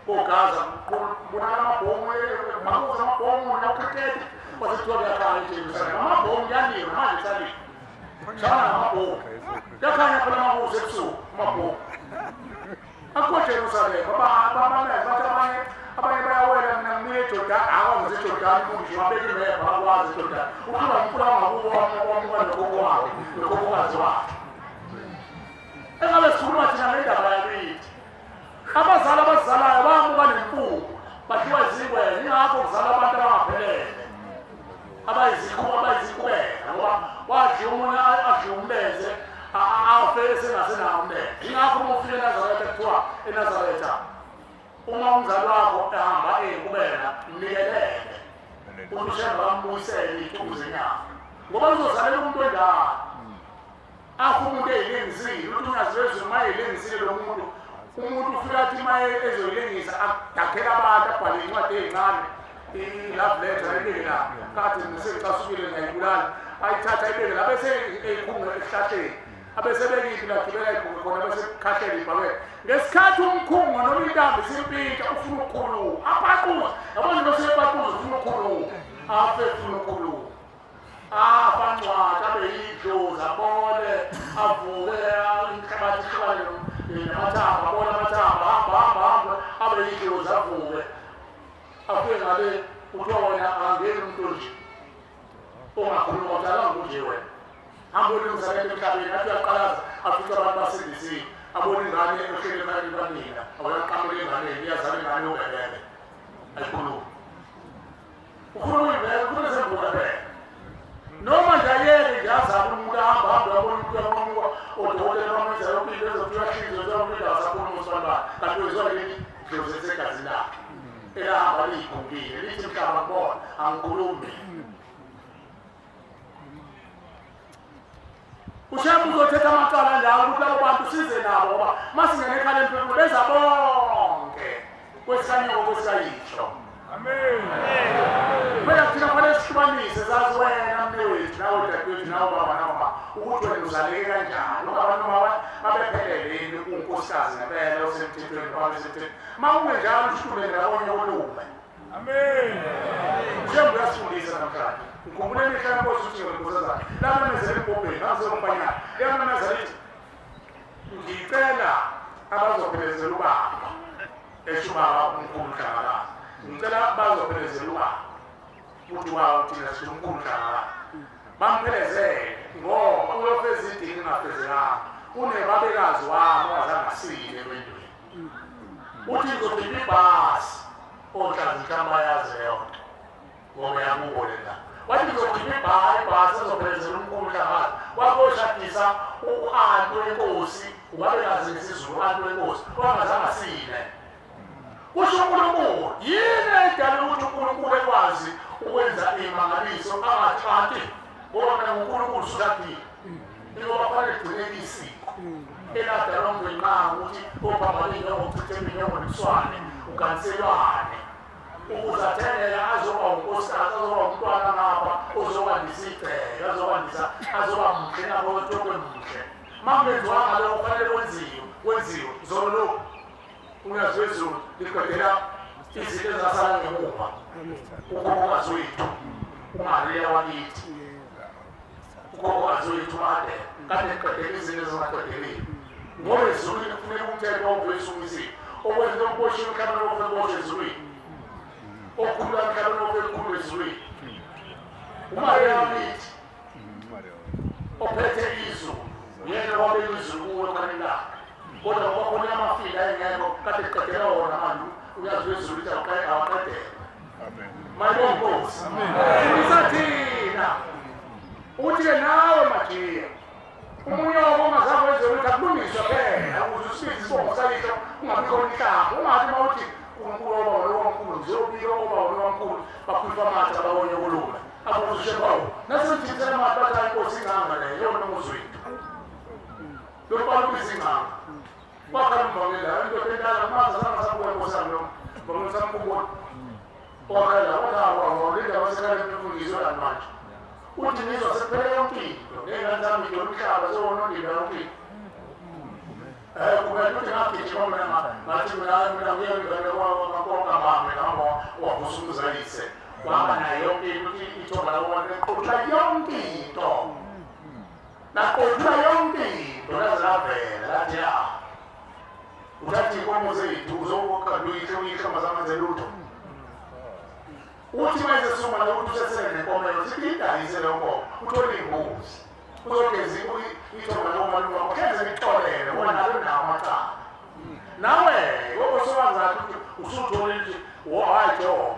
koGaza kubonakala amabhomu makuza amabhomu nakriketi kwase kuthiwa kuyakhanya iJerusalem. Amabhomu kuyaliwa manje kusaliwa. Shana amabhomu. Kuyakhanya phela makuze ebusuku amabhomu. Akho Jerusalem abamameza bathi abanye abanye bayawela mina ngimile eJordan akwazi eJordan kunje wabeka imepha akwazi eJordan ukhuluma umfula wangakubo wamuka nogogo wakhe nogogokazi wakhe engabe sikhuluma thina ngendaba yakithi abazali abazalayo bamuka nemfuyo badliwa izingwele ingakho kuzala abantu abangaphelele abayizikhuba abayizikubela ngoba wadliwa omunye adliwa umlenze afe esengasenawo umlenze ingakho uma ufika eNazaretha kuthiwa eNazaretha uma umzali wakho ehamba eyikubela mnikelele umuntu ushemba bambuyisele iy'cubu zenyama ngoba uzozalela umuntu onjalo afe umuntu eyilengisile uthi unyazi lwezulu uma eyilengisile lo muntu umuntu ufika athi uma ezoyilengisa adakhele abantu abhale incwadi ey'ncane i-love letter ayibeke la kade ngisengicasukile ngiyayibulala ayithatha ayibeke la bese eyikhunga esihlahleni abese bekiphi lagibela ikhunga khona bese khahlela ibhakede ngesikhathi umkhungo noma intambo isimpintsha ufuna ukukhuluma apaquza yabona bese epaquza ufuna ukukhuluma afe ufuna ukukhuluma afa ncwatsha abe yidlozi abole avuke inhlabathi ihlukane namathambo abole amathambo hamba hamba hamba abe yidlozi avuke afike ngale kuthiwa wena akangeni umuntu onje ongakhuluma udalwa ngunje wena hamba olungisa lento emhlabeni athi uyaqalaza afice abantu basindisiwe abona ingane ehleli ekhayeni kanina awuyaqamela enganeni iyazala ingane yobebebe ayikhulumi ufuna ukuyibeka ufuna isembuka phela noma nje ayeke nje azame umuntu ahamba hambe abona umuntu uyanqamuka odokotela bamenza yonke into ezothi uyahlinzwa njengoba indawo sakhuluma usibantwana kanti wenziwa leli dlozi elisegazini lakhe elahamba liyigumbile lithi mhlaba ngibona angikhulumi uShembe uzothetha amacala njalo ukuthi labo bantu size nabo ngoba masingene ekhala emphefumulo beza bonke kwesikanyoko kwesikayihlo amen phela thina fanele sihlukanise zazi wena mnewethu nawe dadewethu nawe baba nawe mama ukuthi wena uzaleke kanjani ngoba abantu babephelele yini unkosikazi ngempela osemthethweni babesemthethweni uma kungenjalo ushule ndawonye olume Amen. Njengoba uyasifundisa namhlanje. Ngikhumbula imihla yenkosi uthi ngenkosazana. Lamemezela embhobheni, ngangizomfanyana. Liyamemezela lithi ngicela abazophelezela ubaba. Esho ubaba umkhulu Dlangalala. Ngicela bazophelezela ubaba. Uthi wawo thina sithi umkhulu Dlangalala. Bamphelezele ngoba uyofeza idinga ingafezekanga. Unebabekazi wami owazange asile emendweni. Uthi ngizogibela ibhasi onhlanzi mhlawumbe bayazi leyo nto ngoba yakubo le ndaba wathi ngizogibela ibhasi ezophelezela umkhulu Hlangana wakoshadisa u-anti wenkosi ubabekazi ngesizulu u-anti wenkosi wangazange asile kusho uNkulunkulu yini edala ukuthi uNkulunkulu ekwazi ukwenza imangaliso angathi anti nguNkulunkulu usushadile. Ingoba kufanele ligcineke isiko eladalwa ngwenqaba ukuthi obaba inyongo uchithe iminyongo nimswane uganiselwane ukuze athengeke azoba unkosikazi azoba umntwana ngapha ozokwandisa igceke azokwandisa azoba muhle ngapha otokwe muhle. Uma kungenziwanga lokho kufanele kwenziwe kwenziwe zolo lokhu unyazi lwezulu liqedela izinto ezasala ngemuva ukhokhokazi wethu uMariya wakithi ukhokhokazi wethu ade kade liqedela izinto ezingaqedeliwe ngoba ezulwini kufuneka umthetho wawuvuyisa umisiwe okwenza okuboshiwe emhlabeni okufanele kuboshwe ezulwini okukhulula emhlabeni okufanele kukhululwe ezulwini. UMariya wakithi ophethe izulu uyena owabeka izulu kuwe ekhoneni lakhe kodwa ngoba khona amafila engekho kade kuqedela wona manje uyazi wezulu ukuthi awaqedele. Mayibonga Nkosi. Fundisa thina ukuthi-ke nawe majiya umunye wabo ongazange wenze ukuthi akulungiswe phela ukuze usibize isibongo sayihlo kungabi khona inhlamba ungathi uma uthi uNkulunkulu oba walowankulu ngizobika oba walowankulu bakhuluma amathe abawonye kulula abuze bawo nasemthintela amathe bathi hayi inkosi inganga leyo yona umuzwethu lo mfana ubiza inganga wakhala umvangeli la indoda endala mazi azange sabuya nkosi yami lo mvangeli samkhumbula wakhala wathi hawu le ndaba sekhale ngizwe lani manje uthi ngizwa sekuphele yonke into ney'ngane zami ngidona umhlaba sewonondile yonke into. Kumele ukuthi ngagijima mina ngathi mina mina ngiye ngivele kwakonka mame ngihamba wavusa umzalise wahamba naye yonke into ukuthi ithonga labo leqothula yonke into laqothula yonke into laze lavela lathi ya uthatha iy'nkomo zethu uzokoqa luyihlo uyihlo ungazangenze lutho. Uthi uma esesuma la ukuthi usesele nenkomo sithi idayise leyo nkomo uthole iy'mbuzi uzogeza ithonga lomalume wakho hleze likuxolele ngoba nalo nawo amacala. Nawe ngoba usowazathi ukuthi usuthole ukuthi hhayi jonga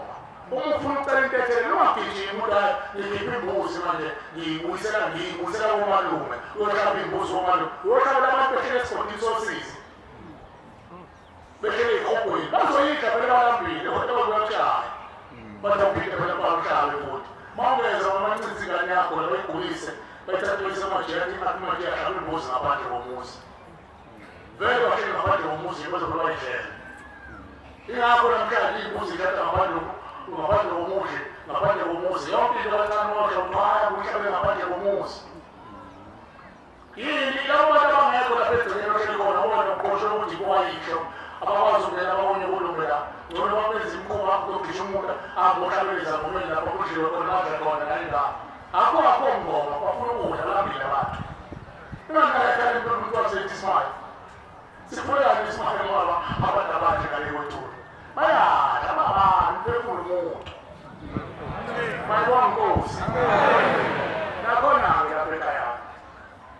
uma ufuna ukucela intethelelo ungagijimi ukuthi hayi ngikhiphe imbuzi manje ngiyibuyisela ngiyibuyisela komalume uyohlaba imbuzi komalume uyohlabela abantu behlele esigodini sosizi behlele ey'hogweni bazoyidla phela balambile kodwa bazoyotshaya bathi awuphinde phela bawuhlabe futhi uma ungeza bamancinza ingane yakho la bayigulise bayithathe bayise amajele athi amajele ahlabe imbuzi ngaphandle komuzi vele bahleli ngaphandle komuzi bazobe bayidlela. Ingakho namhlanje iy'mbuzi ithatha ngaphandle ngaphandle komuzi ngaphandle komuzi yonke into kancane osho kuthiwa kuhlabe ngaphandle komuzi. Yini labo bantu abangekho lapha egcekeni ohleli khona wona uqoshwe ukuthi kuwayihlo abakwazi ukungena babone kulunge la ngcono babenza imikhuba yokugisha umuntu ahambe ohlabele ezangomeni lapho kudliwe khona badle khona nale ndawo akho akho ngoma bafuna ukudla balambile abantu inganalekhala into umuntu wasethi ismail sikhulelani ismail ngoba abantu abanje ngale kwethulu bayadla babantu bekhulu umuntu mayibonga Nkosi. Nakhona-ke lapha ekhaya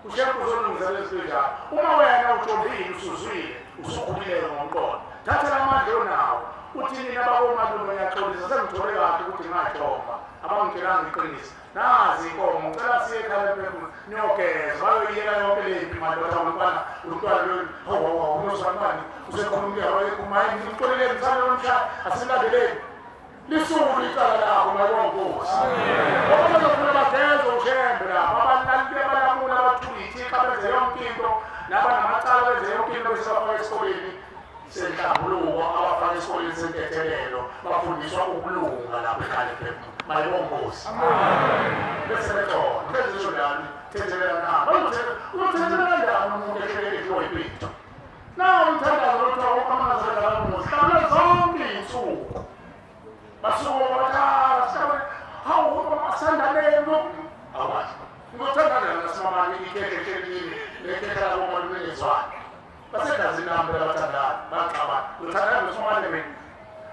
ushembe uzolungisa lezi njalo uma wena ujombile usuzwile usukhulile ngomqondo thatha lamandla onawo uthi nina bakomalume ngiyaxolisa sengithole kahle ukuthi ngajomba abangitshelanga iqiniso nazi inkomo ngicela siye ekhaya emphefumulo niyogeza bayoyiyeka yonke le mpi manje bathi umntwana umntwana loyo hawu unozwanibani usekhulumile wayekhuluma hayi ngimxoleleni msane lomshaya asilandeleni lisuku icala lakho mayibonga Nkosi. Ngoba bazofuna bageze ushembe lapha abalamula abathula ithixo benze yonke into nabanamacala benze yonke into bese bafaka esikoleni senhlambuluko abafaka esikoleni sentethelelo bafundiswa ukulunga lapho ekhaya emphefumulo mayibonga Nkosi. Bese bexola bese zisho njani thethelela na uyothethelela kanjani umuntu ehlele edliwa impilo nawo umthandazo lothiwa wonke amanazareth alamuzi hlabela zonke iy'nsuku basuke bakhala sihlabele hawu asandaneni awazi ngiyothandana nasimamane ikhekhe ehlelini nekhekhe lakomalume ngezwane basegazini lami phela bathandana baxabana ngiyothandana nosimamane mina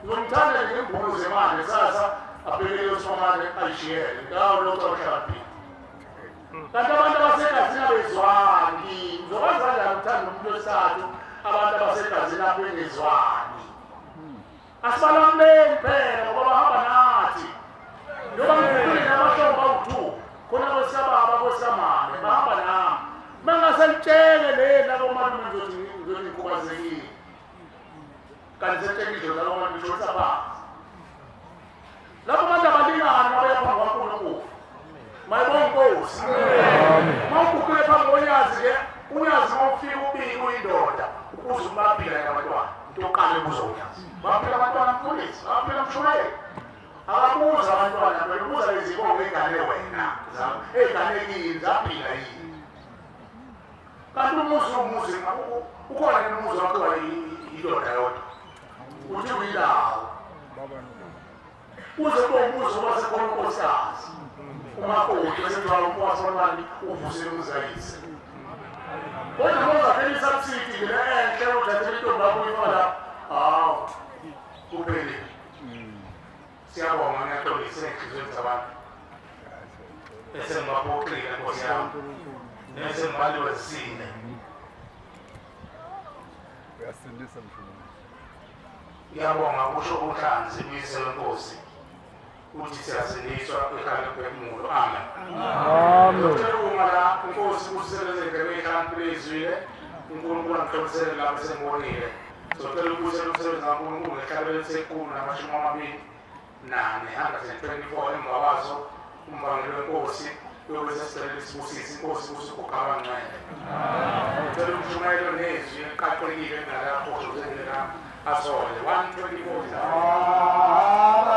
ngiyomthanda ngembulu zemali kusasa abhekele usimamane ayishiyele ngawo lokho awuhlakaniphile kanti abantu abasegazini abezwani ngizokwazi kanjani ukuthanda umuntu wesithathu abantu abasegazini abengezwani asibalamuleli phela ngoba bahamba nathi njengoba ngikhulile namahlobo awu-two khona kwesikababa kwesikamame bahamba nami uma ngase litshele le lakomalume ngizothi ngizothi ngikhubazekile kanti setshele idlozi lakomalume ngishonisa phansi lapho abantu abalingani mabaya phambi kwaNkulunkulu mayibonga inkosi. Umshumayeli akabuza abantwana phela ubuza izibongo egane wena egane kini zaphila yini. Kanti umuzi umuzi ukhona yini umuzi wakhiwa indoda yodwa? Uthi uyilawo. Uze kube umuzi uma sekhona unkosikazi. Umakoti bese kuthiwa umfowethu wabani uvusile umuzi kayise. Kodwa uma uzakhela isubsidy le enhle uthathela intombi yakho uyifaka lapho. Hawu kuphelile. Siyabonga ngiyaxolisa enhliziyweni zabantu. Esengibaphoxile Nkosi yami. Nesengibaliwezisile. Uyasindisa mshumane. Ngiyabonga kusho uNhlanzi uyise wenkosi. Uthi siyasindiswa ekhaya lomphefumulo. Amen. Amen. Ngicela uma la inkosi usebenze indlebe ehlakaniphile izwile. uNkulunkulu angiqinisele lapho sengibonile. Socela ukubuyisela umsebenzi kaNkulunkulu ngehlabelo sekhulu namashumi amabili nane 124 emva kwazo umbangeli wenkosi uyobe sesicelela isibusisi inkosi kusuguqa abangcwele. Ngicela umshumayelo nezwi eliqaqekile engalakhohlwa zendlela asole 124.